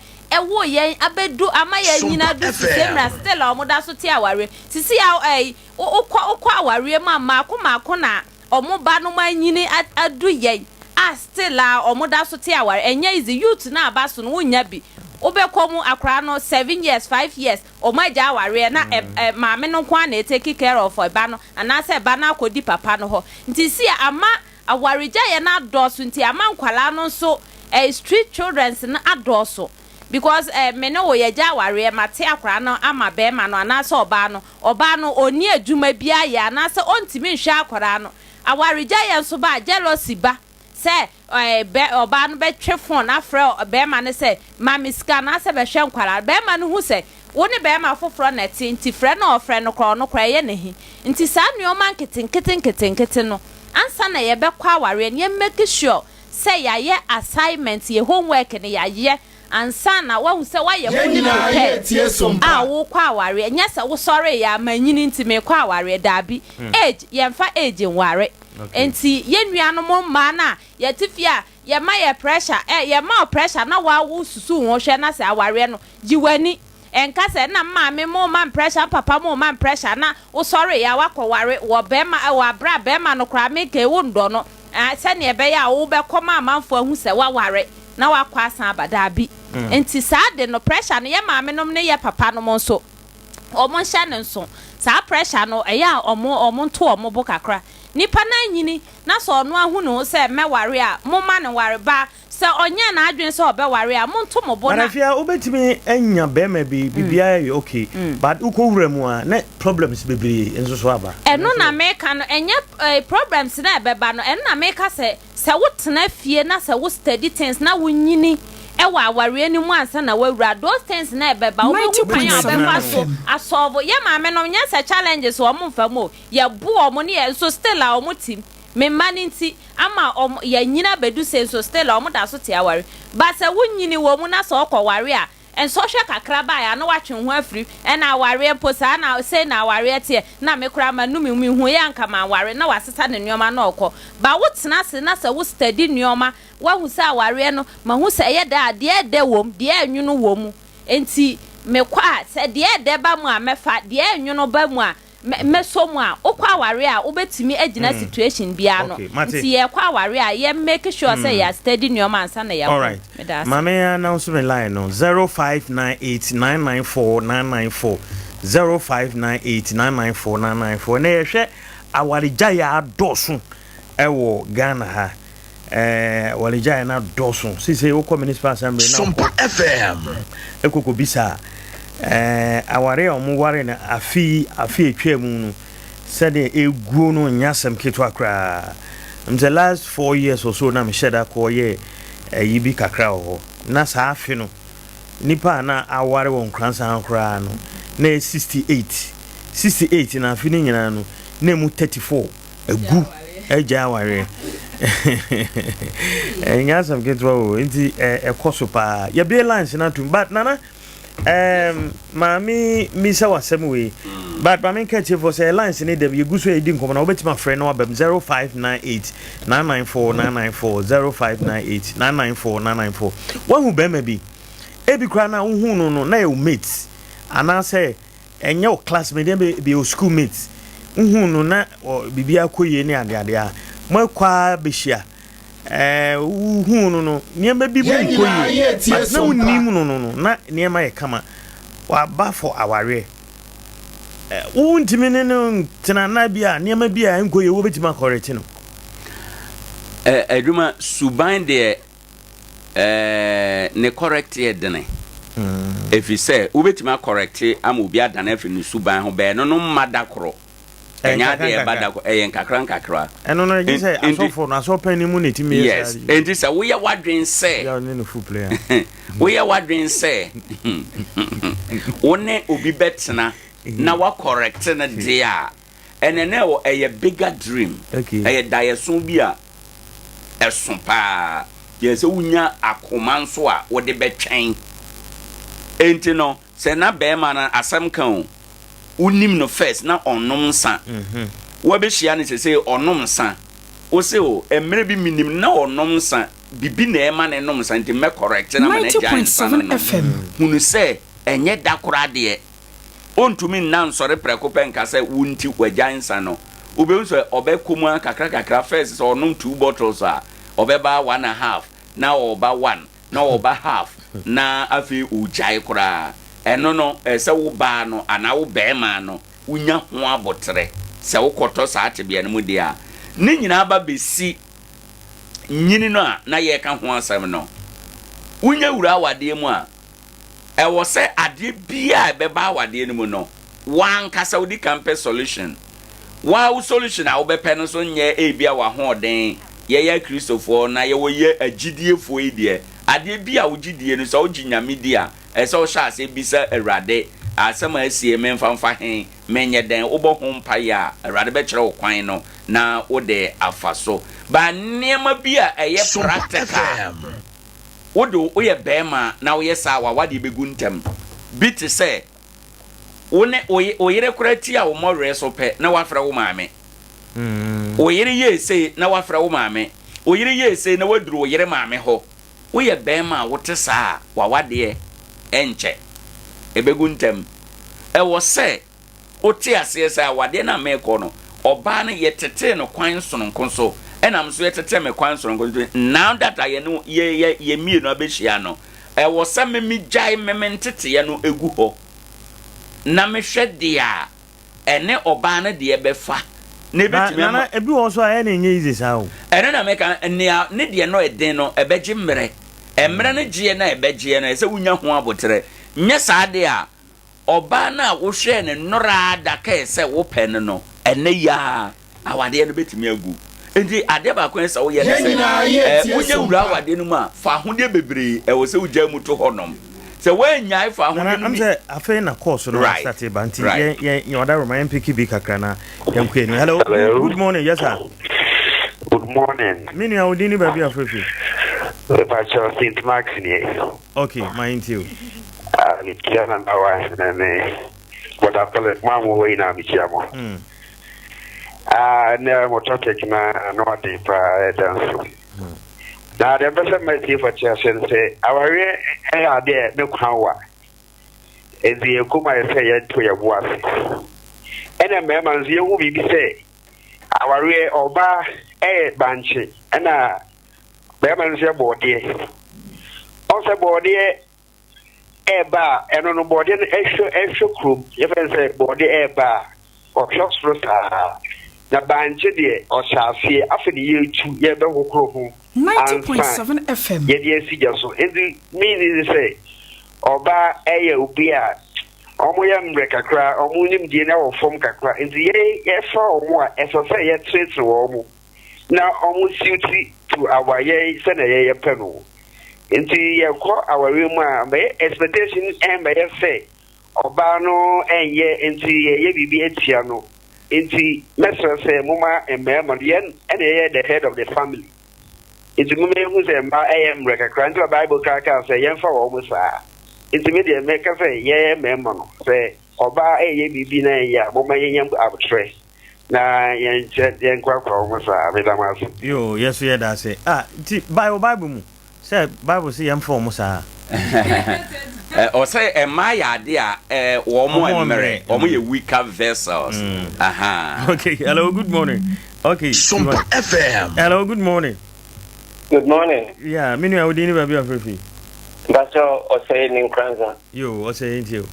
woo yɛn abɛdu ama yɛanyini Sompa adu sisi mmerɛ a FM. still a wɔda so te awareɛ. Sisi a ɛyi, wokɔ wokɔ awareɛ mu a mmaako mmaako na wɔn ba nom anyini adu yɛn a still a wɔda so te awareɛ. Ɛnyɛ easy, youth no a aba so no wonnya bi. Wobɛkɔ mu akwadaa no seven years, 5 years, Wɔn agya awareɛ na ɛ maame no nko ara na ɛtake care of ɛba no anaasɛ ɛba no akɔdi papa no hɔ. Nti see ama awaregyaeɛ no adɔɔso nti ama nkwadaa no nso ɛ street childrens no adɔɔso because ɛ me ne wo yɛgya awareɛ mate akwadaa no ama barima no anaasɛ ɔbaa no, ɔbaa no ɔnni adwuma biara yɛ anaasɛ ɔntumi nhwɛ akwadaa no. Awaregyaeɛ nso ba a jealousy ba sɛ bɛ ɔbaa no bɛtwe phone afrɛ bɛrima no sɛ ma me sika anaasɛ bɛhwɛ nkwadaa no. Bɛrima no hu sɛ wo ne bɛrima foforɔ na ɛte nti frɛ no a ɔfrɛ no koraa ɔno koraa ɛyɛ no ahi. Nti saa nnoɔma nketenkete nketenkete no ansa na yɛbɛkɔ awareɛ no yɛ make sure sɛ yɛayɛ assignment, yɛ homework no yɛayɛ ansa na woahu sɛ woayɛ Yɛn fully nyinaa prepared yɛretie a Sompa. wokɔ awareɛ. Nyɛ sɛ wosɔreeɛ a manyini nti merekɔ awareɛ, daabi. Age, yɛmfa age nware. Enti yɛn nuanom mmaa no a yɛte fie a yɛma yɛ pressure ɛ yɛma wo pressure na wa wo susu wo ho hwɛ na sɛ awareɛ no gye w'ani ɛnka sɛ na maame mo ma me pressure papa mo ma me pressure na wo sɔre ya wakɔ ware wɔ bɛrima wɔ abere a bɛrima no koraa meka wo ndɔ no sɛnea ɛbɛyɛ a wobɛkɔ ma amanfoɔ ahu sɛ waware na wakɔ asan aba daabi. Enti saa de no pressure no yɛ maame nom ne yɛ papa nom nso wɔn nhyɛ no nso. Saa pressure no ɛyɛ a wɔn wɔn nto wɔn bo kakra. Nipa no anyini na sɛ ɔno ahu ne ho sɛ mɛware a, momma no nware. Ba sɛ ɔnyɛɛ n'adwene sɛ ɔbɛware a, monto mo bo But na. Afia wobɛtumi anya bɛrima bi biribiara yɛ okay but wokɔ wura mu a na problems bebree nso so aba. Ɛno Ɛno nso na ɛ? meka no, ɛnyɛ eh, problems no a ɛbɛba no, ɛno na meka sɛ Sɛ wo tena fie na sɛ wo steady things na wo nyini wɔ awareɛ no mu ansa na wawura those things na ɛbɛba wo bɛhu kwan a 90.7 wobɛfa so FM. a solve. Yɛ maame nom nyɛ sɛ challenges wɔn mfa mu o, yɛ bo wɔn ne yɛ nso still a wɔn tim. Me mma no nti ama wɔn yɛ nyini abɛdu sei nso still a wɔn da so te aware. But sɛ wo nyini wɔ mu na sɛ ɔkɔ ware a Nsɔhwɛ kakra baeɛ a na watwe wo ho afiri, ɛna awareɛ mpo saa na sei na awareɛ teɛ, na me koraa manu me ho, mehuiɛ a anka manware, na wasesa ne nnoɔma na ɔkɔ. But wo tena ase na sɛ wo study nnoɔma, woahu sɛ awareɛ no, mahu sɛ ɛyɛ dɛ a, deɛ ɛdɛ wɔ mu, deɛ ɛnwono wɔ mu, enti mekɔ a, sɛ deɛ ɛdɛ ba mu a mɛfa, deɛ ɛnwono ba mu a, Mɛ mɛsɔ mu a, wokɔ awareɛ a wobɛtumi agyina situation biara ano. Okay, mate. Nti yɛkɔ awareɛ a, yɛ make sure sɛ yɛ study nnoɔma ansa na yɛakɔ. Alright. Meda ase. Ma me announce me line no, 0598 994 994, 0598 994 994. Ɛnɛ yɛhwɛ awaregyaeɛ a adɔɔso ɛwɔ Ghana ha. Ɛɛ awaregyaeɛ no adɔɔso. Seesei wokɔ municipal assembly na Sompa wokɔ FM. ɛkɔkɔ bisa a, ɛɛ aware a wɔware no afe yi afe a etwaa mu no sɛdeɛ eguo no nyɛ asɛm ketewa koraa. M sɛ last 4 years or so na mehyɛ da kɔyɛ ɛyi bi kakra wɔ hɔ. Na saa afe no nipa a na aware wɔ Nkoransa koraa no na ɛyɛ 68. 68 na afe no nyinaa no na emu 34 agu agya awareɛ. Ɛnyɛ asɛm ketewa o, nti ɛkɔ so paa. Yɛbie lines no atom but Nana maame misa w'asɛm wei but maame nka atiefoɔ sɛ lines ne dɛm yɛgu so a yɛdi nkɔmmɔ na wobɛtumi afrɛ no abam 0598 994 994 0598 994 994. Woahu bɛrima bi ebi koraa na wohu no no na yɛ wo mate anaasɛ ɛnyɛ wo classmate, ɛbɛ bi wo school mate, wohu no na biribi akɔ yie ne adeade a moakɔ a bɛhyia ɛɛ wohu no nneɛma bi mu Yɛn nkɔ nyinaa yie yɛretie but na Sompa. wonim no na nneɛma yɛ kama waba for awareɛ. Wontumi ne no ntena na bi a nneɛma bi a ɛnkɔ yie wobɛtumi akɔrɛkye no. Adwuma suban deɛ ne correct yɛ dene. Ɛfiri sɛ wobɛtumi akɔrɛkte ama obi adane afiri ne suban ho bɛɛ no no mma da koro. Ɛnyɛ adeɛ ɛba da koro, ɛyɛ nkakra nkakra. Ɛno no gye sɛ asɔfo no asɔrpanyin mu na ɛtumi yɛ saa. Yes, enti sɛ woyɛ w'adwene sɛ woyɛ w'adwene sɛ wo ne obi bɛtena na woakɔrɛkte no deɛ a, ɛnɛ na ɛwɔ ɛyɛ bigger dream. Ɛyɛ daeɛso bi a ɛso paa. Yɛ sɛ wonya akoma nso a wode bɛtwɛn. Enti no, sɛ na bɛrima no asɛm ka o, wonim no first na ɔnnom nsa. Woabɛhyia no sesei ɔnom nsa. Wose o, mmerɛ bi menim no na ɔnom nsa, bibi na ɛma no nom nsa nti mɛ correct no ama no agyae nsa no 90.7 nom. FM. Hunu sɛ ɛnyɛ da koro adeɛ. Ɔntumi nna nsɔre prɛko pɛ nka sɛ wo nti wagyae nsa no. Wobɛhu sɛ ɔbɛkɔ mu ara kakra kakra, first sɛ ɔnom two bottles a, ɔbɛba one and half, na ɔreba one, na ɔba half na afei ɔgyae koraa. Ɛno no, ɛsɛ sɛ wo baa no anaa wo barima no wonya ho aboterɛ sɛ wokɔtɔ saa tebea no mu deɛ a. Ne nyinaa ba bɛsi nyini no a na yɛreka ho asɛm no. Wonya wura awadeɛ mu a, ɛwɔ sɛ adeɛ biara a ɛbɛba awadeɛ no mu no, w'ankasa wodi kan pɛ solution. Wo ara wo solution a wobɛpɛ no nso nyɛ ebia w'ahoɔden. Yɛyɛ Akristofoɔ na yɛwɔ yɛ agyidiefoɔ yi deɛ, adeɛ bi a wogye die no, sɛ wogye Nyame di a, ɛsɛ sɛ wohyɛ aseɛ bisa Awurade, asɛm a asie memfa mfa he, menyɛ dɛn? Wobɔ ho mpaeɛ a, Awurade bɛkyerɛ wo kwan no na wode afa so. But nneɛma bi a ɛyɛ practical, wode woyɛ barima na woyɛ saa a, w'awadeɛ bɛgu ntɛm. Bi te sɛ, Wo ne wo wo yere koraa tia wo mmɔwerɛ so pɛ na woafrɛ wo maame. Wo yere yɛɛ sei na woafrɛ wo maame. Wo yere yɛɛ sei na woaduru wo yere maame hɔ. Woyɛ barima a wote saa a, w'awadeɛ nkyɛ. Ɛbɛgu ntɛm. Ɛwɔ sɛ wote aseɛ sɛ awadeɛ no a merekɔ no, ɔbaa no yɛtetee no kwan sononko so, ɛna me nso yɛtetee me kwan sononko so. Now that a yɛne yɛ yɛ yɛn mmienu abɛhyia no, Ɛwɔ sɛ me megyae me me nteteɛ no gu hɔ na mehwɛ deɛ a ɛne ɔbaa no deɛ bɛfa na Ba ɛbɛtumi ama. Nana, ebi wɔ hɔ nso a ɛyɛ na ɛnyɛ easy saa o. Ɛno na meka, nea ne deɛ no ɛden no ɛbɛgye mmerɛ. Mmerɛ no gyeɛ no a ɛbɛgyeɛ no ɛsɛ sɛ wonya ho aboterɛ. Nyɛ saa deɛ a, Ɔbaa no a wohwɛɛ no nnoraa da kae sɛ wopɛ no no, ɛnnɛ yi ara awadeɛ no bɛtumi agu. Enti adeɛ baako a ɛsɛ sɛ woyɛ ne Yɛn sɛ, nyinaa yɛ eh, tie wonya so wura mpa. awadeɛ no mu a, fa ahodeɛ bebree ɛwɔ sɛ wogyaa mu to hɔnom. Sɛ woannyae fa Nana, ahodeɛ no am bi. sɛ afei na course no Right, asate ba nti right. yɛn yɛn yɛn ɔda roma yɛn piki bi kakra na yɛn kɔ anim. Hello, good, Hello. good morning, yes sir. Good morning. Me nua wo din ne baabi a frɛ fi. Mepakyɛw St. Marks nie. Okay, ma yɛntie o. Ah, mekyia Nana Wahene ne Brother Philip, mo a mowɔ nyinaa mekyia mo. Mm. Ah, ɛnɛ mo topic na ano ɔden paa ɛda nso. Mm. Na deɛ mpɛ sɛ matiefo te ase no sɛ awareɛ ɛyɛ adeɛ ne kwan wa. Nti yɛn kɔn mu ayɛ sɛ yɛnto yɛn bo ase. Ɛna mmarima nso yɛhu biribi sɛ awareɛ ɔbaa ɛyɛ bankye ɛna bɛrima no nso yɛ bɔɔdeɛ. Ɔn sɛ bɔɔdeɛ ɛɛba a, ɛno no bɔɔdeɛ no ɛhwɛ ɛhwɛ kurom. Yɛfrɛ no sɛ bɔɔdeɛ ɛɛba a, ɔhwɛ soro saa. Na bankye deɛ ɔhyɛ aseɛ, afei ne yɛretu, yɛrebɛhohoro ho ansa 90.7 FM. yɛde asi gya so. Nti meaning ne sɛ ɔbaa ɛyɛ obi a wɔn yɛ mmerɛ kakra, wɔn nimdeɛ no ɛwɔ fam kakra. Nti yɛn yɛfa wɔn a, ɛsɛ sɛ yɛtenetene wɔn. na ɔmo siwti to our yɛn sɛnea yɛn yɛpɛ no. Nti yɛkɔ awareɛ mu a bɛyɛ expectation ɛmmɛyɛ sɛ ɔbaa no ɛnyɛ nti yɛyɛ biribi atia no. Nti mɛsrɛ sɛ moma mmarima no yɛn ɛna yɛyɛ the head of the family nti moma yɛhu sɛ mmaa ɛyɛ mmerɛ kakra nti na bible koraa kaa sɛ yɛmfa wɔn saa. Nti me deɛ mɛka sɛ yɛn mmarima no sɛ ɔbaa ɛyɛ biribi na ɛnyɛ a moma yɛnya abotrɛ. Na yɛnkyɛ yɛnkorakora wo ho saa. Meda mo ase. Yoo yɛ so yɛda ase. Ah nti by wɔ bible mu sɛ bible se yɛmfa wɔn saa. Ɔsɛ mmaa yɛ ade a wɔn mmerɛ, wɔn yɛ weaker vessels. Aha. Okay, hello, good morning. Okay. Sompa FM. Hello, good morning. Good morning. Yeah, me nua wodin ne baabi a frɛ fi. Mpakyɛw ɔsɛe ne Nkoranza. Yo, ɔsɛe nti o.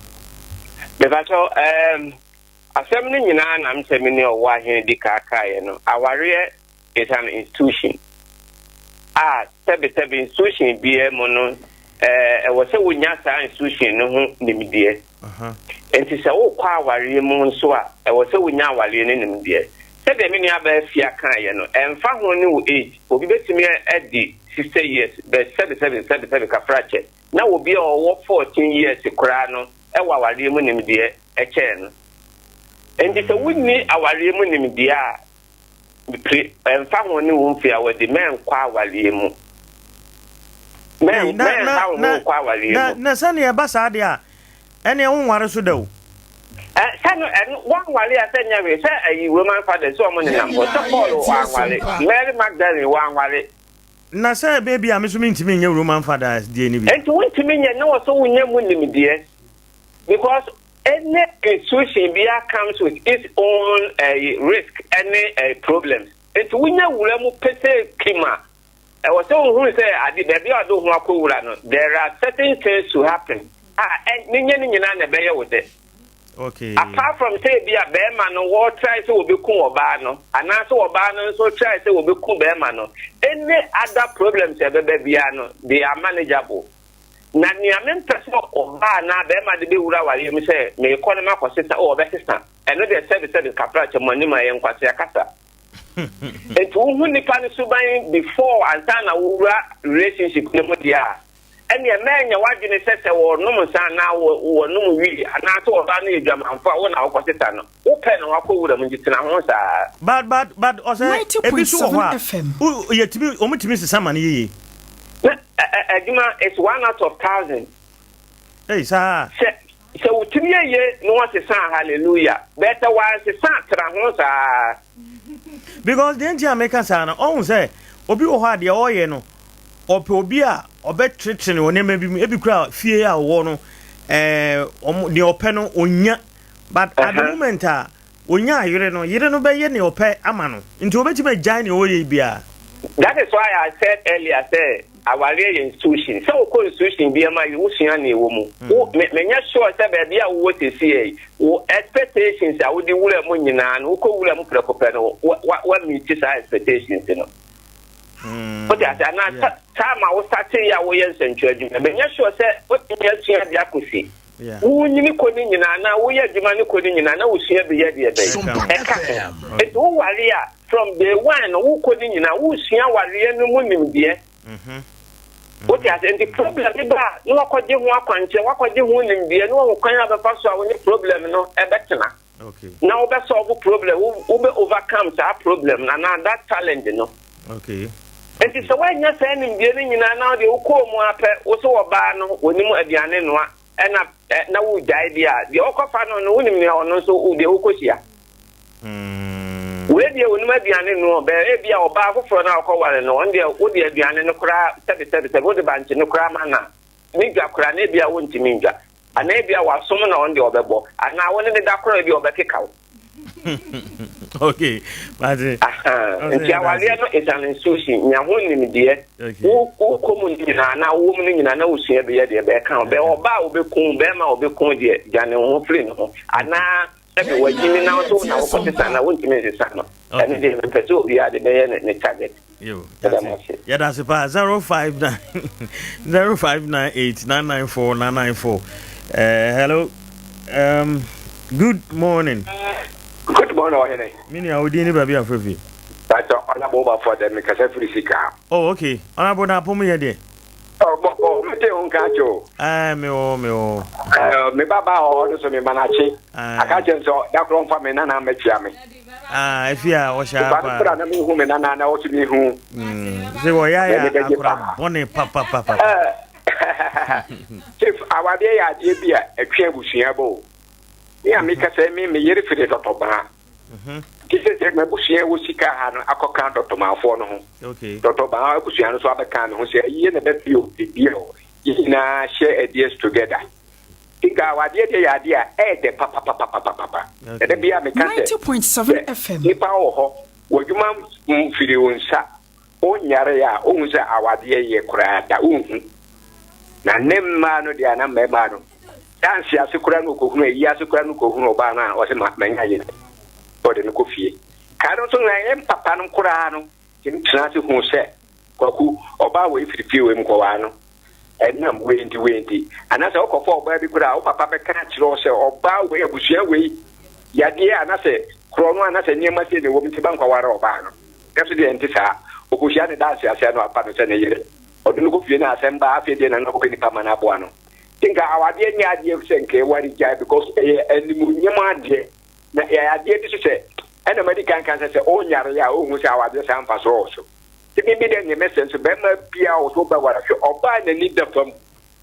Mepakyɛw um. Asɛm no nyinaa na mesɛ me ne ɔwɔ ahene di kaa kaeɛ no, awareɛ is an institution a sɛbesɛbe institution biara mu no ɛwɔ sɛ wonya saa institution no ho nimdeɛ. Nti sɛ wokɔ awareɛ mu nso a, ɛwɔ sɛ wonya awareɛ no nimdeɛ. Sɛdeɛ me nuabaa Afia kaeɛ no, ɛmfa ho ne wo age, obi bɛtumi adi 60 years, but sɛbesɛbe sɛbesɛbe kafrakyɛ, na obi a ɔwɔ 14 years koraa no wɔ awareɛ mu nimdeɛ kyɛn no. Enti sɛ wonni awareɛ mu nimdeɛ a, mepire, ɛmfa ho ne wo mfe a wadi, mɛnkɔ awareɛ mu. Ei, na, na, Mɛnha wo ho na, nkɔ awareɛ na, mu. na sɛnea ɛba saa deɛ a, ɛneɛ wonware so da o. Ɛ, sɛ no, ɛno, woanware a sɛ nyɛ hwee, sɛ ayi Roman fathers sɛ wɔn nenam hɔ, sɛ Paul wanware, Mary Magdalene wanware. Na sɛ ebia me nso mentumi nyɛ Roman fathers deɛ no bi. Enti wontumi nyɛ, na wɔ sɛ wonya mu nimdeɛ. Because any institution biara comes with its own ɛyi risk ɛne ɛyi problems. Nti wonya wura mu pesee kim a, ɛwɔ sɛ wohunu sɛ ade baabi a wɔde wo ho akɔwura no, there are certain things to happen a ɛ ne nyɛ ne nyinaa na ɛbɛyɛ wo dɛ. Okay. Apart from sɛ ebi a bɛrima no wɔ try sɛ wɔbɛku ɔbaa no anaasɛ ɔbaa no nso try sɛ wɔbɛku bɛrima no, any other problems a ɛbɛba biara no, they are manageable. Na nea mempɛ sɛ ɔbaa anaa barima de bɛwura awareɛ mu sɛ merekɔ na makɔsesa, oh ɔbɛsesa, ɛno deɛ sɛbesɛbe kaprakyɛ mo anim a ɛyɛ nkwasea kasa. Nti wohu nipa no suban before ansa na wowura relationship no mu deɛ a, ɛneɛ mɛnyɛ w'adwene sɛ sɛ wɔnom nsa anaa wɔnom wii anaasɛ ɔbaa no yɛ dwamanfo a wo na wokɔsesa no. Wo pɛ na wakɔ wura mu nti tena ho saa. But but but ɔsɛ ebi so wɔ hɔ a wo yɛtumi wɔn tumi sesa ma no yie. Na ɛ adwuma is one out of thousand. Ei saa. Sɛ sɛ wotumi yɛ yie na wɔsesa a hallelujah but sɛ wɔansesa a tena ho saa. Because deɛ nti a meka saa no ɔhu sɛ obi wɔ hɔ a deɛ ɔyɛ no ɔpɛ obi a ɔbɛtretene wɔ nneɛma bi mu ebi kura fie a ɔwɔ no ɛɛ ɔmo deɛ ɔpɛ no onya. But at the moment a onyaa yere no, yere no bɛyɛ nea ɔpɛ ama no. Nti obetumi agyae nea ɔyɛ yi biara. That is why I said earlier sɛ awareɛ yɛ institution. Sɛ wokɔ institution biara mu a, wosua nea ɛwɔ mu. Wo, me, menyɛ sure sɛ baabi a wowɔ seesei yi, wo expectations a wode wura mu nyinaa no, wokɔ wura mu prɛko pɛ no, wa, wa, wa meet saa expectations no. Wote ase? Anaa time a wo startee a woyɛ nsɛntwerɛ adwuma, menyɛ sure sɛ wotumi asua adeɛ akɔsi. Wonyini kɔ ne nyinaa anaa woyɛ adwuma no kɔ ne nyinaa na wosua bi yɛ deɛ bɛn? Ɛka ho. Nti woware a, from day one no wokɔ ne nyinaa wosua awareɛ no mu nimdeɛ. Wote ase? Nti problem bi ba a, na wakɔgye ho akwankyerɛ, wakɔgye ho nimdeɛ na wahu kwan a bɛfa so a wo ne problem no ɛbɛtena. Na wobɛ solve problem, wobɛ overcome saa problem no anaa that challenge no. Okay. Nti sɛ woannya saa nimdeɛ no nyinaa na wodeɛ wokɔɔ mu ara pɛ, wo so ɔbaa no ɔnim aduane noa ɛna na wogyae deɛ a, deɛ wokɔfa no no wonim nea ɔno nso deɛ wokɔhyia. Wei deɛ ɔnim aduane noa bɛɛ ebi a ɔbaa foforɔ no a wokɔware no ɔno deɛ wode aduane no koraa sɛbe sɛbe sɛbe wode bankye no koraa ma no a ne dwa koraa na ebi a wontumi ndwa. Anaa ebia wasom na ɔno deɛ ɔbɛbɔ. Anaa wo ne no da koraa ebia ɔbɛkeka wo. Okay, mate. Aha, nti awareɛ no is an institution, nya ho nimdeɛ. Wo wokɔ mu no nyinaa anaa wowɔ mu no nyinaa na wosua bi yɛ deɛ bɛka wo. Bɛ ɔbaa a ɔbɛku wo, bɛrima a ɔbɛku wo deɛ, dwane wo ho firi ne ho. Anaa sɛbe wagyimi na wo nso wo na wokɔsesa no a, wontumi nsesa no. Ɛno deɛ mempɛ sɛ obiara de bɛyɛ ne target. Yo, yɛda yɛda ase paa 059 0598 994 994. Hello. Good morning. Good morning, Ɔhene. Me nua, wo din ne baabi a frɛ fi? Pastor Honorable Bafo dɛ mekasa firi sika. Oh, okay. Honorable na apom yɛ deɛ. Oh, bɔkɔ, mete ho nka akyɛ o. Eh, me o, me o. Eh, me ba ba hɔ no so me ma n'akye. Aka kyerɛ sɛ da korɔ mfa me nana mɛkyia me. Ah, efi a ɔhyɛ apa. Nipa no na mehu me nana na ɔso mehu. Sɛ wɔyɛ ayɛ akora bɔne papapapa. Chief, awadeɛ yɛ adeɛ bi a ɛtwe abusua bɔ o. Me a meka sɛ me me yere firi dɔtɔbaa. Nti sɛ sɛ m'abusua wɔ sika ha no akɔka dɔtɔmaafoɔ no ho. Dɔtɔbaa abusua no so abɛka ne ho sɛ ayie na ɛbɛfi o, biribi o. Yɛn nyinaa share ideas together. Nka awadeɛ deɛ yɛ adeɛ a ɛyɛ dɛ papapapapapa. Na da biara meka sɛ, sɛ nipa wɔ hɔ, w'adwuma mfiri wo nsa, wonyare a, wohu sɛ awadeɛ yɛ koraa da, wonhu. Na ne mmaa no deɛ anaa mmarima no, Danse ase koraa na ɔkɔhunu, ayi ase koraa na ɔkɔhunu ɔbaa no a ɔse ma manya yere. Ɔde no kɔ fie. Kaa no nso na ɛyɛ mpapa no koraa no, tumi tena ase hu sɛ Kwaku, ɔbaa wei firi fie wei mu kɔwaa no. Ɛnam wei nti, wei nti. Anaasɛ wokɔfa ɔbaa bi koraa a, wo papa bɛka akyerɛ wo sɛ ɔbaa wei, abusua wei, yadeɛ anaasɛ korɔno anaasɛ nneɛma sei na ɛwɔ mu nti bɛnkɔware ɔbaa no. Nanso deɛ ɛnte saa. Ɔkɔhyia no danse ase a na wafa no sɛ ne yere. Ɔde no kɔ fie na asɛm ba a, afei deɛ na na ɔkɔpɛ nipa ma no aboa no. Nti nka awadeɛ nyɛ adeɛ sɛ nka ɛware gyae because ɛyɛ animuonyam adeɛ. Na ɛyɛ adeɛ bi nso sɛ, ɛna madi kan ka sɛ sɛ ɔnyare a ɔnhu sɛ awadeɛ saa mfasoɔ wɔ so. Nti me bi dɛ neɛ mɛsɛ nso bɛrima biara wɔ so wobɛware hwɛ ɔbaa n'ani da fam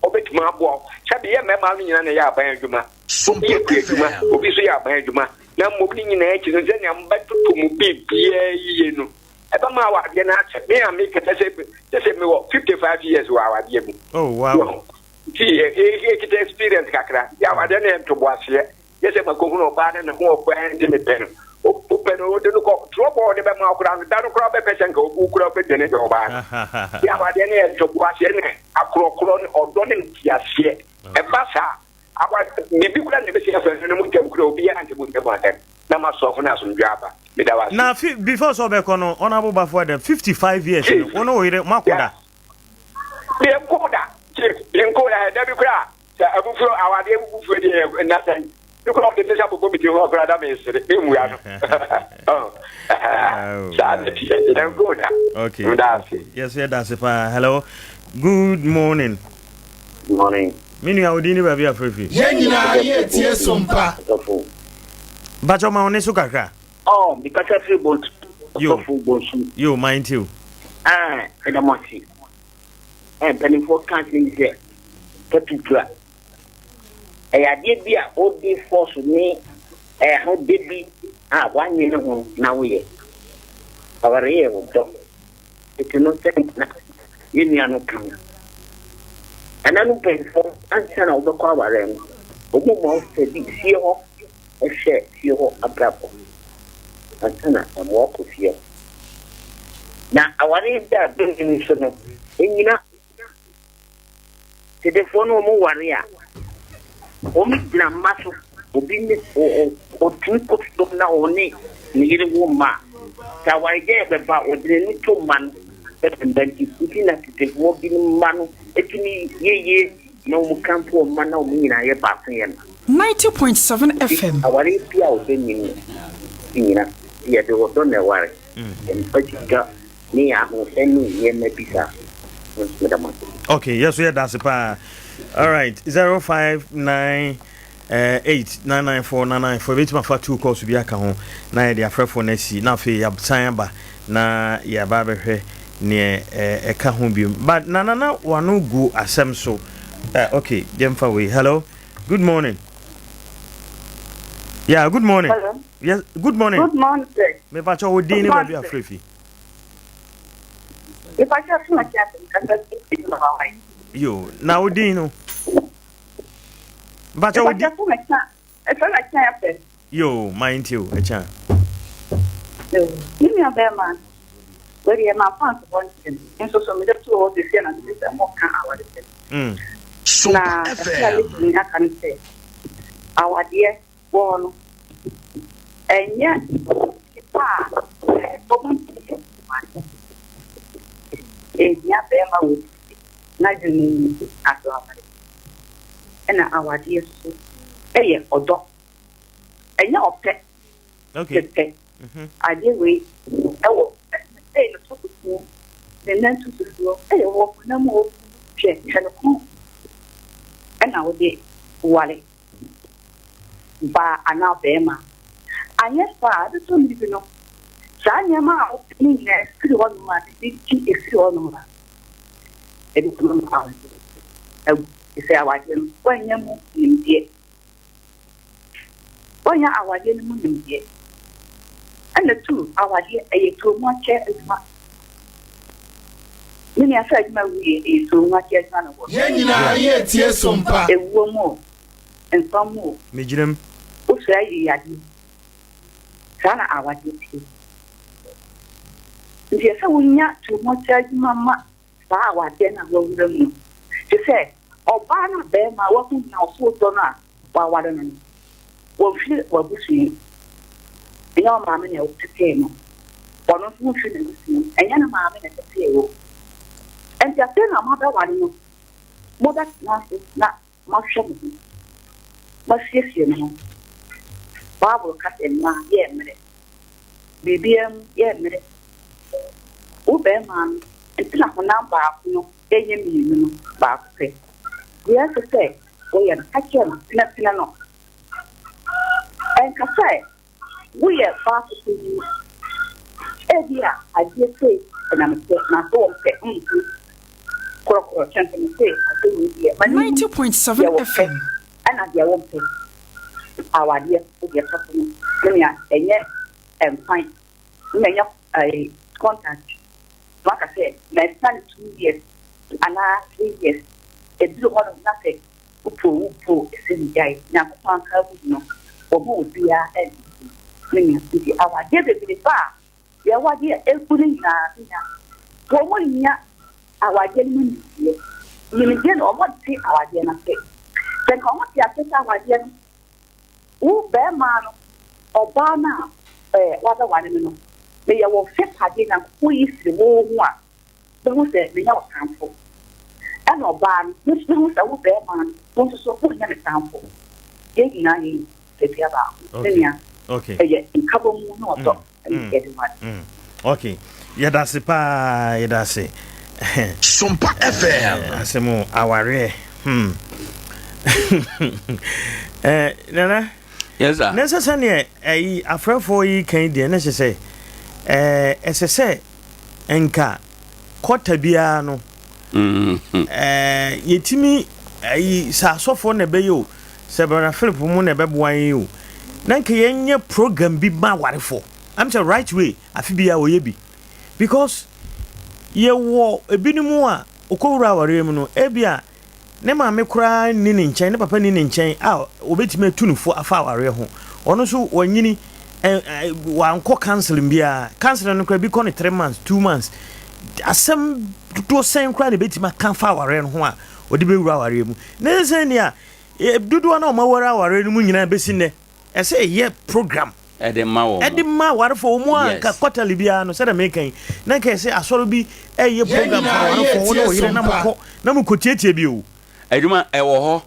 ɔbɛtumi aboa wo. Sɛbi yɛ mmarima no nyinaa na ɛyɛ aban adwuma. Obi yɛ kua adwuma, obi nso yɛ aban adwuma. Na mmom ne nyinaa akyi no sɛnea mobɛtoto mo biribiara yiye no ɛbɛma awadeɛ no akyɛ. Me a mekasa sɛ sɛ mewɔ 55 years wɔ awadeɛ mu. Oh wow. Nti yɛkita experience kakra. Nti awadeɛ no yɛ ntoboaseɛ. Gye sɛ makohunu ɔbaa no ne ho ɔkwan nti mepɛ no. Wopɛ no wode no kɔ trɔbɔ a ɔde bɛma wo koraa no da no koraa wobɛpɛ sɛ nka wo koraa wobɛdwane dɔ ɔbaa no. Nti awadeɛ no yɛ ntoboaseɛ ne akorɔkorɔ ne ɔdɔ ne nteaseɛ. Ɛba saa a, awa biribi koraa na ɛbɛsi afa no mo ntam koraa obiara nte mo ntam asɛm na moasɔfo no asomdwoeɛ aba. Meda wo ase. Na fi before sɛ ɔbɛkɔ no Honourable Baffour Adam 55 years no wo ne wo yere moako da? Yɛnko da Chief, yɛnko da, da bi koraa Sɛ abufuo, awadeɛ mu bufuo deɛ yɛ nna sɛn? Me koraa ɔde ne nsa bobɔ me ti ho koraa na mesere, memmua no. Oh, saa na ɛteɛ, yɛnkoo da. Okay. Meda ase. Yes, yɛda ase paa. Hello, good morning. Good morning. Me nua, wo din ne baabi a frɛ firi? Yɛn nyinaa yɛretie Sompa. Mpakyɛ ma wo ne so kakra. Oh, mekasa firi Bonsu. Yo. Ɔsɔfo Bonsu. Yo, man ti o. Ah, ɛda mo ase. Ɛ mpanimfoɔ ka asɛm bi sɛ patutura. Ɛyɛ adeɛ bi a wode force ne ahode bi a woannwene ho na woyɛ. Aware yɛ ɔdɔ. Tete no sɛnea na yɛn nua no ka no, ɛnanom mpanimfoɔ ansa na wobɛkɔ aware no, wɔma wo sɛbi fie hɔ hwɛ fie hɔ abrabɔ ansa na wɔma woakɔ fie hɔ. Na aware da a bɛn nso no, ɛnyina. Tetefoɔ no wɔn ware a, wɔn gyina mma so. Obi ne ɔtumi kɔ fie na ɔne ne yere wo mma a, sɛ awaregyaeɛ bɛba a, ɔde n'ani to mma no sɛ mma nti. Nti na tetefoɔ binom mma no tumi yɛ yie na wɔn kamfo wɔn mma na wɔn nyinaa yɛ baako yɛ no. 90.7 FM. Aware bi a ɔdɔ nnim no nnyina. Yɛde ɔdɔ na ɛware. Yɛmfa sika ne ahoɔfɛ ne nneɛma bi saa. Mo nso meda mo ase. Okay, yɛ so yɛda ase paa. Alright, 059 8 994 994 ebɛtumi afa two calls bi aka ho na yɛde afrɛfoɔ no asi na afei yɛasan aba na yɛaba abɛhwɛ neɛ ɛka ho biom. But na nana wano gu asɛm so. Uh, okay, yɛmfa wei. Hello, good morning. Yeah, good morning. Hello. Yes, good morning. Good morning, sir. Me pa cho odin ne baabi afrɛ fi. Me pa cho so na kia kasa fi na wa. Yo, na odin no. Pa cho odin. Me pa cho so na kia. E fa na kia afɛ. Yo, mind you, e cha. Yo, ni mi abema. Wei deɛ ma fa nto hɔ ntɛm. Nso so mede too hɔ seesei na mete sɛ moka awaresɛm. Na ɛsɛ a mɛtumi aka ne sɛ awadeɛ wɔ hɔ no ɛnyɛ nipa a wɔn ntumi nware. Ɛhia bɛrima wɔ n'adwene mu aso aware. Ɛna awadeɛ so ɛyɛ ɔdɔ. Ɛnyɛ ɔpɛ. Okay. Mepɛ adeɛ wei ɛwɔ ɛy no to fufuo ne nan to fufuo ɛyɛ wɔ honam o hwɛ hwɛ no kɔn ɛna wode ware baa anaa bɛrima anyɛ saa a ɛbɛtɔ mmiri bi no saa nneɛma a wopɛ no nyinaa firi hɔnom a biribi ti ɛfiri hɔnom a ɛbɛtumi ama awadeɛ agu sɛ awadeɛ no woannya mu nimdeɛ Woanya awadeɛ no mu nimdeɛ. Ɛna tu awadeɛ ɛyɛ tuomu akyɛ adwuma. Me nua sɛ adwuma wuiɛ ɛyɛ tuomu akyɛ adwuma na wɔ. Yɛn nyinaa yɛretie Sompa. Ewuo mu o, nkwa mu o. Megyina mu. Wosua yiadeɛ. Saa na awadeɛ teɛ. Nti ɛsɛ wonya tuomu akyɛ adwuma ma saa awadeɛ no a wawura mu no. Te sɛ. Ɔbaa no a barima a wahu na ɔso dɔ no a waware no no, wɔmfiri w'abusua mu. Ɛnyɛ wo maame na ɛtetee no. Ɔno nso womfiri n'abusua mu. Ɛnyɛ ne maame na ɛtetee wo. Enti afei na moabɛware no, mobɛtena ase na moahwɛ mo ho, moasiesie mo ho. Bible ka sɛ mmaa yɛ mmerɛ. Biribiara mu yɛ mmerɛ. Wo barima no nti na honam baako no ɛnyɛ mmienu no baako pɛ. Deɛ ɛsɛ sɛ woyɛ no, ka kyerɛ no, tenetene no. Ɛnka sɛ woyɛ baa panyin. Ebia adeɛ sei na mepɛ, nanso wɔmpɛ. Nhu. Korɔkorɔ kyɛn sɛ mese adeɛ wei deɛ, ma no nhu deɛ wɔpɛ ɛna deɛ wɔmpɛ. Awadeɛ deɛ ɛtɔ so no, me nua, ɛnyɛ nkwan na ɛnyɛ ɛɛ contact. Waka sɛ mɛsa no 2 years anaa 3 years. Ɛduru hɔ nom na sɛ wopo wopo ɛsɛ ne gyae. Nyankopɔn anka agu no, wɔma obiara ɛnte me nua. Nti awadeɛ bebree ba a yɛwadeɛ egu no nyinaa, me nua, wɔn nnya awadeɛ no mu nimdeɛ. Nimdeɛ no, wɔn te awadeɛ no ase. Sɛ nka wɔn te ase sɛ awadeɛ no, wo bɛrima no, ɔbaa no a wabɛware no no, meyɛ wɔ fɛ padeɛ Nyankopɔn yi firi wo ho a, bɛhu sɛ menya wo tamfo. Ɛna ɔbaa no, me nso bɛhu sɛ wo bɛrima no, wo nso so wonyɛ me tamfo. Yɛn nyinaa yɛ nipadua baako. Me nua, ɛyɛ nkabɔmu ne ɔdɔ ɛne yɛde ware. Okay, yɛda ase paa, yɛda ase. Sompa FM. Asɛm awareɛ. Nana. Yes sir. Na ɛsɛ sɛ neɛ ɛyi afrɛfoɔ yi kan deɛ ne hyɛ sɛ ɛsɛ sɛ nka kɔta biara no yɛtumi ɛyi sɛ asɔfoɔ na ɛbɛyɛ o, sɛ Brother Philip mu na ɛbɛboa yɛn o, na nka yɛnyɛ program bi ma awarefoɔ. I'm sɛ right way afe biara ɔyɛ bi, because yɛwɔ ebinom a okɔwura awareɛ mu no, ebi a ne maame koraa nni ne nkyɛn, ne papa nni ne nkyɛn a obetumi atu no fo afa awareɛ ho. Ɔno nso wanyini, wankɔ counseling biara. Counseling no koraa bi kɔ no 3 months, 2 months. Asɛm dodoɔ sɛn koraa na ebetumi aka afa awareɛ no ho a ɔde bɛwura awareɛ mu? Ne sɛ nea dodoɔ no a wɔn aware awareɛ no mu nyinaa bɛsi nnɛ, ɛsɛ ɛyɛ program ɛde ma wɔn. Ɛde ma awarefoɔ wɔn a nka quarterly biara no, sɛdeɛ meka yi, na nka ɛsɛ asɔre bi ɛyɛ program fa awarefoɔ, wo ne wo yere na mokɔ na mokɔtietie bi o. Adwuma ɛwɔ hɔ.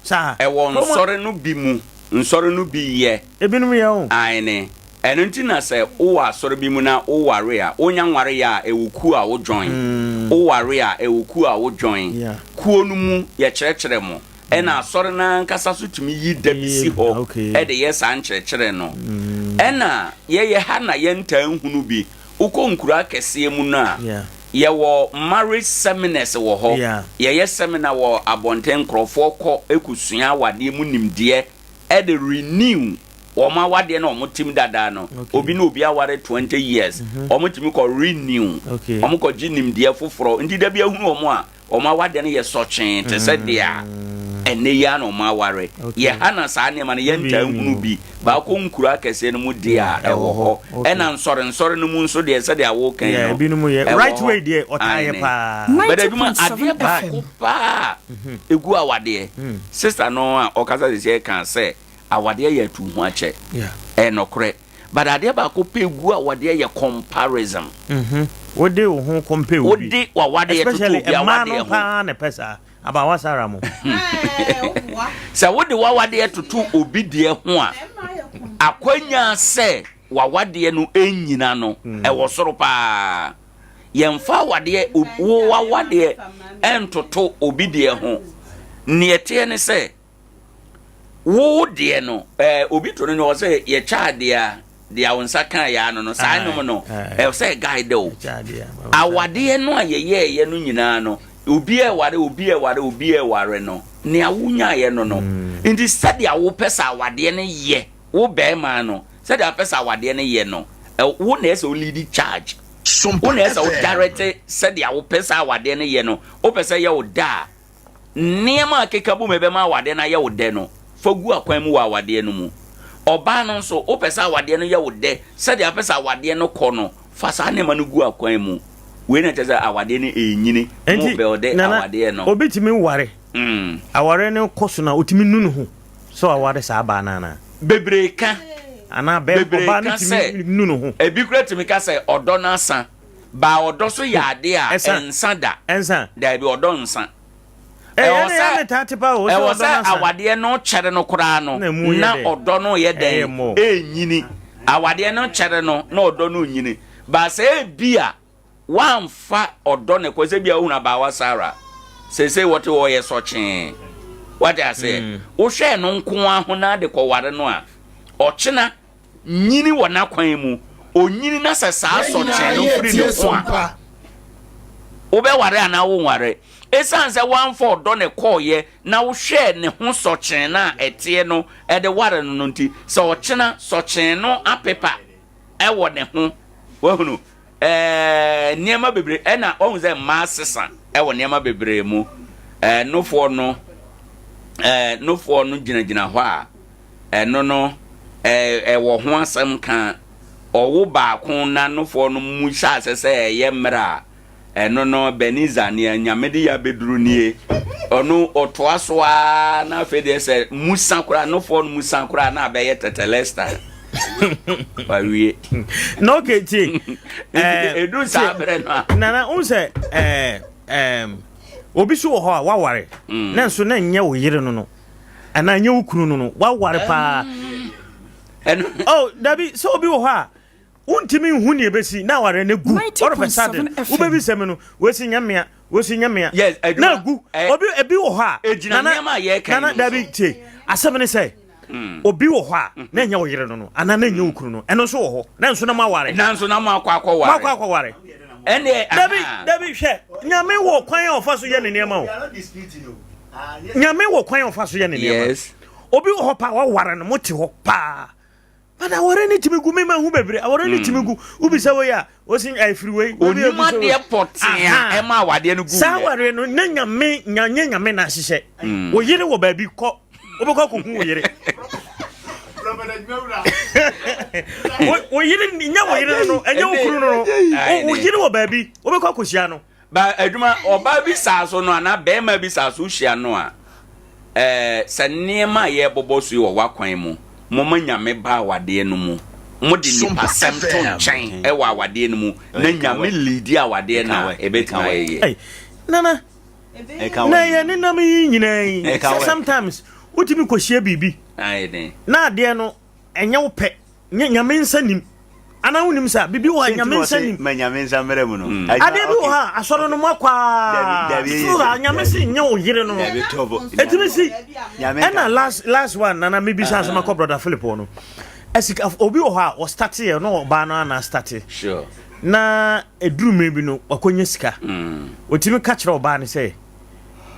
Saa. Ɛwɔ nsɔre no bi mu, nsɔre no bi yɛ. Ebinom yɛ o. Aane, ɛno nti na sɛ wowɔ asɔre bi mu na woware a, wonya nware yɛ a, ɛwɔ kuo a wo join. Woware a, ɛwɔ kuo a wo join. Kuo no mu yɛkyerɛkyerɛ mo. Ɛna asɔre no ankasa so tumi yi da bi si hɔ de yɛ saa nkyerɛkyerɛ no. Ɛna yɛyɛ ha na yɛntaa nhunu bi. Wokɔ nkuro akɛseɛ mu no a, yɛwɔ marriage seminars wɔ hɔ. Yɛyɛ seminar wɔ abɔnten, nkurɔfoɔ kɔ kɔsua awadeɛ mu nimdeɛ de renew wɔn awadeɛ na wɔn tim dada no. Obi ne obi aware 20 years, wɔtumi kɔ renew, wɔkɔgye nimdeɛ foforɔ. Nti da bi ahunu wɔn a, wɔn awadeɛ no yɛ sɔkyee te sɛ deɛ a ɛnnɛ yi ara na wɔn aware. Yɛ ha na saa nneɛma no yɛntaa nhunu bi. Baako nkuro akɛseɛ no mu deɛ a ɛwɔ hɔ. Ɛna nsɔre nsɔre no mu nso deɛ, sɛdeɛ woka yi no, ebinom yɛ. Ɛwɔ right hɔ. Way deɛ ɔtaa yɛ Aane. paa. But adwuma adeɛ 90.7 baako FM. paa ɛgu awadeɛ. Sister no a ɔkasa seesei ka sɛ awadeɛ yɛ atu ho akyɛ. Ɛyɛ nokorɛ. But adeɛ baako pɛ egu awadeɛ yɛ comparison. Wode wo ho compare obi. Wode w'awadeɛ toto Especially obi mmaa awadeɛ no ho. paa na ɛpɛ saa. Abawa Sara mo. Sɛ wode w'awadeɛ toto obi deɛ ho a, akwanya sɛ w'awadeɛ no ɛnyina no ɛwɔ soro paa. Yɛmfa awadeɛ, wo w'awadeɛ ɛntoto obi deɛ ho. Neɛ teɛ ne sɛ wo deɛ no obi to no no, ɔsɛ yɛkyɛ adeɛ a, deɛ wo nsa kaa yɛ ano no saa nnwom no, ɛwɔ sɛ guide o. Awadeɛ no a yɛyɛɛyɛ no nyinaa no, obi a ɛware, obi a ɛware, obi a ɛware no, nea wonyaeɛ no, nti sɛdeɛ wopɛ sɛ awadeɛ no yɛ, wo bɛrima no, sɛdeɛ wopɛ sɛ awadeɛ no yɛ no, wo na ɛsɛ wo lead charge, wo na ɛsɛ wo direct sɛdeɛ wopɛ sɛ awadeɛ no yɛ no. Wopɛ sɛ yɛ wo da a, nneɛma a keka bom ɛbɛma awadeɛ no ayɛ wo dɛ no, fa gu akwan mu wɔ awadeɛ no mu. Ɔbaa no nso, wopɛ sɛ awadeɛ no yɛ wo dɛ sɛdeɛ wopɛ sɛ awadeɛ no kɔ no, fa saa nneɛma no gu akwan mu. Wei na kyerɛ sɛ awadeɛ no ɛnyini mo Enti bɛɔde Nana, awadeɛ no. obi tumi ware. Aware no kɔ so no a, ɔtumi nu ne ho sɛ waware saa baa no anaa? Bebree ka. Anaa bɛrima Bebree ɔbaa no ka tumi sɛ, nu ne ho? ebi koraa tumi ka sɛ ɔdɔ no asa. Baa ɔdɔ so yɛ adeɛ a Ɛsa. ɛnsa da. Ɛnsa. Daabi, ɔdɔ nsa. Ɛyɛ Ɛwɔ ne sɛ yɛ metaa te paa o, sɛ ɛwɔ ɔdɔ sɛ no asa. awadeɛ no kyɛre no koraa no, Na emu yɛ na dɛ. ɔdɔ no yɛ Ɛyɛ dɛn? mmɔ. Ɛrenyini. Awadeɛ no kyɛre no, na ɔdɔ no renyini. Baa sɛ ebia Woamfa ɔdɔ na ɛkɔ sɛ bia wohunu abaawa Sarah seesei wɔte hɔ ɔyɛ sɔkyee wate aseɛ mm. Wohwɛɛ no nko ara ho na de kɔware no a ɔkyena nyini wɔ n'akwan mu onyini na sɛ saa sɔkyee no firi ne ho a wobɛware anaa wonware ɛsiane sɛ woamfa ɔdɔ na ɛkɔɔyɛ na wohwɛɛ ne ho sɔkyee no a ɛteɛ no ɛde ware no no nti sɛ ɔkyena sɔkyee no apepa ɛwɔ ne ho wahunu Ɛɛ nneɛma bebree ɛna wahu sɛ mmaa sesa ɛwɔ nneɛma bebree mu. Ɛɛ nofoɔ no ɛɛ nofoɔ no gyinagyina hɔ a ɛno no ɛɛ ɛwɔ ho asɛm ka. Ɔwo baako na nofoɔ no mu hyɛ ase sɛ ɛyɛ mmerɛ a ɛno no Beniza nea Nyame de yɛ abɛduru nie. Ɔno ɔtoa so ara na afei deɛ sɛ mu sa koraa nofoɔ no mu sa koraa na abɛyɛ tɛtɛlɛsta. Wawie. Na okay tie. Edu eh, saa berɛ no a. Nana n sɛ ɛɛ ɛɛm obi so wɔ hɔ a waware. Mm. Na nso na nyɛ wo yere no no. Anaa nyɛ wo kunu no no waware paa. Oh dabi sɛ obi wɔ hɔ a wontumi nhu nea ebesi na aware no gu all of a sudden wobɛbisa mu no wesi nyɛ mmea wesi nyɛ mmea yes, na gu eh, obi ebi wɔ hɔ a egyina nneɛma a yɛka nana dabi tie asɛm ne sɛ mm. obi wɔ hɔ a mm. na ɛnyɛ wo yere no no anaa na ɛnyɛ wo kunu no ɛno nso wɔ hɔ na nso na mo aware nanso na mo akɔ akɔware mo akɔ akɔware ɛnneɛ dabi dabi hwɛ nyame wɔ kwan a ɔfa so yɛ ne nneɛma o nyame wɔ kwan a ɔfa so yɛ ne nneɛma obi wɔ hɔ paa waware no mo te hɔ paa But aware ne tumi gu me ma hu bebree aware ne tumi gu wobisa wei a osi ɛfiri wei. Onim adeɛ pɔtee a ɛma awadeɛ no gu. Saa awareɛ no ne nyame nyanye nyame na ahyehyɛ. Mm. Wo yere wɔ baabi kɔ wobɛkɔ akɔhu wo yere. Wo yere nyɛ wo yere no ɛnyɛ wo kunu no wo yere wɔ baabi wobɛkɔ akɔhyia no. Ba adwuma ɔbaa bi saa so no anaa barima bi saa so wohyia no a, ɛɛ sɛ nneɛma a yɛrebobɔ so yi wɔ w'akwan mu, moma Nyame ba awadeɛ no mu, mode nipasɛm to nkyɛn wɔ awadeɛ no mu na Nyame liidi awadeɛ no a, ɛbɛtumi ayɛ yie. Ei, Nana, na yɛ nenam yi nyinaa yi, sɛ sometimes wotumi kɔhyia biribi na adeɛ no ɛnyɛ wo pɛ. Nyɛ nyame nsa nim. Anaa wonim sa biribi wɔ ha nyame nsa nim. Ma nyame nsa mmerɛ mu no. Mm. Adeɛ bi wɔ ha asɔre no mu akɔ a. Still a nyame se nyɛ wo yere no no. Ɛtumi si. Ɛna last last one nana mebisa asɛm akɔ brother Philip hɔ no. Asika obi wɔ hɔ a ɔstate yɛ no ɔbaa no ana state. Sure. Na ɛduru mmerɛ bi no wakɔnya sika. Mm. Ɔtumi ka kyerɛ ɔbaa no sɛ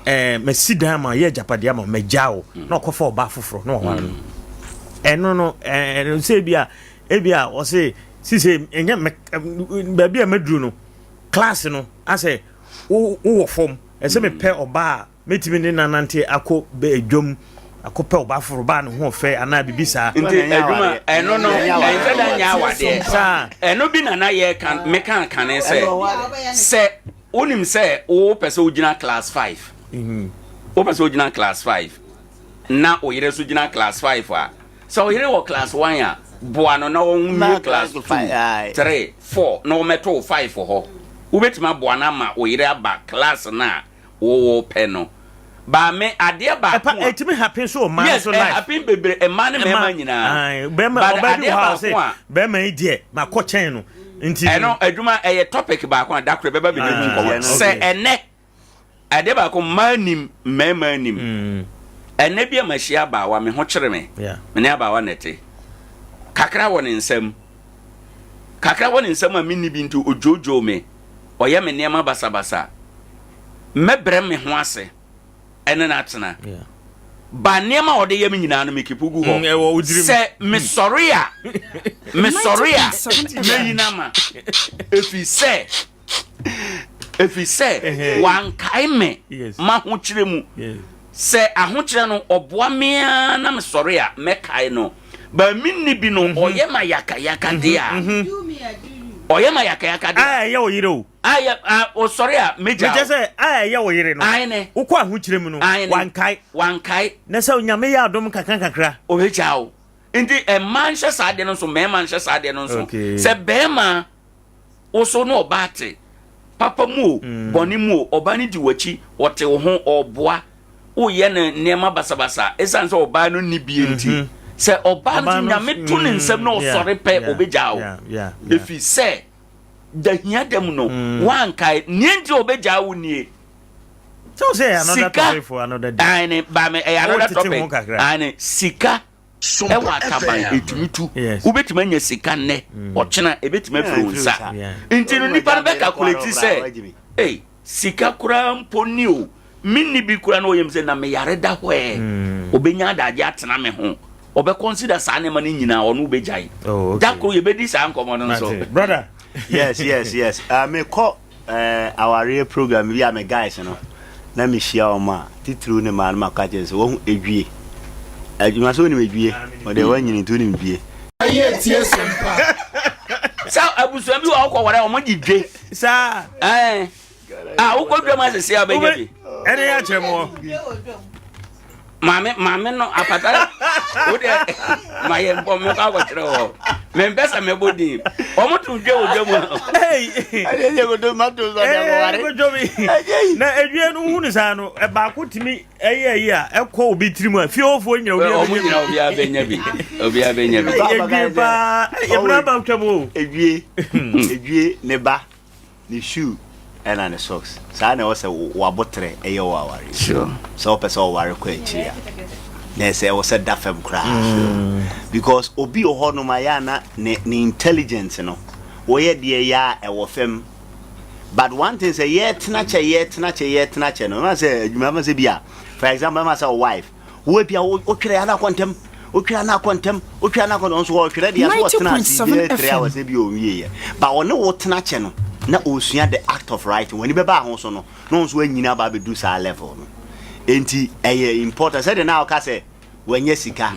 ɛɛ masi dan ama yɛ agyapadeɛ ama magya wo mm. na ɔkɔfa ɔbaa foforɔ na ɔware no mm. ɛno no ɛɛ sɛ ebi a ebi a ɔse sise ɛnyɛ mɛ baabi a mɛduru no class no asɛ wowɔ fam ɛsɛ mm. mepɛ ɔbaa a mɛtumi ne nanante akɔ dwam akɔpɛ ɔbaa foforɔ baa ne ho ɔfɛ anaa biribi saa. Nti adwuma ɛno no ɛnsɛ da nyɛ awadeɛ ɛno bi nana yɛ kan meka kane sɛ sɛ Wonim sɛ wopɛ sɛ wogyina class 5. Wopɛ sɛ wogyina class 5 na wo yere nso gyina class 5 a, sɛ wo yere wɔ class 1 a, boa no na ɔnwie class 2, 3, 4 na ɔmmɛto wo 5 hɔ. Wobɛtumi aboa no ama wo yere aba class no a wopɛ no. Ba me adeɛ baako a. Ɛtumi happen so wɔ mmaa yes, so life. Yes, happen bebree mmaa ne mmarima nyinaa. Bɛrima ɔbaa bi wɔ hɔ a ɔsɛ bɛrima yi deɛ makɔ kyɛn no. Nti. Ɛno adwuma ɛyɛ topic baako a dakoro bɛba bɛdi ho nkɔmɔ. Sɛ ɛnɛ adeɛ baako mmaa nim mmarima nim. Mm. Ɛnɛ bi a mahyia abaawa me ho kyere me. Me ne abaawa na ɛte. Kakra wɔ ne nsam. Kakra wɔ ne nsam a menni bi nti odwoodwoo me. Ɔyɛ me nneɛma basabasa. Mɛbrɛ me ho ase ne no atena. Ba nneɛma a ɔde yɛ me nyinaa no mekipu gu hɔ. Mm, Sɛ mesɔre a, mesɔre a, mɛyi no ama. Ɛfiri sɛ, ɛfiri sɛ wankae me m'ahokyerɛ mu. Sɛ ahokyerɛ no ɔboa me ara na mesɔre a, mɛkae no. Ba menni bi no, mhm. ɔyɛ ma yakayaka deɛ a. Mhm. Ɔyɛ ma yakayaka de. A ɛyɛ wo yere o. A yɛ a ɔsɔre a megya o. Mekyɛ sɛ a ɛyɛ wo yere no. Aane. Wokɔ ahokyere mu no. Aane. Wankae. Wankae. Na sɛ Onyame yɛ adom kakra kakra. Ɔbɛgya wo. Nti mmaa nhyɛ saa adeɛ no nso, mmarima nhyɛ saa adeɛ no nso. Okay. Sɛ barima wo so ne ɔbaa te, papa mu o, mm. bɔne mu o, ɔbaa no di w'akyi, ɔte wo ho, ɔboa, woyɛ no nneɛma basabasa, ɛsiane sɛ ɔbaa no nni bie nti. Mm-hmm. Sɛ ɔbaa no so nyame to ne nsam na mm, ɔsɔre pɛ, ɔbɛgyaa wo. Ɛfiri sɛ, da hia da mu no, mm. woankae, nea nti ɔbɛgyaa wo nie. Sika, aane, ba me, ɛyɛ another topic, aane, sika ɛwɔ ataban ɛtumi tu wobɛtumi anya sika nnɛ mm. ɔkyena ɛbɛtumi afiri wo nsa nti no nipa no bɛkakulati sɛ ei sika koraa mpo ni o menni bi koraa na ɔyɛ sɛ na meyare da hɔ ɛ mm. ɔbɛnya adagye atena me ho ɔbɛ consider saa nneɛma no nyinaa ɔno wobɛgyae oh, da koro yɛbɛdi saa nkɔmmɔ no nso brother yes yes yes uh, mekɔ Eh awareɛ program bi a me guys no na me hyia wɔn a titiriw ne maa no ma ka kyerɛ sɛ wɔn edwie adwuma sɛ wonim edwie ɔdeɛ wɔanyini nti wonim dwie. Ayɛ tie so mpa. Sɛ abusua bi wɔ hɔ kɔware a wɔn gye dwe. Saa. Ɛɛ a wokɔ dwam asese a wobɛnya bi. Ɛne yɛ akyerɛ mu. Maame maame no apata wo deɛ ma yɛ mpɔ mekɔ akɔkyerɛ hɔ mempɛ sɛ mɛbɔ din wɔn to dwa wɔ dwa mu. Na edwie no hu no saa no baako tumi ɛyɛ yi a ɛkɔ obi tirim a fie hɔfoɔ nyina obi wɔn nyina obiara bɛnya bi obiara bɛnya bi. Edwie paa yɛmuna ba twam o. Edwie edwie ne ba. Ne shoe ɛna ne socks. Saa na ɛwɔ sɛ w'aboterɛ ɛyɛ wɔ awareɛ. Sure. Sɛ wopɛ sɛ ɔware kɔ akyiri a, na ɛsɛ ɛwɔ sɛ da fam koraa. Sure. Because obi wɔ hɔ nom a yɛ ana ne ne intelligence no, wɔyɛ deɛ yɛ a ɛwɔ fam. But one thing sɛ yɛtena kyɛ yɛtena kyɛ yɛtena kyɛ no, ɛma sɛ adwuma ɛma sɛ bi a, for example, ɛma sɛ wife Wo ebia wo wotwerɛ ana akɔ ntɛm wotwerɛ ana akɔ ntɛm wotwerɛ ana akɔ ntɛm nso ɔtwerɛ deɛ so ɔtena ase bɛyɛ 3 hours ebi ɔnwie yɛ ba ɔne wo tena kyɛ no na ɔsua the act of writing w'ani bɛba ho so no na ɔnso anyini aba abɛdu saa level no enti ɛyɛ important sɛdeɛ na ɔka sɛ wanya sika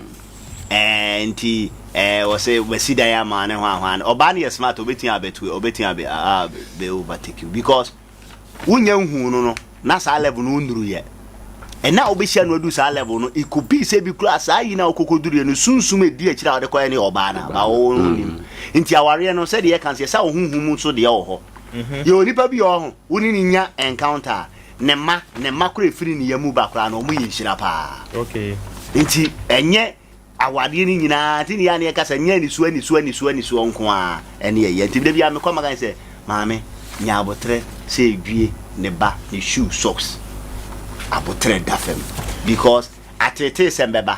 ɛɛ nti ɛɛ ɔsɛ wasi dan ama ne ho ahoa ɔbaa no yɛ smart ɔbɛtumi abɛtu ɔbɛtumi abɛ abɛ overtake you because Wonnya nhuu no no, na saa level no wonnuruiɛ. Ɛnɛ a wobɛhyia no adu saa level no, it could be sɛ bi koraa saa yi no a wokɔkɔduruiɛ no, sunsum a ɛdi akyire a wode kɔyɛ no yɛ ɔbaa no a, ba wo wonnim. Nti awareɛ no, sɛdeɛ yɛka no, sɛ yɛsɛ wo honhom mu nso deɛ wɔ hɔ. Yɛwɔ nipa bi wɔ hɔ, wo ne no nya encounter a, ne mma, ne mma koraa ɛfiri ne yam mu ba koraa no, wɔn yɛ nhyira paa. Nti ɛnyɛ Awadeɛ no nyinaa nti ne yɛ a ne yɛka sɛ nyɛ anisoɔ anisoɔ anisoɔ anisoɔ nko ara ɛne ɛyɛ nti da biara mekɔ maka ne sɛ maame nya aboterɛ sɛ edwie ne ba ne shoe socks aboterɛ da fam because ateetee sɛm bɛba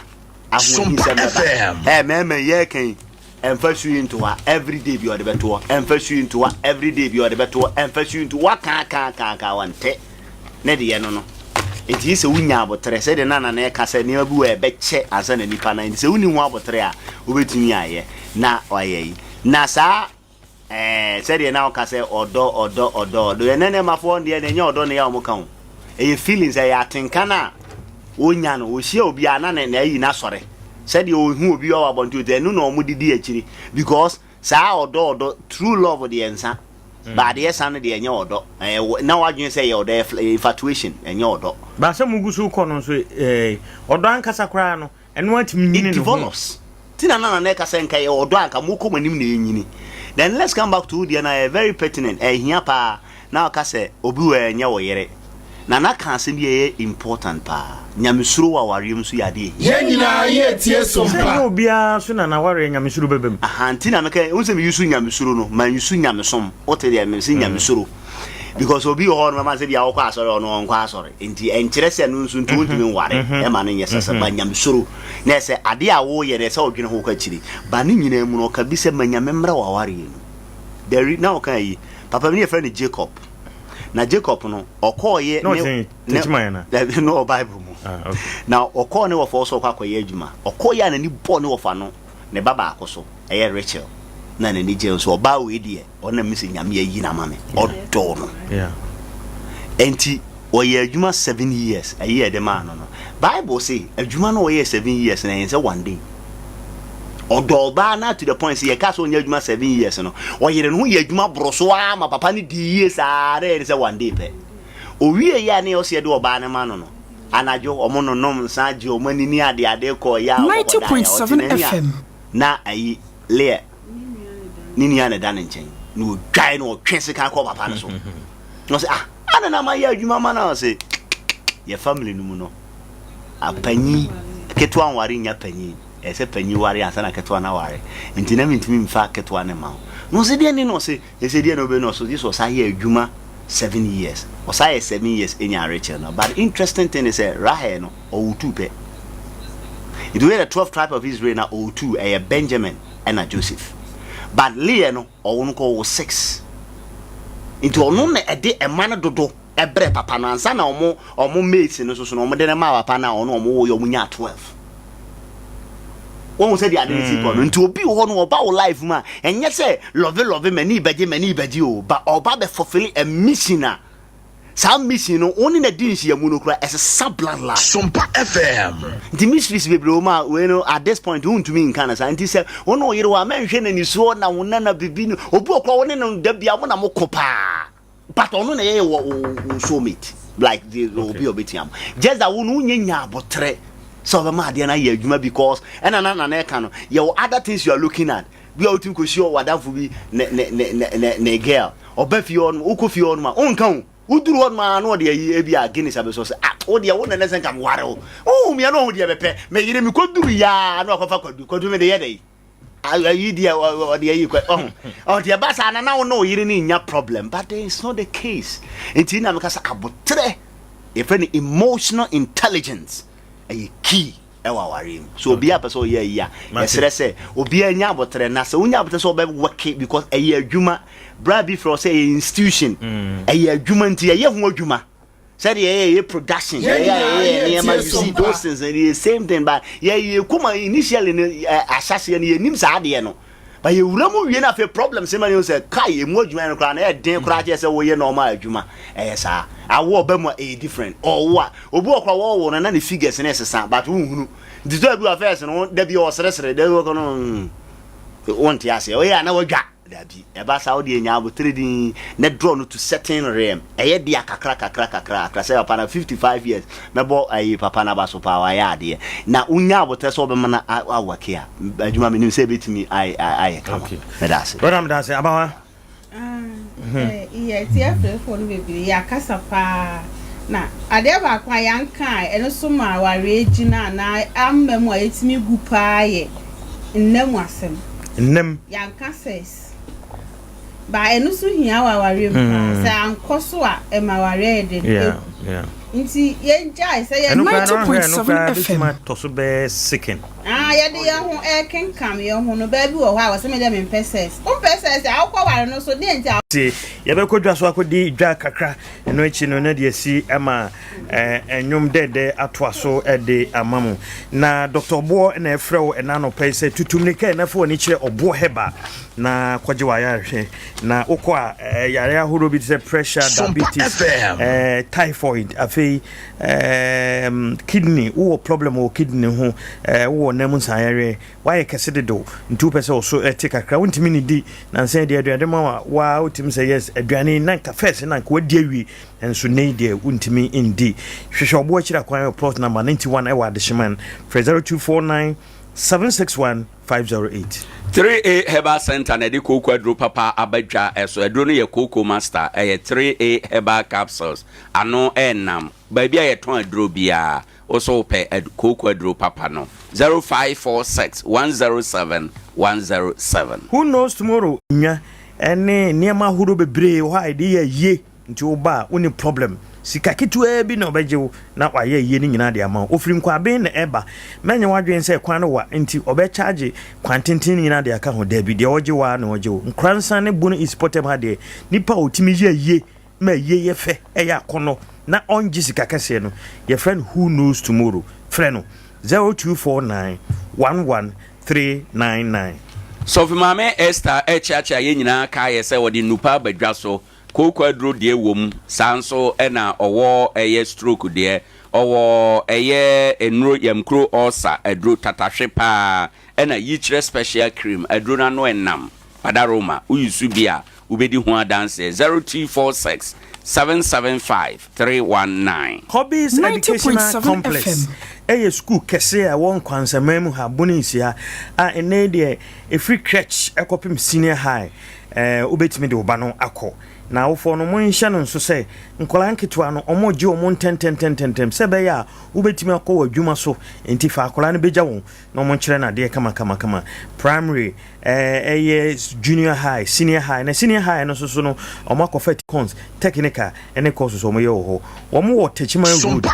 ahoɔhin sɛm bɛba ɛɛ mɛɛma yɛ kan ɛmfa su yi ntoa everyday bi ɔde bɛtoɔ ɛmfa su yi ntoa everyday bi ɔde bɛtoɔ ɛmfa su yi ntoa kaa kaa kaa kaa wantɛ ne deɛ no no. Enti gye sɛ wonya aboterɛ, sɛdeɛ na Nana reka sɛ nneɛma bi wɔ a ɛbɛkyɛ ansa na nipa no ayɛ. Nti sɛ wonni ho aboterɛ a, wobɛtumi ayɛ na wayɛ yi. Na saa ɛɛ sɛdeɛ na woka sɛ ɔdɔ ɔdɔ ɔdɔ ɔdɔ yɛn nɛnɛmafoɔ deɛ na ɛnyɛ ɔdɔ na ɛyɛ a wɔka o. Ɛyɛ feelings, ɛyɛ atenka no a wɔnya no. Wɔhyia obi a na ne na ayi no asɔre. Sɛdeɛ ɔhu obi wɔ abɔnten ɛno na wɔde di akyiri because Saa ɔdɔ ɔdɔ true love deɛ nsa but adeɛ sa no deɛ ɛnyɛ ɔdɔ ɛyɛ na wadwene sɛ ɛyɛ ɔdɔ ɛyɛ infatuation ɛnyɛ ɔdɔ. Ba sɛ mugu so kɔ no nso eh, ɔdɔ ankasa koraa no ɛno ara tumi nyini It ne ho. develops. Ti na na nana ɛka sɛ nka ɛyɛ ɔdɔ a nka mokɔ mo anim na ɛnyini. Then let's come back to wo deɛ no ɛyɛ very pertinent ɛhia paa. Na ɔka sɛ obi wɔ ɛnyɛ wo yere. Nana ka asɛm bi a ɛyɛ important paa. Nyamesuro wɔ awareɛ mu nso yɛ adeɛ ɛhia. Yɛn nyinaa yɛ tie so Sɛ mpa. ɛnyɛ obiara nso na n'awareɛ nyamesuro bɛba mu. Ahaa nti na meka wohu sɛ me use nyamesuro no man use nyamesom wote deɛ mese nyamesuro because obi wɔ hɔ no mɛma sɛ bia wokɔ asɔre ɔno ɔnkɔ asɔre nti ɛnkyerɛ sɛ no nso nti wontumi nware ɛma no nyɛ sɛsɛ ba nyamesuro na ɛsɛ adeɛ a woyɛ no ɛsɛ wodwene ho kɔ akyiri ba ne nyinaa mu no ɔka bi sɛ ma nyame mmra w'awareɛ mu there na ɔka yi Papa bi ne yɛfrɛ no Jacob. Na Jacob no, ɔkɔɔyɛ ne ne dabi no wɔ Bible mu. Ah, okay. Na ɔkɔɔ ne wɔfa sɛ ɔkɔ akɔyɛ adwuma. Ɔkɔɔyɛ a n'ani bɔɔ ne wɔfa no ne ba baako so, ɛyɛ Rachel. Na n'ani gyee nso ɔbaa wei deɛ ɔna mi sɛ Nyame ayi no ama me. Ɔdɔɔ no. Yeah. Enti ɔyɛ adwuma 7 years ɛyɛ ɛde maa no no. Bible se adwuma no ɔyɛ 7 years na ɛyɛ sɛ one day. Ɔdɔ ɔbaa no to the point sɛ yɛka sɛ ɔnyɛ adwuma 7 years no, ɔyere ne ho yɛ adwuma boro so ara ma papa no dii yie saa na ɛyɛ ne sɛ one day pɛ. Owie yɛ a ne yɛ ɔsɛ yɛde ɔbaa no ma no no, anadwo ɔmo nonom nsa gye ɔmo ani ne ade ade kɔ yɛ a ɔkɔkɔda yɛ ɔte 90.7 n'ani a FM. na ayi Leah ne nua na ɛda ne nkyɛn na ɔdwae na ɔtwe sekan kɔ papa no so na ɔsɛ, "Ah, ana na mayɛ adwuma ma no?" Ɔsɛ yɛ family no mu no, apanyin ketewa nware nya panyin, ɛyɛ sɛ panyin ware ansa na ketewa no aware, nti na mentumi mfa ketewa no ma wo. Na ɔsɛ deɛ ne na ɔsɛ ɛsɛ deɛ na ɔbɛ na ɔsɛ gye sɛ ɔsa yɛ adwuma 7 years. Ɔsa yɛ 7 years ɛnya Rachel no. But interesting thing is sɛ Rahel no ɔwɔ two pɛ, nti wɔyɛ the 12 tribe of Israel na ɔwɔ two, ɛyɛ Benjamin ɛna Joseph. But Leah no, ɔwɔ no kɔ ɔwɔ six, nti ɔno na ɛde ɛma no dodo ɛbrɛ papa no ansa na ɔmo mates no soso no, ɔmo de ne ma papa no a ɔno ɔmo wɔ yɛ ɔmo nya 12. Wɔn sɛ de ade ne si kɔ no, nti obi wɔ hɔ no, ɔba wɔ life mu a, ɛnyɛ sɛ love love m'ani bɛgye m'ani bɛgye o, ba ɔba bɛ fulfill a mission a saa mission no wɔn ne na di nhyiamu no kora ɛsesa bloodline. Sompa FM. Nti mysteries bebree wɔ mu a wei no at this point wontumi nka no saa. Nti sɛ wo ne ɔyere wɔ a, mɛnhwɛ n'anisoɔ na wo nana bibi no. Obi wɔ kora wo ne no da bia mo na mokɔ paa, but ɔno na ɛyɛ wɔ wo soulmate, like the obi a ɔbɛtia mo, just that wo no wonyɛ nya abotrɛ sɛ ɔbɛma adeɛ no ayɛ adwuma, because ɛna na nana ɛka no, yɛwɔ other things you are looking at bi a wotumi kɔhyia wadamfo bi ne ne ne ne ne ne girl ɔba fie hɔ nom, wokɔ fie hɔ nom a wonka wo woduru hɔ nom a na ɔde ayi ebi a Guinness abɛsɔ sɛ, "Ah, wo deɛ wo nene sɛ nka meware wo, wohu mia na ɔhu deɛ bɛpɛ meyere mekɔduru yaa na ɔkɔfa Kwadu. Kwadu mede yɛ dɛ ayi deɛ ɔde ayi kɔ ɔho ɔde ɛba saa na na wo ne wo yere no nya problem, but there is not the case. Nti na meka sɛ abotrɛ, yɛfrɛ no emotional intelligence, ɛyɛ key ɛwɔ awareɛ mu. So obiara pɛ sɛ ɔyɛ ayi a, yɛsrɛ sɛ obiara nya abotrɛ, na sɛ wonya abotrɛ sɛ ɔbɛwɔke, because ɛyɛ adwuma bra bi frɛ sɛ ɛyɛ institution, ɛyɛ adwuma, nti ɛyɛ ho adwuma sɛdeɛ ɛyɛ yɛ production, ɛyɛ ɛyɛ nneɛma. You see those things, the same thing, but yɛ kuma initially no, ahyɛseɛ no yɛnim saa adeɛ no, but yɛwura mu wie no, afei problem sɛ ma ne sɛ kai emu adwuma no koraa na ɛyɛ den koraa kyerɛ sɛ woyɛ normal adwuma. Ɛyɛ saa awo ɔba mu a, ɛyɛ different. Ɔwo a obi wɔ koraa wɔwɔ no na ne figures ne ɛsesa, but wohunu nti sɛ bi wɔ first no da bi ɔseresere da bi wɔkɔ no, wonte aseɛ, ɔyɛ a na wadwa dabi. Ɛba saa, wode anya abotire din na draw no to certain realm. Ɛyɛ dea kakra kakra kakra kakra sɛ papa no 55 years mɛbɔ ayi papa no aba so paa, wayɛ adeɛ na wonya abotire sɛ wobɛma no awɔke a adwuma menim sɛ ɛbɛtumi ayɛ kama. Mɛda ase. Brother, meda ase abawa. Yɛ ti afrɛfoɔ no bebree yɛakasa paa, na adeɛ baako a yɛanka a ɛno so ma awareɛ gyina anaa amma mu a yɛtumi gu paa yɛ nna mu asɛm. Nnam. Yɛanka sex ba, ɛno so hia wɔ awareɛ mu paa. Sɛ ankɔ so a, ɛma awareɛ yɛ den ɛgu. Nti yɛngyae sɛ yɛ ɛno koraa no ahwɛ ɛno koraa 90.7 bɛtumi FM. atɔ so bɛyɛ second. Ah, yɛde yɛn ho ɛkenkam yɛn ho no, baabi wɔ hɔ a wɔsɛ me dɛ mempɛ sex, wompɛ sex a wokɔ ware no so deɛ nti a Nti yɛbɛkɔ dwa so akɔdi dwa kakra. Ɛno akyi no na deɛ asi ama ɛnwom dɛdɛ atoa so de ama mu. Na Dr. Ɔboɔ na ɛfrɛ wo ɛna anɔpa yi sɛ tutu mmirika ɛna fa w'ani kyerɛ Ɔboɔ Heba na kɔgye w'ayarehwɛ. Na wokɔ a yare ahorow bi te sɛ pressure, Sompa diabetes, FM. Typhoid, afei kidney, wowɔ problem wɔ kidney ho, wowɔ nam nsaeyareɛ, woayɛ kɛse dodo nti wopɛ sɛ ɔso ɛte kakra, wontumi ne di nansa deɛ aduane ma wa waa wotumi sɛ yes, aduane na nka first na nka wadi awie, nso nnɛ yi deɛ wontumi ndi. Hwehwɛ Ɔboɔ akyiri akwan wɔ plot number 91 ɛwɔ Adehyeman. Frɛ 0249 761 508. 3A Herbal Center na ɛde kooko aduro papa aba dwa so. Aduro no yɛ Kooko Master. Ɛyɛ 3A Herbal Capsules. Ano ɛnam. Baabi a yɛtɔn aduro biara, wo so wopɛ kooko aduro papa no. 0546 107 107. Who knows tomorrow? Nwa ɛne nneɛma ahorow bebree wɔ hɔ a yɛde yɛ ayie, nti woba a wonni problem. Sika ketewaa bi na ɔbɛgye wo na wayɛ ayie no nyinaa de ama wo. Ofiri Nkwaben na ɛba. Mɛnyɛ w'adwene sɛ kwan no wa nti ɔbɛkyagye kwan tenten no nyinaa de aka ho. Daabi, deɛ ɔgye wo ara na ɔgye wo. Nkoransa ne Bono East pɔtam ha deɛ, nipa a ɔtumi yɛ ayie ma ayie yɛ fɛ, ɛyɛ akɔnnɔ na ɔngye sika kɛseɛ no, yɛfrɛ no Who Knows Tomorrow. Frɛ no 0249 11 399. Sɔfo Maame Esther rekyeakyea yɛn nyinaa kaeɛ sɛ ɔde nnupa aba dwa so. Kooko aduro deɛ wɔ mu, saa nso na ɔwɔ ɛyɛ stroke deɛ. Ɔwɔ ɛyɛ nnuro yamkuro ulcer aduro tatahwe paa. Ɛna yikyerɛ special cream aduro no ano ɛnam padaroma wo use bi a wobɛdi ho adanseɛ 0246 775 319. Hobbies Educational 90.7 Complex FM. yɛ sukuu kɛse a ɛwɔ Nkwansaman mu ha, Bonisia, a ɛnnɛ yi deɛ ɛfiri crèche kɔpem senior high wobɛtumi de wo ba no akɔ. Na awofoɔ no monhyɛ no nso sɛ nkwadaa nketewa no wɔregye wɔn ntɛntɛntɛntɛm sɛ ɛbɛyɛ a wobɛtumi akɔ w'adwuma so nti fa akwadaa no bɛgya wɔn na wɔn kyerɛ no adeɛ kamakamakama. Primary, ɛyɛ junior high, senior high. Na senior high no nso so no, wɔn akɔfa cons, technical ɛne courses wɔn yɛ wɔ hɔ. Wɔn wɔ Techiman Road,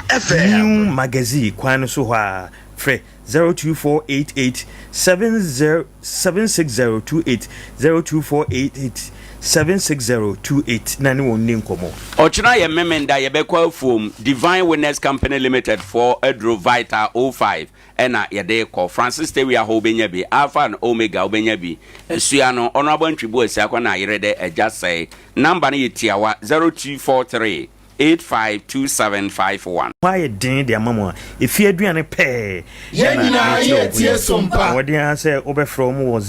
New Magazine kwan no so hɔ a. Frɛ 02488 70 76028 02488 76028 na ne wɔn nni nkɔmmɔ. Ɔkyena yɛ Memenda yɛbɛkɔ afuom, Divine Witness Company Limited foɔ aduro Vital 05 na yɛde rekɔ. Francis Tawia hɔ wobɛnya bi, Alpha and Omega wobɛnya bi. Asua no, Honourable Antwi Boasiakwa na ayere dɛ agya sɛe. Number no yɛ tiawa, 0243 852751. Hɔ ayɛ den de ama mo a, efie aduane pɛɛ Yɛn na nyinaa mekyerɛ yɛ wo tie yi. so Bɔ mpa. mmɔden ara sɛ wobɛfrɛ wɔn wɔ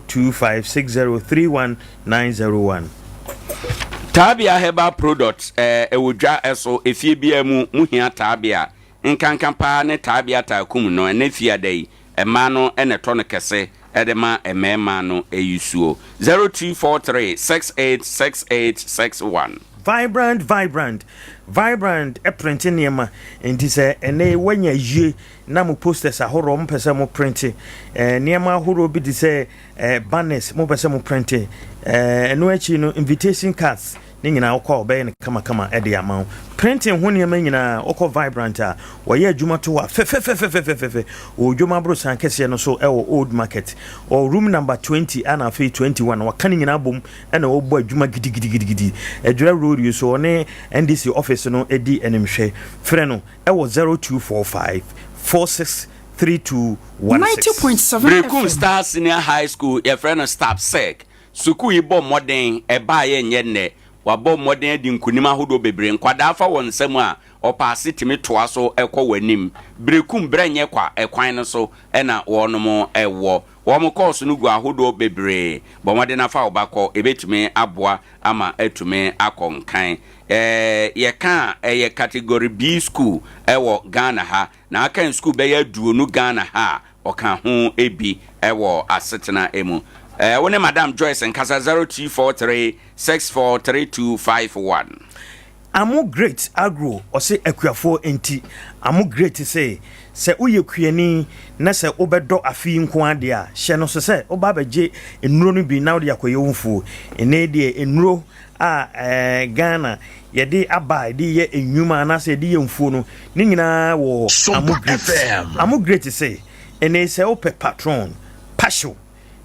0256031901. Taabea Herbal Products ɛwɔ dwa so efie biara mu, mo hia taabea Nkanka paa ne taabea taakum no, ɛnnɛ fiada yi, mmaa no na ɛtɔ no kɛse de ma mmarima no ayusuo. 0243 6868 61. Vibrant Vibrant Vibrant printe nneɛma nti sɛ ɛnnɛ yi woanya yie na mo posters ahoroɔ mopɛ sɛ mo printe nneɛma ahoroɔ bi te sɛ banners mopɛ sɛ mo printe ɛno akyi no invitation cards Ne nyinaa wokɔ a wɔbɛyɛ no kamakama de ama wo. Printing ho nneɛma nyinaa wokɔ Vibrant a wɔyɛ adwuma to hɔ a fɛfɛfɛfɛfɛfɛ. Wɔ Dwom Aborosan kɛseɛ no so wɔ Old Market. Wɔ room number 20 ɛna afei 21 wɔaka ne nyinaa bom ɛna wɔbɔ adwuma gidigidigidi. Adwira Road yi so ɔne NDC office no di animhwɛ. Frɛ no wɔ 0245 46 3216. 90.7 Berekum FM. Star Senior High School, yɛfrɛ no STAPSEC, Sukuu yi bɔ mmɔden, ɛbaeɛ nyɛ nnɛ. Wɔabɔ mmɔden adi nkonim ahodoɔ bebree. Nkwadaa fa wɔn nsa mu a, ɔpaase tumi toa so kɔ wɔn anim. Berekum berɛ nyɛ kwa, ɛkwan no so na wɔnom wɔ. Wɔn kɔɔso no gu ahodoɔ bebree. Bɔ mmɔden na fa wo ba kɔ, ɛbɛtumi aboa ama atumi akɔ nkan. Yɛka a, ɛyɛ category B school wɔ Ghana ha. Na aka sukuu bɛyɛ aduonu Ghana ha a, Ɔka ho bi wɔ asetena mu. Wo ne Madam Joyce nkasa 0243 643251. Amo Great Agro ɔse akuafoɔ nti Amo Great se sɛ woyɛ kuani na sɛ wobɛdɔ afe yi nko ara deɛ a hyɛ no so sɛ woba abɛgye nnuro no bi na wode akɔyɛ wo mfuo. Nnɛ yi deɛ nnuro a Ghana yɛde aba a yɛde yɛ nnwuma anaasɛ yɛde yɛ mfuo no ne nyinaa wɔ Amo Great. Amo Great se ɛnɛ sɛ wopɛ Patron, Pashew,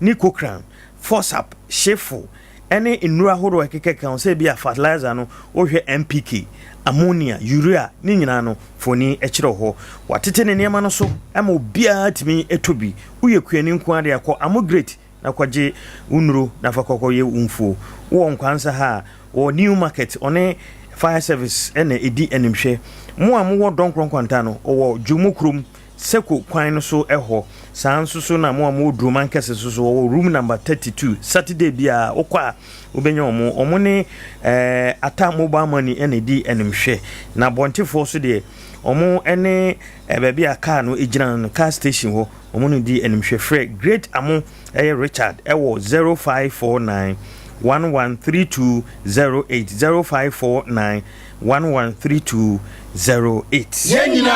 ne Kokran, Forsap, Shefo ɛne nnuro ahorow a ɛkekɛka ho sɛ ebi a fertilizer no wohwɛ NPK, ammonia, urea ne nyinaa no foni kyerɛ hɔ. Watete ne nneɛma no so ma obiara tumi tɔ bi. Woyɛ kuani nko ara de akɔ Amo Great na kɔgye wo nnuro na fa kɔkɔyɛ wo mfuo. Wowɔ Nkwansa ha a, wɔ New Market, ɔne Fire Service na ɛdi animhwɛ. Mo a mowɔ Dɔnkorɔ Nkwanta no, ɔwɔ Dwomo kurom, Seko kwan no so hɔ. Saa nso so na mo a mowɔ Duroman kɛse so so, wɔwɔ room number 32. Saturday biara wokɔ a, wobɛnya wɔn. Wɔn ne eh, Ata Mobile Money na ɛdi animhwɛ. Na Bɔntefoɔ so deɛ, wɔn ne eh, baabi a car no gyina no, car station hɔ. Wɔn no di animhwɛ frɛ Great Amo ɛyɛ Richard ɛwɔ 0549 113208 0549 113208.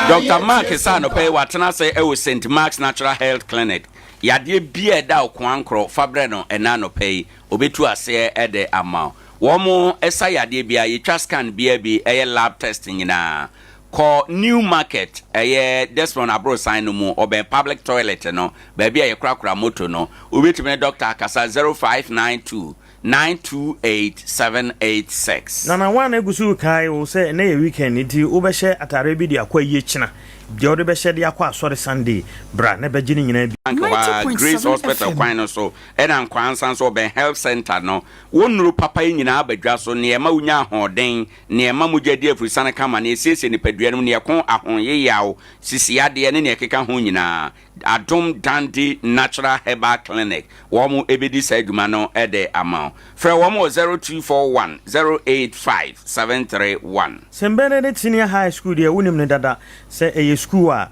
Dɔkta Mark sɛ anɔpa yi watena ase wɔ Saint Mark's Natural Health Clinic. Yadeɛ biara a ɛda wo koankorɔ, fa brɛ no ɛnnɛ anɔpa yi. Ɔbɛtu aseɛ de ama wo. Wɔn sa yadeɛ biara, yɛtwa scan biara bi, ɛyɛ lab test nyinaa. Kɔ New Market, ɛyɛ Desmond aborosan no mu, ɔbɛn public toilet no, baabi a yɛkorakora moto no. Wobɛtumi ne dɔkta akasa 0592 928 786. Nana One gu so rekae wo sɛ ɛnnɛ yɛ weekend nti wobɛhyɛ ataareɛ bi de akɔ ayie kyena. Deɛ wode bɛhyɛ de akɔ asɔre Sunday, bra na bɛgye ne nyinaa bi. Bank hɔ ara, 90.7 Grace Hospital FM. kwan no so, ɛna Nkoansa nso ɔbɛn Health Centre no. Wo nnuro papa yi nyinaa aba dwa so, nea ɛma wonya ahoɔden, nea ɛma mogya di afurusiane kama, nea esiesie nipadua no mu, nea ɛko ahoyeyaw, sisiyadeɛ, ne nea ɛkeka ho nyinaa. Adom Dandi Natural Herbal Clinic wɔn bɛdi saa adwuma no de ama wo. Frɛ wɔn wɔ 0241 085 731. St. Benedict Senior High School deɛ wonim no dada sɛ ɛyɛ sukuu a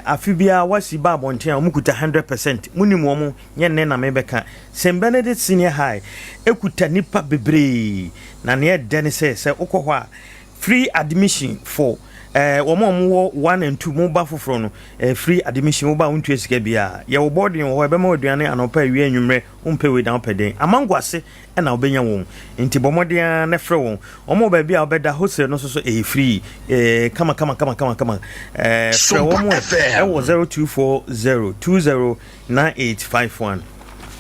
afe biara wɔasi ba abɔnten a wɔkuta 100%. Monim wɔn, nyɛ nnɛ na mebɛka. St. Benedict Senior High kuta nnipa bebree na nea ɛdɛ ne sɛ sɛ wokɔ hɔ a free admission for eh, wɔn a wɔwɔ one and two mo ba foforɔ no eh, free admission wo ba wontua sika biara. Yɛwɔ boarding wɔ hɔ ɛbɛma wo aduane anɔpa awia anwummerɛ wompɛ wei na wopɛ dɛn. Amango ase ɛna wobɛnya wɔn nti bɔ mmɔden ara na frɛ wɔn. Wɔn wɔ baabi a wobɛda hostel no nso so ɛyɛ free eh, kama kama kama kama kama eh, frɛ wɔn ɛwɔ 0240 20 9851.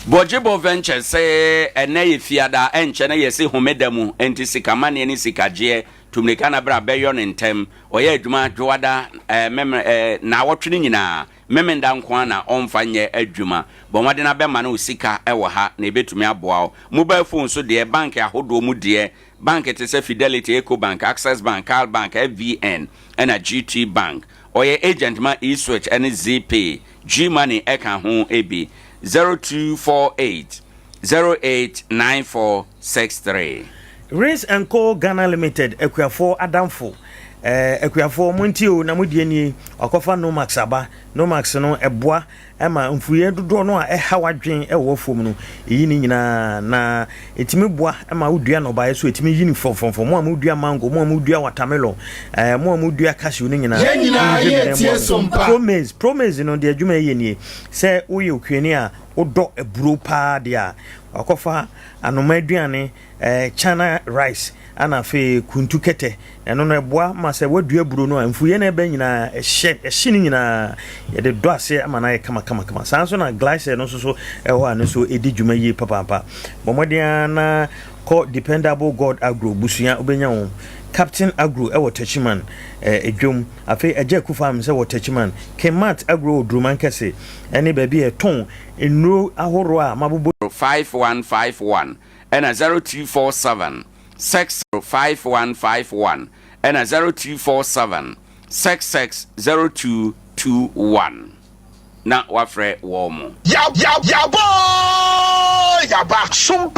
Bɔgyebɔ Ventures sɛ ɛnɛ yɛ fiada ɛnkyɛ na yɛsi homeda mu nti sikamanneɛ ne sikagyeɛ tumirika na bra bɛyɔ ne ntɛm. Ɔyɛ adwuma dwoada ɛɛ mɛmɛ ɛɛ naawɔtwe no nyinaa. Memenda nko ara na ɔmfa nyɛ adwuma. Bɔ mmɔden abɛma no wo sika wɔ ha na ɛbɛtumi aboa wo. Mobile phone so deɛ, bank ahodoɔ mu deɛ, bank te sɛ Fidelity, Ecobank, Access Bank, Cal Bank, FBN ɛna GT Bank. Ɔyɛ agent ma eSwitch ɛne Zeepay, Gmoney ɛka ho bi. 0248 089463. Rinse and Co Ghana Limited akuafoɔ adamfo eh, akuafoɔ montie o na modie nie, wakɔfa Nomax aba. Nomax no ɛboa ma mfuiɛ dodoɔ no a ɛha w'adwen wɔ w'afuom no, ɛyi ne nyinaa na ɛtumi boa ma wodua nnɔbaeɛ so, ɛtumi yi no frɔmfrɔmfrɔm. Mo a modua mango, mo a modua watermelon, eh, mo a modua cashew no nyinaa, Yɛn nyinaa monhwɛ bi yɛ na tie ɛmmoa mo. sompa. Promaize, Promaize no deɛ adwuma ɛyɛ nie, sɛ woyɛ okuani a wodɔ aburo paa deɛ a, wakɔfa anoma aduane, eh, China rice, ana afei kuntu kɛtɛ. Ɛno no ɛboa ma sɛ woadua aburo no a, mfuiɛ no ɛbɛ nyinaa ɛhyɛ, ɛhye no nyinaa yɛde dɔ aseɛ ama no ayɛ kama kama kama. Saa nso na glycer no nso so ɛwɔ a no nso ɛdi dwuma yie papaapa. Bɔ mmɔden ara na kɔ Dependable God Agro busua wobɛnya wɔn. Captain Agro ɛwɔ Techiman, eh, Edwom. Afei Agya Aku Farms ɛwɔ Techiman. Kmart Agro wɔ Duruman Kɛse ɛne baabi a ɛtɔn nnuro ahoroɔ a mabobɔ 5151 ɛna 0247 6 5151 ɛna 0247 660221 na wafrɛ wɔn mo. Yabɔ yaba sompa.